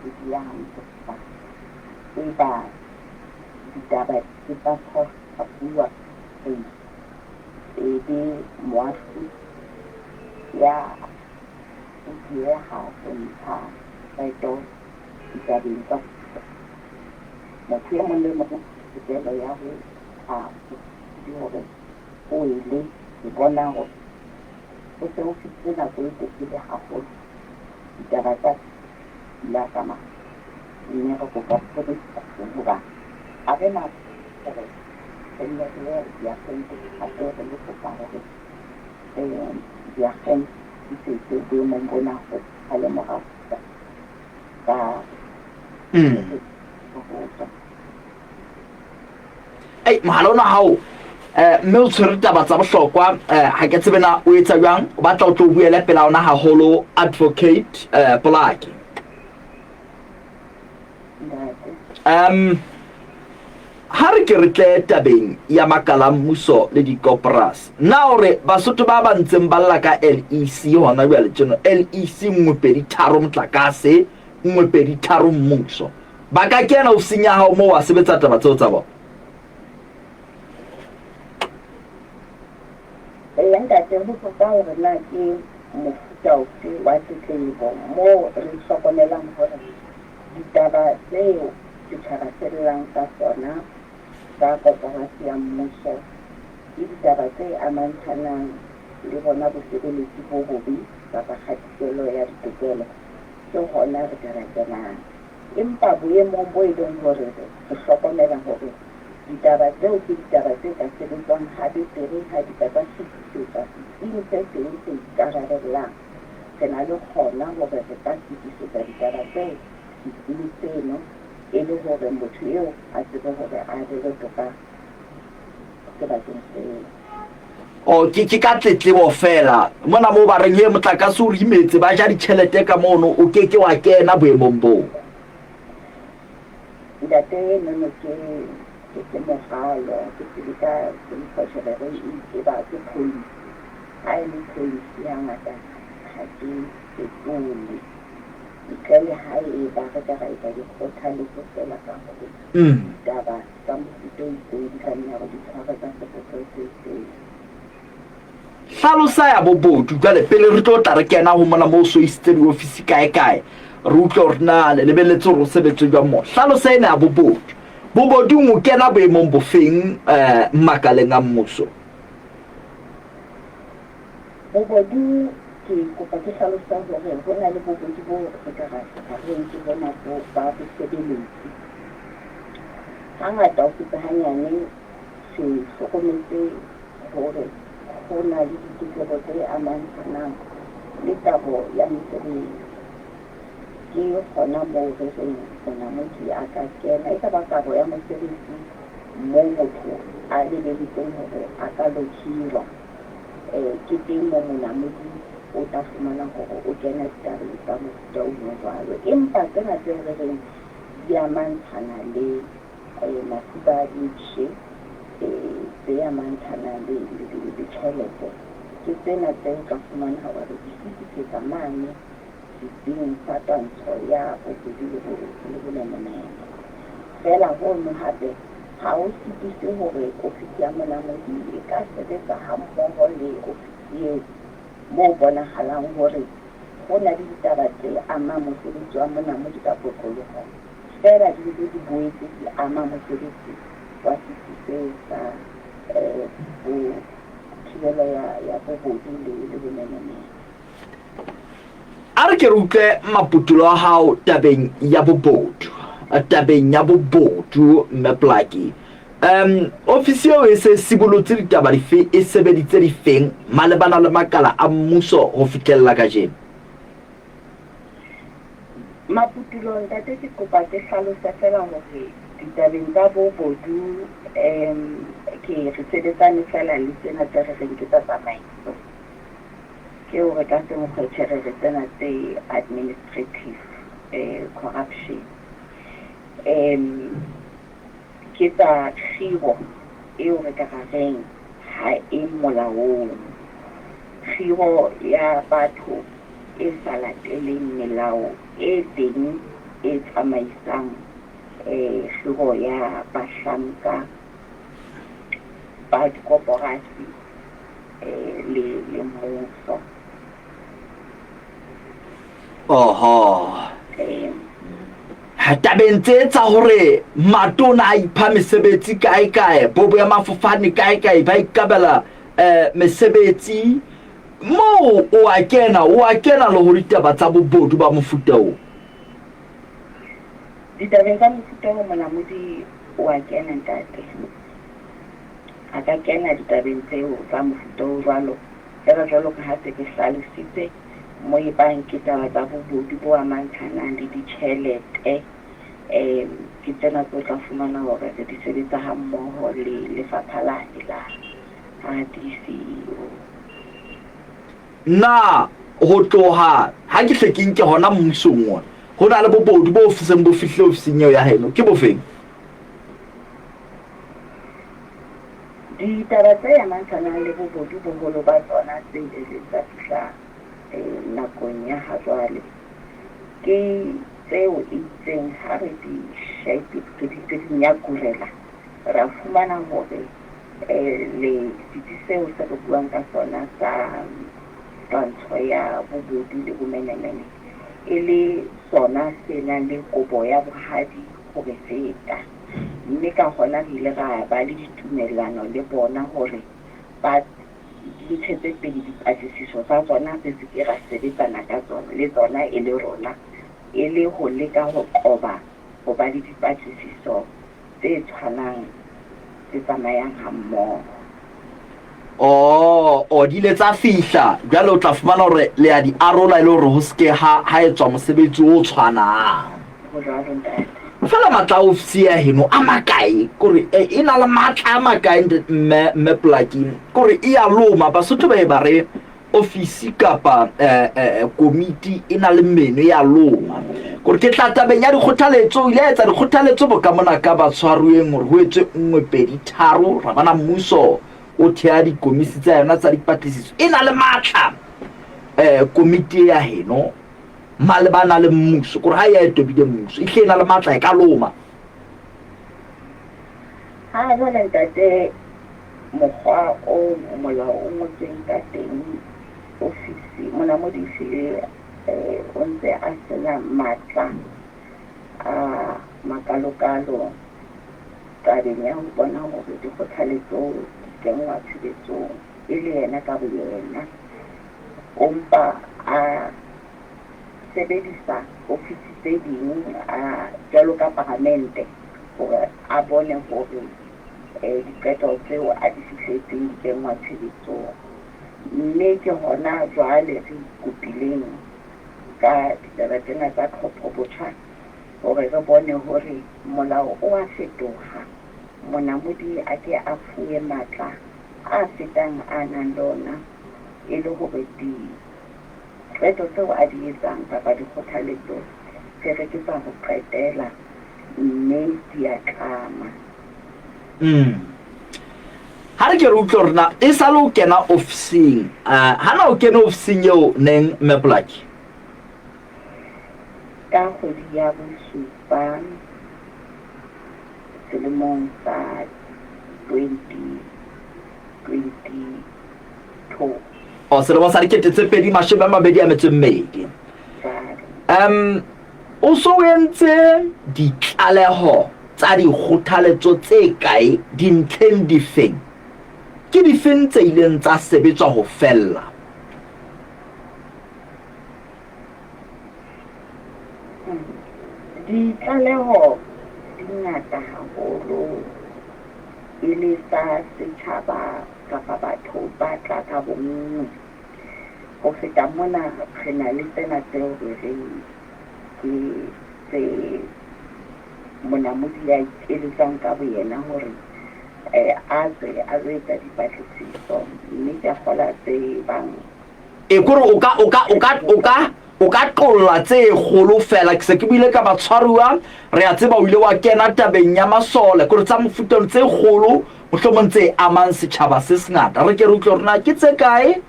di ya hantle e ba ditaba di tla bua e be moahlodi ya o dieha ho ntsha qeto ditabeng tsa motho e mong le mong tokelo ya ho tla di hore o ele ke bona hore ho se ho fetile nako e telele haholo ditaba tsa la tsamaya mme re kopa tshebedisano hoba ha re na hore re nne re ye diakgente hape re lo kopa hore diakgente di setse boemong bona ho sale morao ka ho tswa. Ei, mohala ona hao eh mme o tshwere taba tsa bohlokwa eh ha ke tsebe na o etsa jwang o batla o tlo buele pela ona haholo advocate eh Polaki um ha re ke re tle tabeng ya makala a mmuso le dikoporasi na o re basotho ba ba ntseng ba lla ka LEC hona jwale tjeno LEC 1 2 3 motlakase 1 2 3 mmuso Ba ka kena ofising ya hao moo wa sebetsa taba tseo tsa bona. Eya ntate, ho tswa hore na ke mofuta ofe wa tletlebo moo re hlokomelang hore ditaba tseo setjhaba se llang ka tsona ka koporasi ya mmuso ke ditaba tse amantshanang le bona bosebeletsi bo bobe kapa kgatikelo ya ditokelo, ke hona re ka ra kenang. Empa boemong bo e leng hore re hlokomela hore ditaba tseo ke ditaba tse ka sebetswang habetere ha di ka tsa fetisetswa setsing se seng se ikarabellang, re na le kgona hore re ka fetisetsa ditaba tseo setsing seno e le hore motho eo a tsebe hore a abelwe toka sebakeng seo. Oh, ke ke ka tletlebo fela mona moo ba reng he motlakase o re imetse ba ja ditjhelete ka mono o ke ke wa kena boemong boo. Ntate enono ke ke ke moralo ke tsebe ka ke re e ba ke policy ha e le policy hangata ha ke fetole ntle le ha e ba re ka ra etsa dikgothaletso fela ka hore ditaba tsa mofuta o itseng di tlameha hore di tshwarwe ka sebopeho se itseng. Hlalosa ya bobodu jwale pele re tlo tla re kena ho mona moo so isitse diofisi kae kae. Re utlwe hore na le lebelletse hore o sebetswe jwang moo. Hlalosa ena ya bobodu. Bobodung o kena boemong bofeng um makaleng a mmuso? Bobodu ke kopa ke hlalose hore ho na le bobodu bo re ka ra reng ke bona bo ba bosebeletsi. Hangata ho feta hanyane re hlokometse hore ho na le ditletlebo tse amantshanang le kabo ya mesebetsi. Ke hona moo re reng monamodi a ka kena. E ka ba kabo ya mosebetsi moo motho a lebeletseng hore a ka lo hirwa. Ke teng moo monamodi o tla fumana hore o kena ditabeng tsa mofuta ono jwalo. Empa tsena tseo re reng di amantshana le masiba a dipshe, tse amantshana le tjhelete, ke tsena tse o tla fumana hore re di fetisetsa mane setsing sa twantsho ya bobodu le bomenemene. Feela hono hape ha ho sitise hore ofisi ya monamodi e ka sebetsa hammoho le ofisi eo moo bonahalang hore ho na le ditaba tse amang mosebetsi wa monamodi ka kotloloho, feela di ntse di boetse di ama mosebetsi wa setsi seo sa thibelo ya bobodu le bomenemene. A re ke re utlwe maputulo a hao tabeng ya bobodu, tabeng ya bobodu, Mme Plaki. Um, ofisi eo e se sibolotse ditaba dife, e sebeditse difeng malebana le makala a mmuso ho fihlella kajeno? Maputulo, ntate, ke kopa ke hlalose feela hore ditabeng tsa bobodu um ke re sebetsane feela le tsena tse re reng ke tsa tsamaiso. Ke hore ka senkgwetjhe re re tsena tse administrative corruption. Ke tsa kgiro eo re ka ra reng ha e molaong. Kgiro ya batho e sa lateleng melao e teng e tsamaisang kgiro ya bahlanka ba dikoporasi le le mmuso. Oho. Tabeng tse tsa hore matona a ipha mesebetsi kae kae, bo boemafofane kae kae ba ikabela mesebetsi, moo o a kena, o a kena le ho ditaba tsa bobodu ba mofuta oo. Ditabeng tsa mofuta oo monamodi o a kena ntate. A ka kena ditabeng tseo tsa mofuta o jwalo, feela jwalo ka ha se ke hlalositse mo e bang ke taba tsa bobodu bo amantshanang le ditjhelete. Um ke tsena tse o tla fumana hore re di sebetsa ha mmoho le lefapha lane la ha DCEO. Na ho tloha ha ke hle ke nke hona mmusong ona, ho na le bobodu bo seng bo fihlile ofising eo ya heno? Ke bofeng? Ditaba tse amantshanang le bobodu boholo ba tsona tse ileng tsa fihla nakong ya hajwale ke tseo e itseng ha re di re di nyakurela ra fumana hore le setsi seo se re buang ka sona sa twantsho ya bobodu le bomenemene e le sona se nang le kobo ya bohadi ho re feta. Mme ka hona re ile ra ba le ditumellano le bona hore ba ntshetse pele dipatlisiso tsa tsona, re se ke ra sebetsana ka tsona, le tsona e le rona, e le ho leka ho qoba ho ba le dipatlisiso tse tshwanang tse tsamayang hammoho. Oh, oh, di ile tsa fihla. Jwale o tla fumana hore le a di arola e le hore ho se ke ha, ha etswa mosebetsi o tshwanang. Ho jwalo, ntate. Fela matla a ofisi ya heno a makae? Kore e, e na le matla a makae mme, mme Polaki? Kore e a loma. Basotho ba e ba re ofisi kapa eh, eh, komiti e na le meno e a loma. Kore ke tla tabeng ya dikgothaletso, o ile a etsa dikgothaletso bo ka mona ka batshwaruweng hore ho etswe nngwe, pedi, tharo, ra bona mmuso o thea dikomisi tsa yona tsa dipatlisiso. E na le matla eh, komiti e ya heno malebana le mmuso, kore ha e ya e tobile mmuso, e hle e na le matla e ka loma. Ha jwale ntate, mokgwa o molao o ngotsweng ka teng, ofisi, monamodi ehlile O ntse a sena matla a makalokalo tabeng ya ho bona hore dikgothaletso di kenngwa tshebetsong e le yena ka boyena. O mpa a sebedisa ofisi tse ding a jwalo ka paramente hore a bone hore diqeto tseo a di fihletseng di kenngwa tshebetsong. Mme ke hona jwale re ikopileng ka ditaba tsena tsa tlhopho botjha hore re bone hore molao o a fetoha, monamodi a ke a fuwe matla a fetang a nang le ona e le hore diqeto tseo a di etsang kapa dikgothaletso re re ke tsa ho qetela mme di a tlama. Ha re ke re utlwe hore na e sa le o kena ofising, ha na o kene ofising eo neng Mme Polaki? Ka kgwedi ya bosupa selemong sa 2022. O selemo sa 2022. O so o entse ditlaleho tsa dikgothaletso tse kae dintlheng difeng? Ke difeng tse ileng tsa sebetswa ho fella? Ditlaleho di ngata haholo e le tsa setjhaba kapa batho ba tla ka bonngwe. Ho feta mona, re na le tsena tseo re reng ke tse monamodi ya ikeletsang ka boyena hore a tswe a lo etsa dipatlisiso, mme ke a kgola tse bang. E, kore o ka, o ka, o ka, o ka, o ka qolla tse kgolo feela. Ke se ke buile ka batshwaruwa, re a tseba o ile wa kena tabeng ya masole, kore tsa mofuta ono tse kgolo mohlomong tse amang setjhaba se sengata. Re ke re utlwe hore na ke tse kae,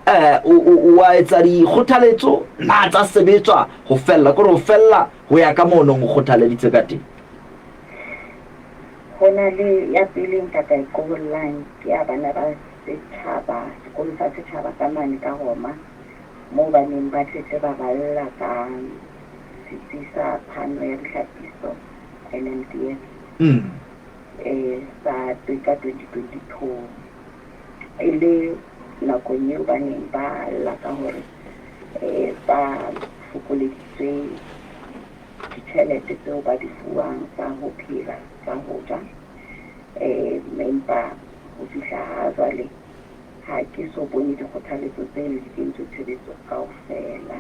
um wa etsa dikgothaletso na tsa sebetswa ho fella, kore ho fella ho ya ka moo o neng o kgothaleditse ka teng. Ho na le ya pele nka ka e qobollang ke ya bana ba setjhaba, sekolo sa setjhaba ka mane ka Roma, moo ba neng ba tletleba ba lla ka setsi sa phano ya dihlapiso, NMDS. Sa ka 2022, e le nakong eo ba neng ba lla ka hore ba fokoleditswe ditjhelete tseo ba di fuwang tsa ho phela, tsa ho ja. Empa ho fihla ha jwale ha ke so bone dikgothaletso tseno di kentswe tshebetsong kaofela.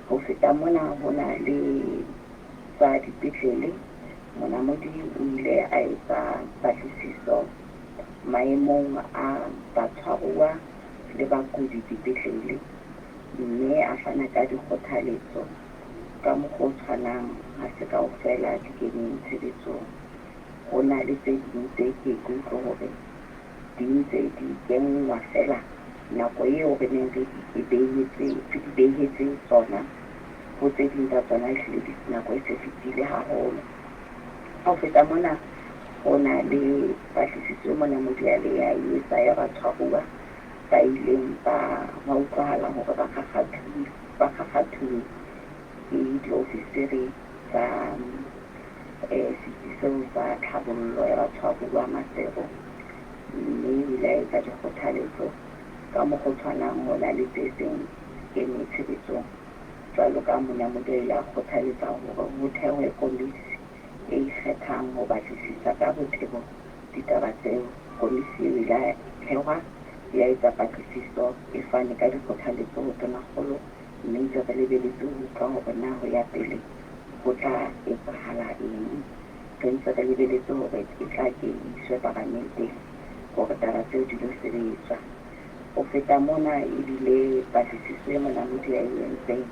Ho feta mona, ho na le tsa dipetlele. Monamodi o ile a etsa patlisiso maemong a batshwaruwa le bakudi dipetlele mme a fana ka dikgothaletso ka mokgwa o tshwanang ha se kaofela di keneng tshebetsong. Ho na le tse ding tse ke ke utlwe hore di ntse di kenngwa feela nako eo re neng re di behetse re di behetse tsona. Ho tse ding tsa tsona ehlile di nako e se fetile haholo. Ho feta mona, ho na le patlisiso e monamodi a le ya e etsa ya batshwaruwa ba ileng ba hwa utlwahala hore ba kgakgathuwe ba kgakgathuwe ke diofisiri tsa setsi seo sa tlhabollo ya batshwaruwa Maseru, mme o ile a etsa dikgothaletso ka mokgwa o tshwanang ho na le tse seng kene tshebetsong. Jwalo ka monamodi a ile a kgothaletsa hore ho thehwe komisi e ikgethang ho batlisisa ka botebo ditaba tseo. Komisi eo ile ya thehwa, ya etsa patlisiso, e fane ka dikgothaletso ho Tonakgolo mme ntse re lebeletse ho utlwa hore na ho ya pele ho tla etsahala eng. Re ntse re lebeletse hore e tla ke e iswe Paramenteng hore taba tseo di lo sebetswa. Ho feta mona, e bile patlisiso e monamodi a e entseng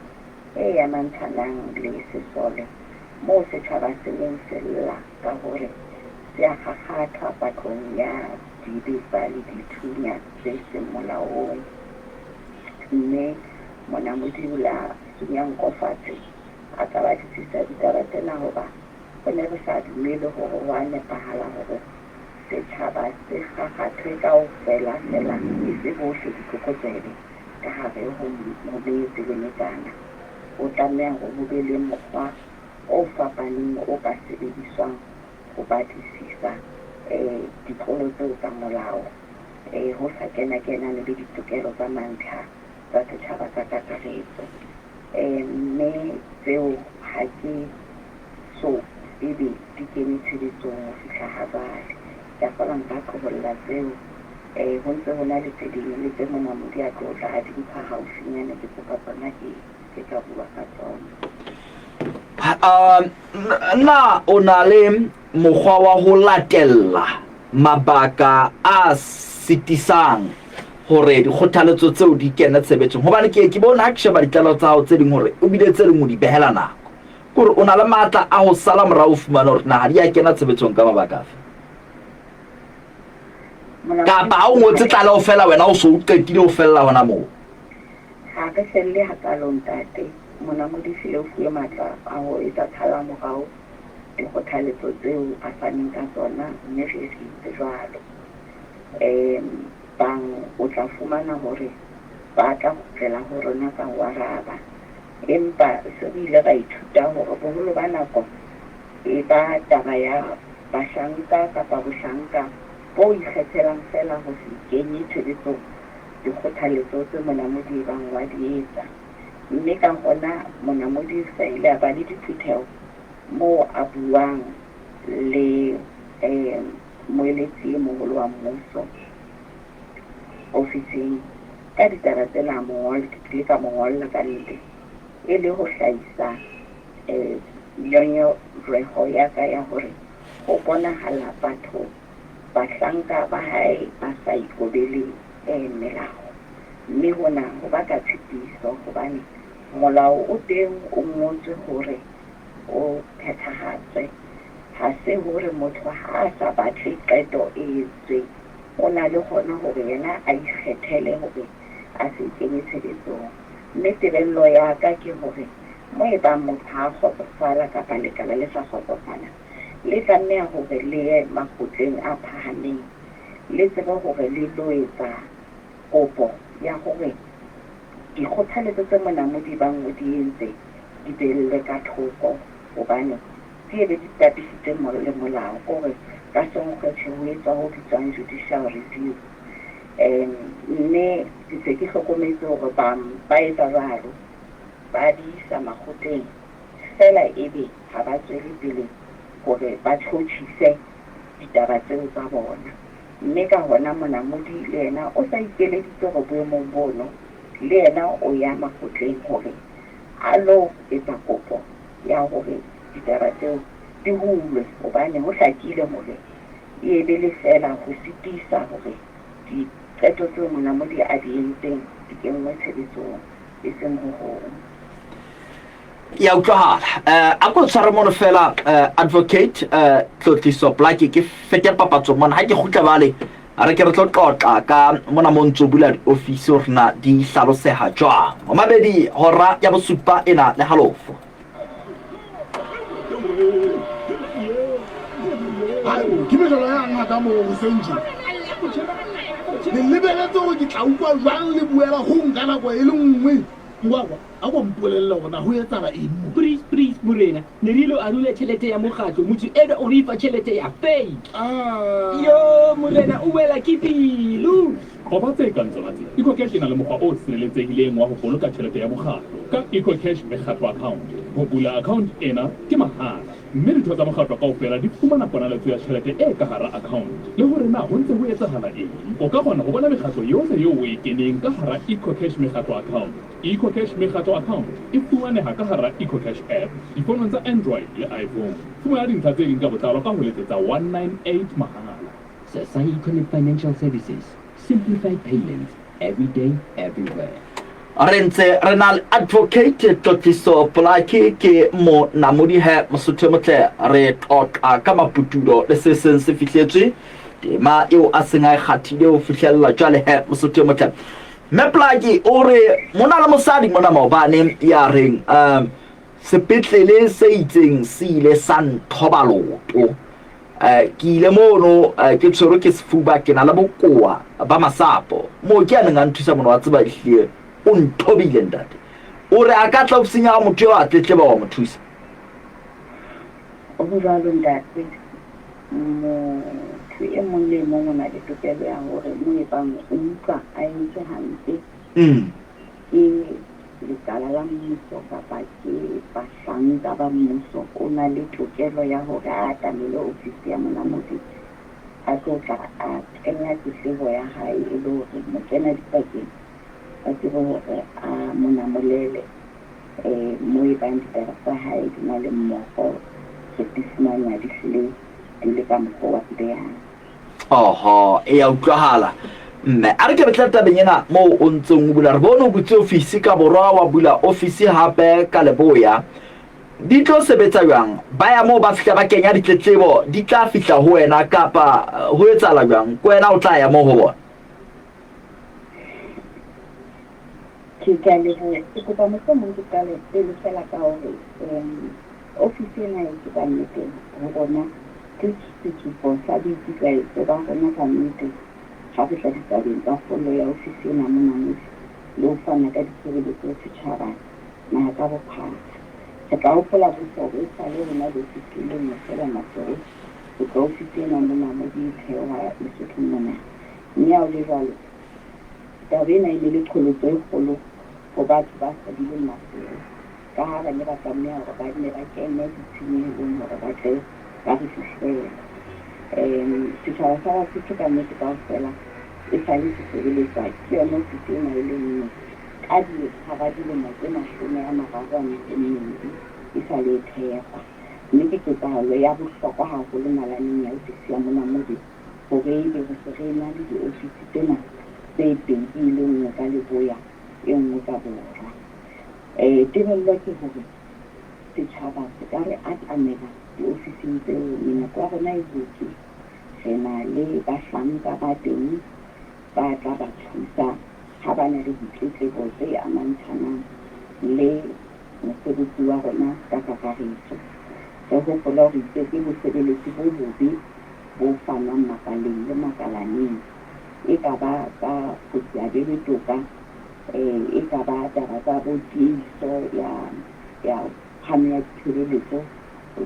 e amantshanang le sesole moo setjhaba se neng se lla ka hore se a kgakgathwa patlong ya dibetsa le dithunya tse seng molaong. Mme monamodi o la sunya nko fatshe a ka batlisisa ditaba tsena hoba re ne re sa dumele hore ho a nepahala hore Setjhaba se kgakgathwe kaofela feela, e se bohle ditlokotsebe. ka hare ho ho metse le metsana. Ho tlameha hore ho be le mokgwa o fapaneng o ka sebediswang ho batlisisa ditlolo tseo tsa molao, ho sa kena-kenane le ditokelo tsa mantlha tsa setjhaba ka kakaretso. Mme tseo ha ke so ebe di kene tshebetsong ho fihla ha jwale. Ke a kgolwa nka tloholla tseo. Ho ntse ho na le tse ding le tse Monamodi a tlo tla a di ntsha haufinyane, ke kopa tsona ke ke ka bua ka tsona. Na o na le mokgwa wa ho latella mabaka a sitisang hore dikgothaletso tseo di kene tshebetsong? Hobane ke ke bone ha ke sheba ditlaleho tsa hao tse ding hore o bile tse ding o di behela nako. Ke hore o na le matla a ho sala morao o fumane hore na ha di a kena tshebetsong ka mabaka afe. Kapa ha o ngotse tlaleho fela wena o so o qetile o fella hona moo. Ha re felle hakalo ntate. Monamodi ehlile o fuwe matla a ho etsa tshalamorao dikgothaletso tseo a faneng ka tsona mme re re entse jwalo. Um bang o tla fumana hore ba tla kgutlela ho rona ka ho araba. Empa se re ile ra ithuta hore boholo ba nako e ba taba ya bahlanka kapa bohlanka bo ikgethelang feela ho se kenye tshebetsong dikgothaletso tse Monamodi ebang wa di etsa. Mme ka hona Monamodi o sa ile a ba le diphutheho moo a buang le moeletsi e moholo wa mmuso ofising ka ditaba tsena. A mo ngolla, ke tlile ka mo ngolla ka nnete e le ho hlahisa nyonyoreho ya ka ya hore ho bonahala batho bahlanka ba hae ba sa ikobele melao. Mme hona ho baka tshitiso hobane molao o teng o ngotswe hore o phethahatswe. Ha se hore motho ha a sa batle qeto e entsweng, o na le hona hore yena a ikgethele hore a se e kenye tshebetsong. Mme tebello ya ka ke hore mo e bang motho ha a kgotsofala kapa lekala le sa kgotsofala, le tlameha hore le ye makgotleng a phahameng le tsebe hore le lo etsa kopo ya hore dikgothaletso tse Monamodi bang o di entse di beellwe ka thoko hobane di ebe di tapisitse le molao. Ke hore ka senkgwetjhe ho etswa ho bitswang judicial review. Mme ke se ke hlokometse hore bang ba etsa jwalo, ba di isa makgotleng feela ebe ha ba tswele pele hore ba tjhotjhise ditaba tseo tsa bona. Mme ka hona Monamodi le yena o sa ikeleditse hore boemong bono le yena o ya makgotleng hore a lo etsa kopo ya hore ditaba tseo di hulwe hobane ho hlakile hore e ebe le feela ho sitisa hore diqeto tseo Monamodi a di entseng di kenngwe tshebetsong e seng ho hong. Ya utlwahala. Eh, a ko tshware mono fela eh, advocate eh, Tlotliso Plaki ke fete papatso mona ha ke kgutla bale a re ke re tlo qoqa ka mona mo ntso bula diofisi hore na di hlaloseha jwang. Mabedi hora ya bosupa ena le halofo. Ke mehlolo ya ngaka moo hoseng tje. Le lebeletse hore ke tla utlwa jwang le buela ho nka nako e le nngwe. Ngwakwa, a ko mpolelle hore na ho etsahala eng mo. Please, please, morena, ne re ilo arula tjhelete ya mokgatlo, motho enwa o re fa tjhelete ya fake. Yo, morena, o wela ke pelo. Qoba tse kang tsona tse. EcoCash e na le mokgwa o sireletsehileng wa ho boloka tjhelete ya mokgatlo ka EcoCash Mekgatlo Account. Ho bula account ena ke mahala mme ditho tsa mokgatlo kaofela di fumana ponaletso ya tjhelete e ka hara account le hore na ho ntse ho etsahala eng. O ka kgona ho bona mekgatlo yohle eo o e keneng ka hara EcoCash Mekgatlo Account. EcoCash Mekgatlo Account e fumaneha ka hara EcoCash app difonong tsa Android le iPhone. Fumana dintlha tse ding ka botlalo ka ho letsetsa 198 mahala. Sesa Econet Financial Services, simplified payments, every day, everywhere. Re ntse re na le Advocate Tlotliso Polaki ke monamodi he Mosotho e motle re qoqa ka maputulo le se seng se fihletswe tema eo a seng a e kgathile ho fihlella jwale he Mosotho e motle. Mme Polaki o re mona le mosadi mona maobane ya reng um sepetlele se itseng se ile sa nthoba loto. Eh, ke ile mono eh, ke tshwerwe ke sefuba ke na le bokoa ba masapo. Mooki a neng a nthusa mono wa tseba ehlile. O nthobile ntate. O re a ka tla ofising ya hao motho eo a tletleba wa mo thusa? Ho jwalo ntate. Motho e mong le e mong o na le tokelo ya hore mo e bang o utlwa a entswe hampe ke lekala la mmuso kapa ke bahlanka ba mmuso, o na le tokelo ya hore a atamele ofisi ya Monamodi a tlo tla a kenya tletlebo ya hae e le hore mokena dipakeng a tsebe hore a mo namolele mo e bang ditaba tsa hae di na le mmogo, re di fumana di hlile di le ka mokgwa wa di behang. Oho, e ya utlwahala. Mme a re ke re tle tabeng ena moo o ntseng o bula. Re bone o butse ofisi ka borwa, wa bula ofisi hape ka leboya. Di tlo sebetsa jwang? Ba ya moo ba fihla ba kenya ditletlebo, di tla fihla ho wena kapa ho etsahala jwang? Ke wena o tla ya moo ho bona? Ke ke a leboha. Ke kopa mohlomong ke qale pele feela ka hore um ofisi ena e ke ka nnete ho rona ke sesupo sa boikitlaetso ba rona ka nnete ha re tla ditabeng tsa kgolo ya ofisi ena mona mose le ho fana ka ditshebeletso setjhaba naha ka bophara. Re tla hopola bohle hore esale rona le ofisi e le nngwe feela Maseru ho tloha ofisi ena mona Modi e theoha Lesothong mona. Mme ha ho le jwalo, taba ena e ne le qholotso e kgolo ho batho ba hlabileng Maseru ka ha ba ne ba tlameha hore ba nne ba kene ditshenyehelong hore ba tle ba re fihlele. Setjhaba sa Basotho ka nnete kaofela esale se sebeletswa ke yona ofisi ena e le nngwe ka hara dilemo tse 32 esale e thehwa. Mme ke ketsahalo ya bohlokwa haholo nalaneng ya ofisi ya Monamodi hore ebe re se re ena le diofisi tsena tse pedi e le nngwe ka leboya e nngwe ka borwa. Tebello ke hore setjhaba se ka re atamela diofising tseo. Menyako ya rona e butswe, re na le bahlanka ba teng ba tla ba thusa ha ba na le ditletlebo tse amantshanang le mosebetsi wa rona ka kakaretso. Re hopola hore itse ke bosebeletsi bo bobe bo fanwang makaleng le makalaneng, e ka ba tsa ho se abelwe toka, e ka ba taba tsa bo tiehiso ya ya phano ya ditshebeletso,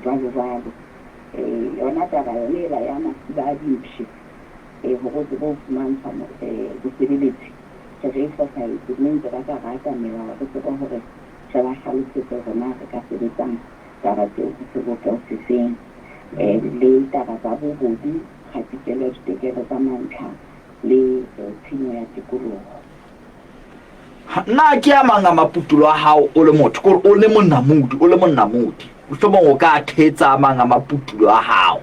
jwalo jwalo. Yona taba yona ela ya masiba a dimpshe, hore o tsebe ho fumantshwa bosebeletsi, re re e fosahetse, mme ntse ba ka re atamela hore re tsebe hore re ba hlalosetse hore na re ka sebetsang taba tseo ho sebopeho sefeng. Le taba tsa bobodu, kgatikelo ya ditokelo tsa mantlha le tshenyo ya tikoloho. Na ke a mang a maputulo a hao o le motho, kore o le monamodi, o le monamodi, mohlomong o ka thetsa a mang a maputulo a hao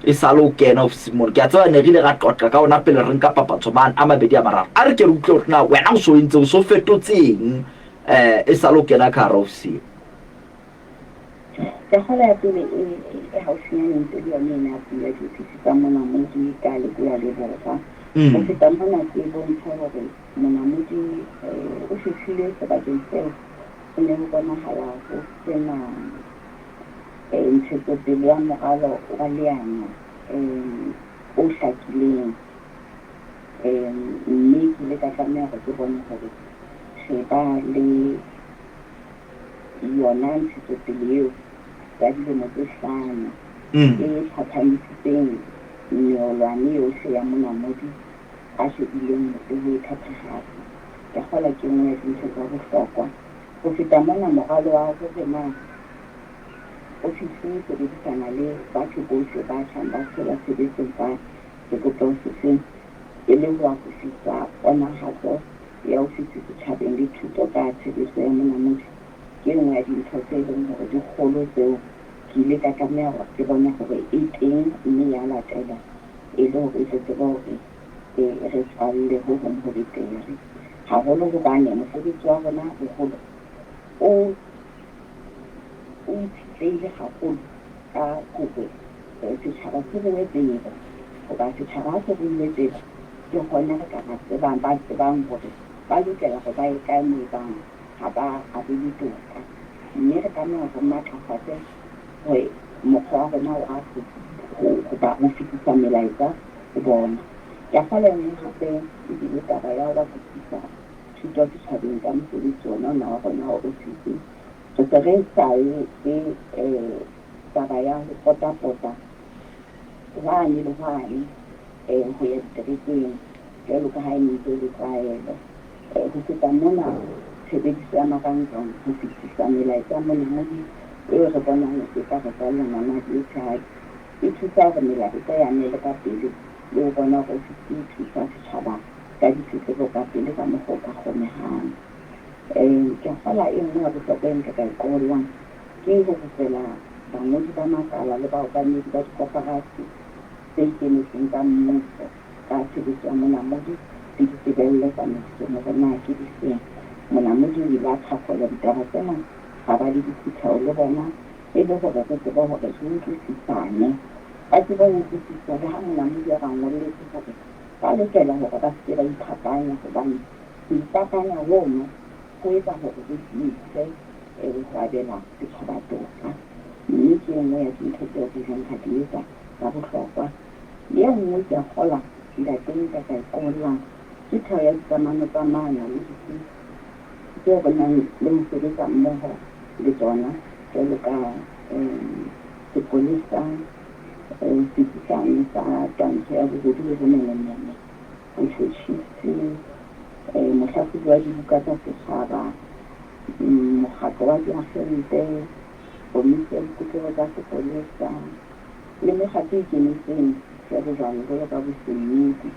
e sa le o kena ofising mono. Ke a tseba ne re ile ra qoqa ka ona pele re nka papatso mane a mabedi a mararo. A re ke re utlwe hore na wena o so entse, o so fetotseng e sa le o kena ka hara ofisi eo. Karolo ya pele e e haufinyane ntse le yone ena ya pulo ya diofisi tsa Monamodi ka Leboya le Borwa. Ho feta mona ke bontshe hore Monamodi o fihlile sebakeng seo ho ne ho bonahala ho se na ntshetsopele ya moralo wa leano o hlakileng, mme ke ile ka tlameha hore ke bone hore re ba le yona ntshetsopele eo ya dilemo tse hlano e thathamisitseng meolwane yohle ya Monamodi a shebileng le ho e phethahatsa. Ke kgolwa ke nngwe ya dintho tsa bohlokwa. Ho feta mona, moralo wa hore na ofisi e sebedisana le batho bohle ba tjhang ba tshelwa tshebetsong ka sebopeho sefeng e le ho akofisa ponahatso ya ofisi setjhabeng le thuto ka tshebetso ya Monamodi ke e nngwe ya dintho tse leng hore di kgolo tseo ke ile ka tlameha hore ke bone hore e teng mme ya latelwa e le hore e tlo tsebe hore e re tswalle ho hong ho betere. Haholo hobane mosebetsi wa rona boholo o o itshetlehile haholo ka hore setjhaba se rue tsebo. Hoba setjhaba ha se ruile tsebo, ke hona re ka ba tsebang, ba tsebang hore ba lokela hore ba ye kae moo ebang ha ba abelwe toka. Mme re tlameha hore re matlafatse hore mokgwa wa rona wa ho ba ho fetisa melaetsa ho bona. Ke a kgolwa e nngwe hape e bile taba ya ho batlisisa thuto setjhabeng ka mosebetsi ona ona wa rona wa ofisi. Re se re sa etse taba ya ho potapota hwane le hwane ho ya diterekeng jwalo ka ha e ne ntse e le tlwaelo. Ho feta mona, tshebediso ya marangrang ho fetisa melaetsa ya monamodi eo re bonang e ka re tswalla namadi e tshehadi e thusa hore melaetsa e anele ka pele le ho bona hore ofisi e thusa setjhaba ka ditletlebo ka pele ka mokgwa o ka kgonehang. Ke kgola e nngwe ya bohlokwa e nka ka e qollang ke ho rupela bangodi ba makala le baokamedi ba dikoporasi tse ikemetseng tsa mmuso ka tshebetso ya Monamodi le ditebello tsa metsong hore na ke difeng. Monamodi o ile a thakgola ditaba tsena, ra ba le diphutheho le bona e le hore re tsebe hore re utlwisisane. Ba tsebe ho utlwisisa le ha Monamodi a ba ngolletse hore ba lokela hore ba se ke ba iphapanya hobane ho iphapanya hono ho etsa hore re tiise ho abela setjhaba toka, mme ke e nngwe ya dintho tseo re ileng ra di etsa tsa bohlokwa. E nngwe ke a kgolwa ntate nka ka e qollang ke theo ya dikamano tsa maano le ditsi tseo re nang le ho sebetsa mmoho le tsona jwalo ka sepolesa, setsi sane sa twantsho ya bobodu le bomenemene, botjhotjhisi, mohlahlobi wa dibuka tsa setjhaba, mokgatlo wa diagente, komiti ya ditletlebo tsa sepolesa le mekgatlo e ikemetseng jwalo-jwalo jwalo ka boSenyuku,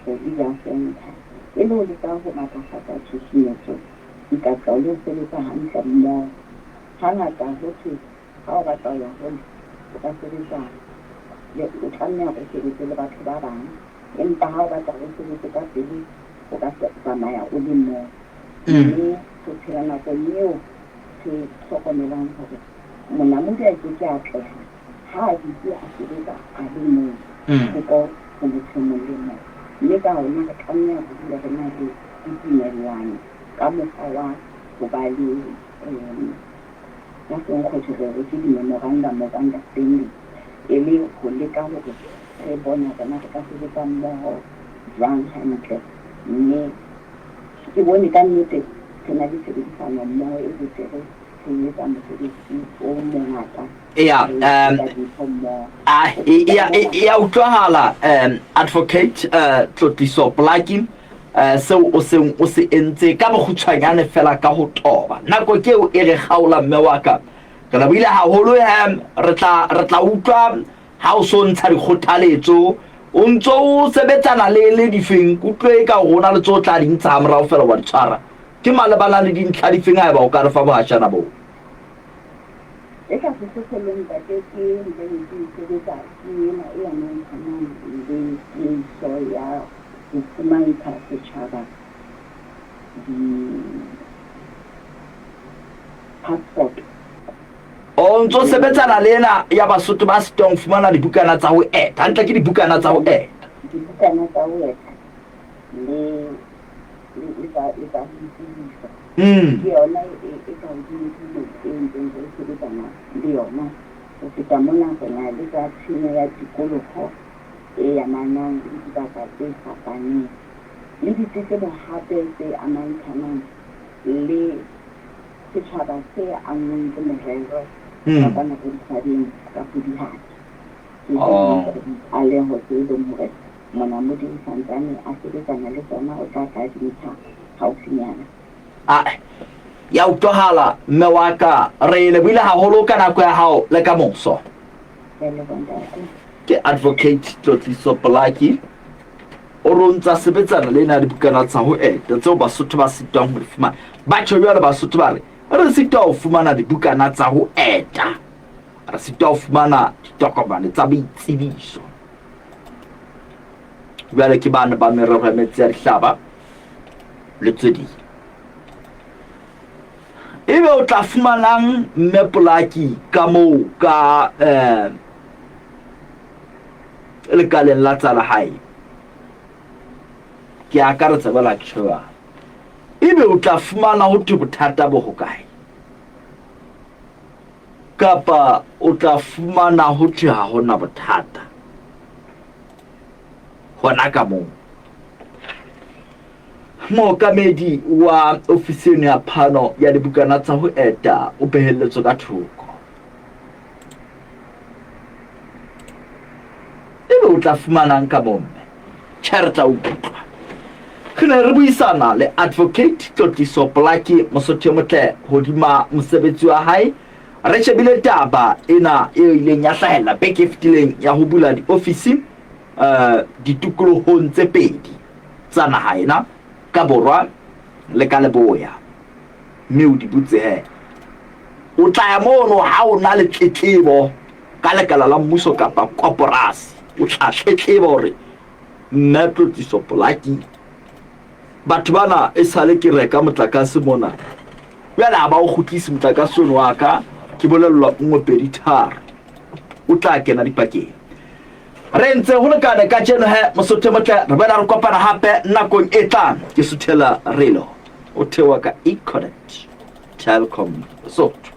Legal Centre, e le ho leka ho matlafatsa tshusumetso, dikatleho le ho sebetsa hantle mmoho. Hangata ho thwe ha o batla ho ya hole, o ka sebetsa le, o tlameha hore o sebetse le batho ba bang, empa ha o batla hore o sebetse ka pele, o ka tsamaya o le mong. Mme re phela nakong eo re hlokomelang hore monamodi a ke ke a atleha ha a dutse a sebetsa a le mong thoko ho motho e mong le mong. Mme ka hona re tlameha ho dula re na le ditumellano ka mokgwa wa ho ba le ka senkgotho re re ke di-memorandum of understanding e le ho leka hore re bone hore na re ka sebetsa mmoho jwang hantle. Mme ke bone ka nnete re na le tshebedisano mmoho e betere, re etsa mosebetsi o mongata. Ea, Re etsa dintho mmoho. Ah, e a utlwahala advocate Tlotliso Polaki seo o seng o se entse ka bokgutshwanyane fela ka ho toba. Nako ke eo e re kgaola mme wa ka. Re lebohile haholo re tla re tla utlwa ha o so ntsha dikgothaletso o ntso o sebetsana le le difeng kutlwe e ka hore o na le tse o tla di ntsha hamorao fela wa di tshwara. Ke malebana le dintlha difeng haeba o ka re fa bohashana boo? E ka sehlohlolong ntate ke ntseng ke e sebetsa ke ena e amantshanang le tiehiso ya ho fumantsha setjhaba di-passport. O ntso sebetsana le ena ya Basotho ba sitwang ho fumana dibukana tsa ho eta. Hantle ke dibukana tsa ho eta. Dibukana tsa ho eta le le le tsa le tsa ho itsebisa. Ke yona e e ka hodimodimo e ntseng re sebetsana le yona. Ho feta mona re na le tsa tshenyo ya tikoloho e amanang le dibaka tse fapaneng le ditletlebo hape tse amantshanang le setjhaba se anngweng ke morero ka kwana ko dithabeng tsa Podihadi. Ke tse ding tsa ditlaleho tse leng hore Monamodi o sa ntsane a sebetsana le tsona, o tla tla di ntsha haufinyana. Ae, ya utlwahala mme wa ka. Re lebohile haholo ka nako ya hao le ka moso. Ke a leboha ntate. Ke Advocate Tlotliso Polaki. O re o ntsa sebetsana le ena dibukana tsa ho eta tseo Basotho ba sitwang ho di fumana. Ba tjho jwale Basotho ba re re sitwa ho fumana dibukana tsa ho eta. Re sitwa ho fumana ditokomane tsa boitsebiso. Jwale ke bana ba merero ya metsi ya dihlaba le tse ding. Ebe o tla fumanang mme Polaki ka moo ka eh, lekaleng la tsa lehae. Ke akaretsa jwale ha ke tjho jwalo. Ebe o tla fumana ho thwe bothata bo hokae? Kapa o tla fumana ho thwe ha hona bothata hona ka moo. Mookamedi wa ofisi eno ya phano ya dibukana tsa ho eta o behelletswe ka thoko. Ebe o tla fumanang ka moo mme? Tjhe, re tla utlwa. Re ne re buisana le Advocate Tlotliso Polaki Mosotho e motle hodima mosebetsi wa hae. Re shebile taba ena e ileng ya hlahella beke e fetileng ya ho bula diofisi eh, ditikolohong tse pedi tsa naha ena, ka borwa le ka leboya. Mme o di butse he. O tla ya mono ha o na le tletlebo ka lekala la mmuso kapa koporasi. O tla tletleba hore mme Tlotliso Polaki, batho bana e sale ke reka motlakase mona, jwale ha ba o kgutlise motlakase ono wa ka, ke bolellwa nngwe pedi tharo. O tla kena dipakeng. Re ntse ho lekane kajeno he, Mosotho e motle, re boela re kopana hape nakong e tlang. Ke Suthela Relo, o theoha ka Econet Telkom Lesotho.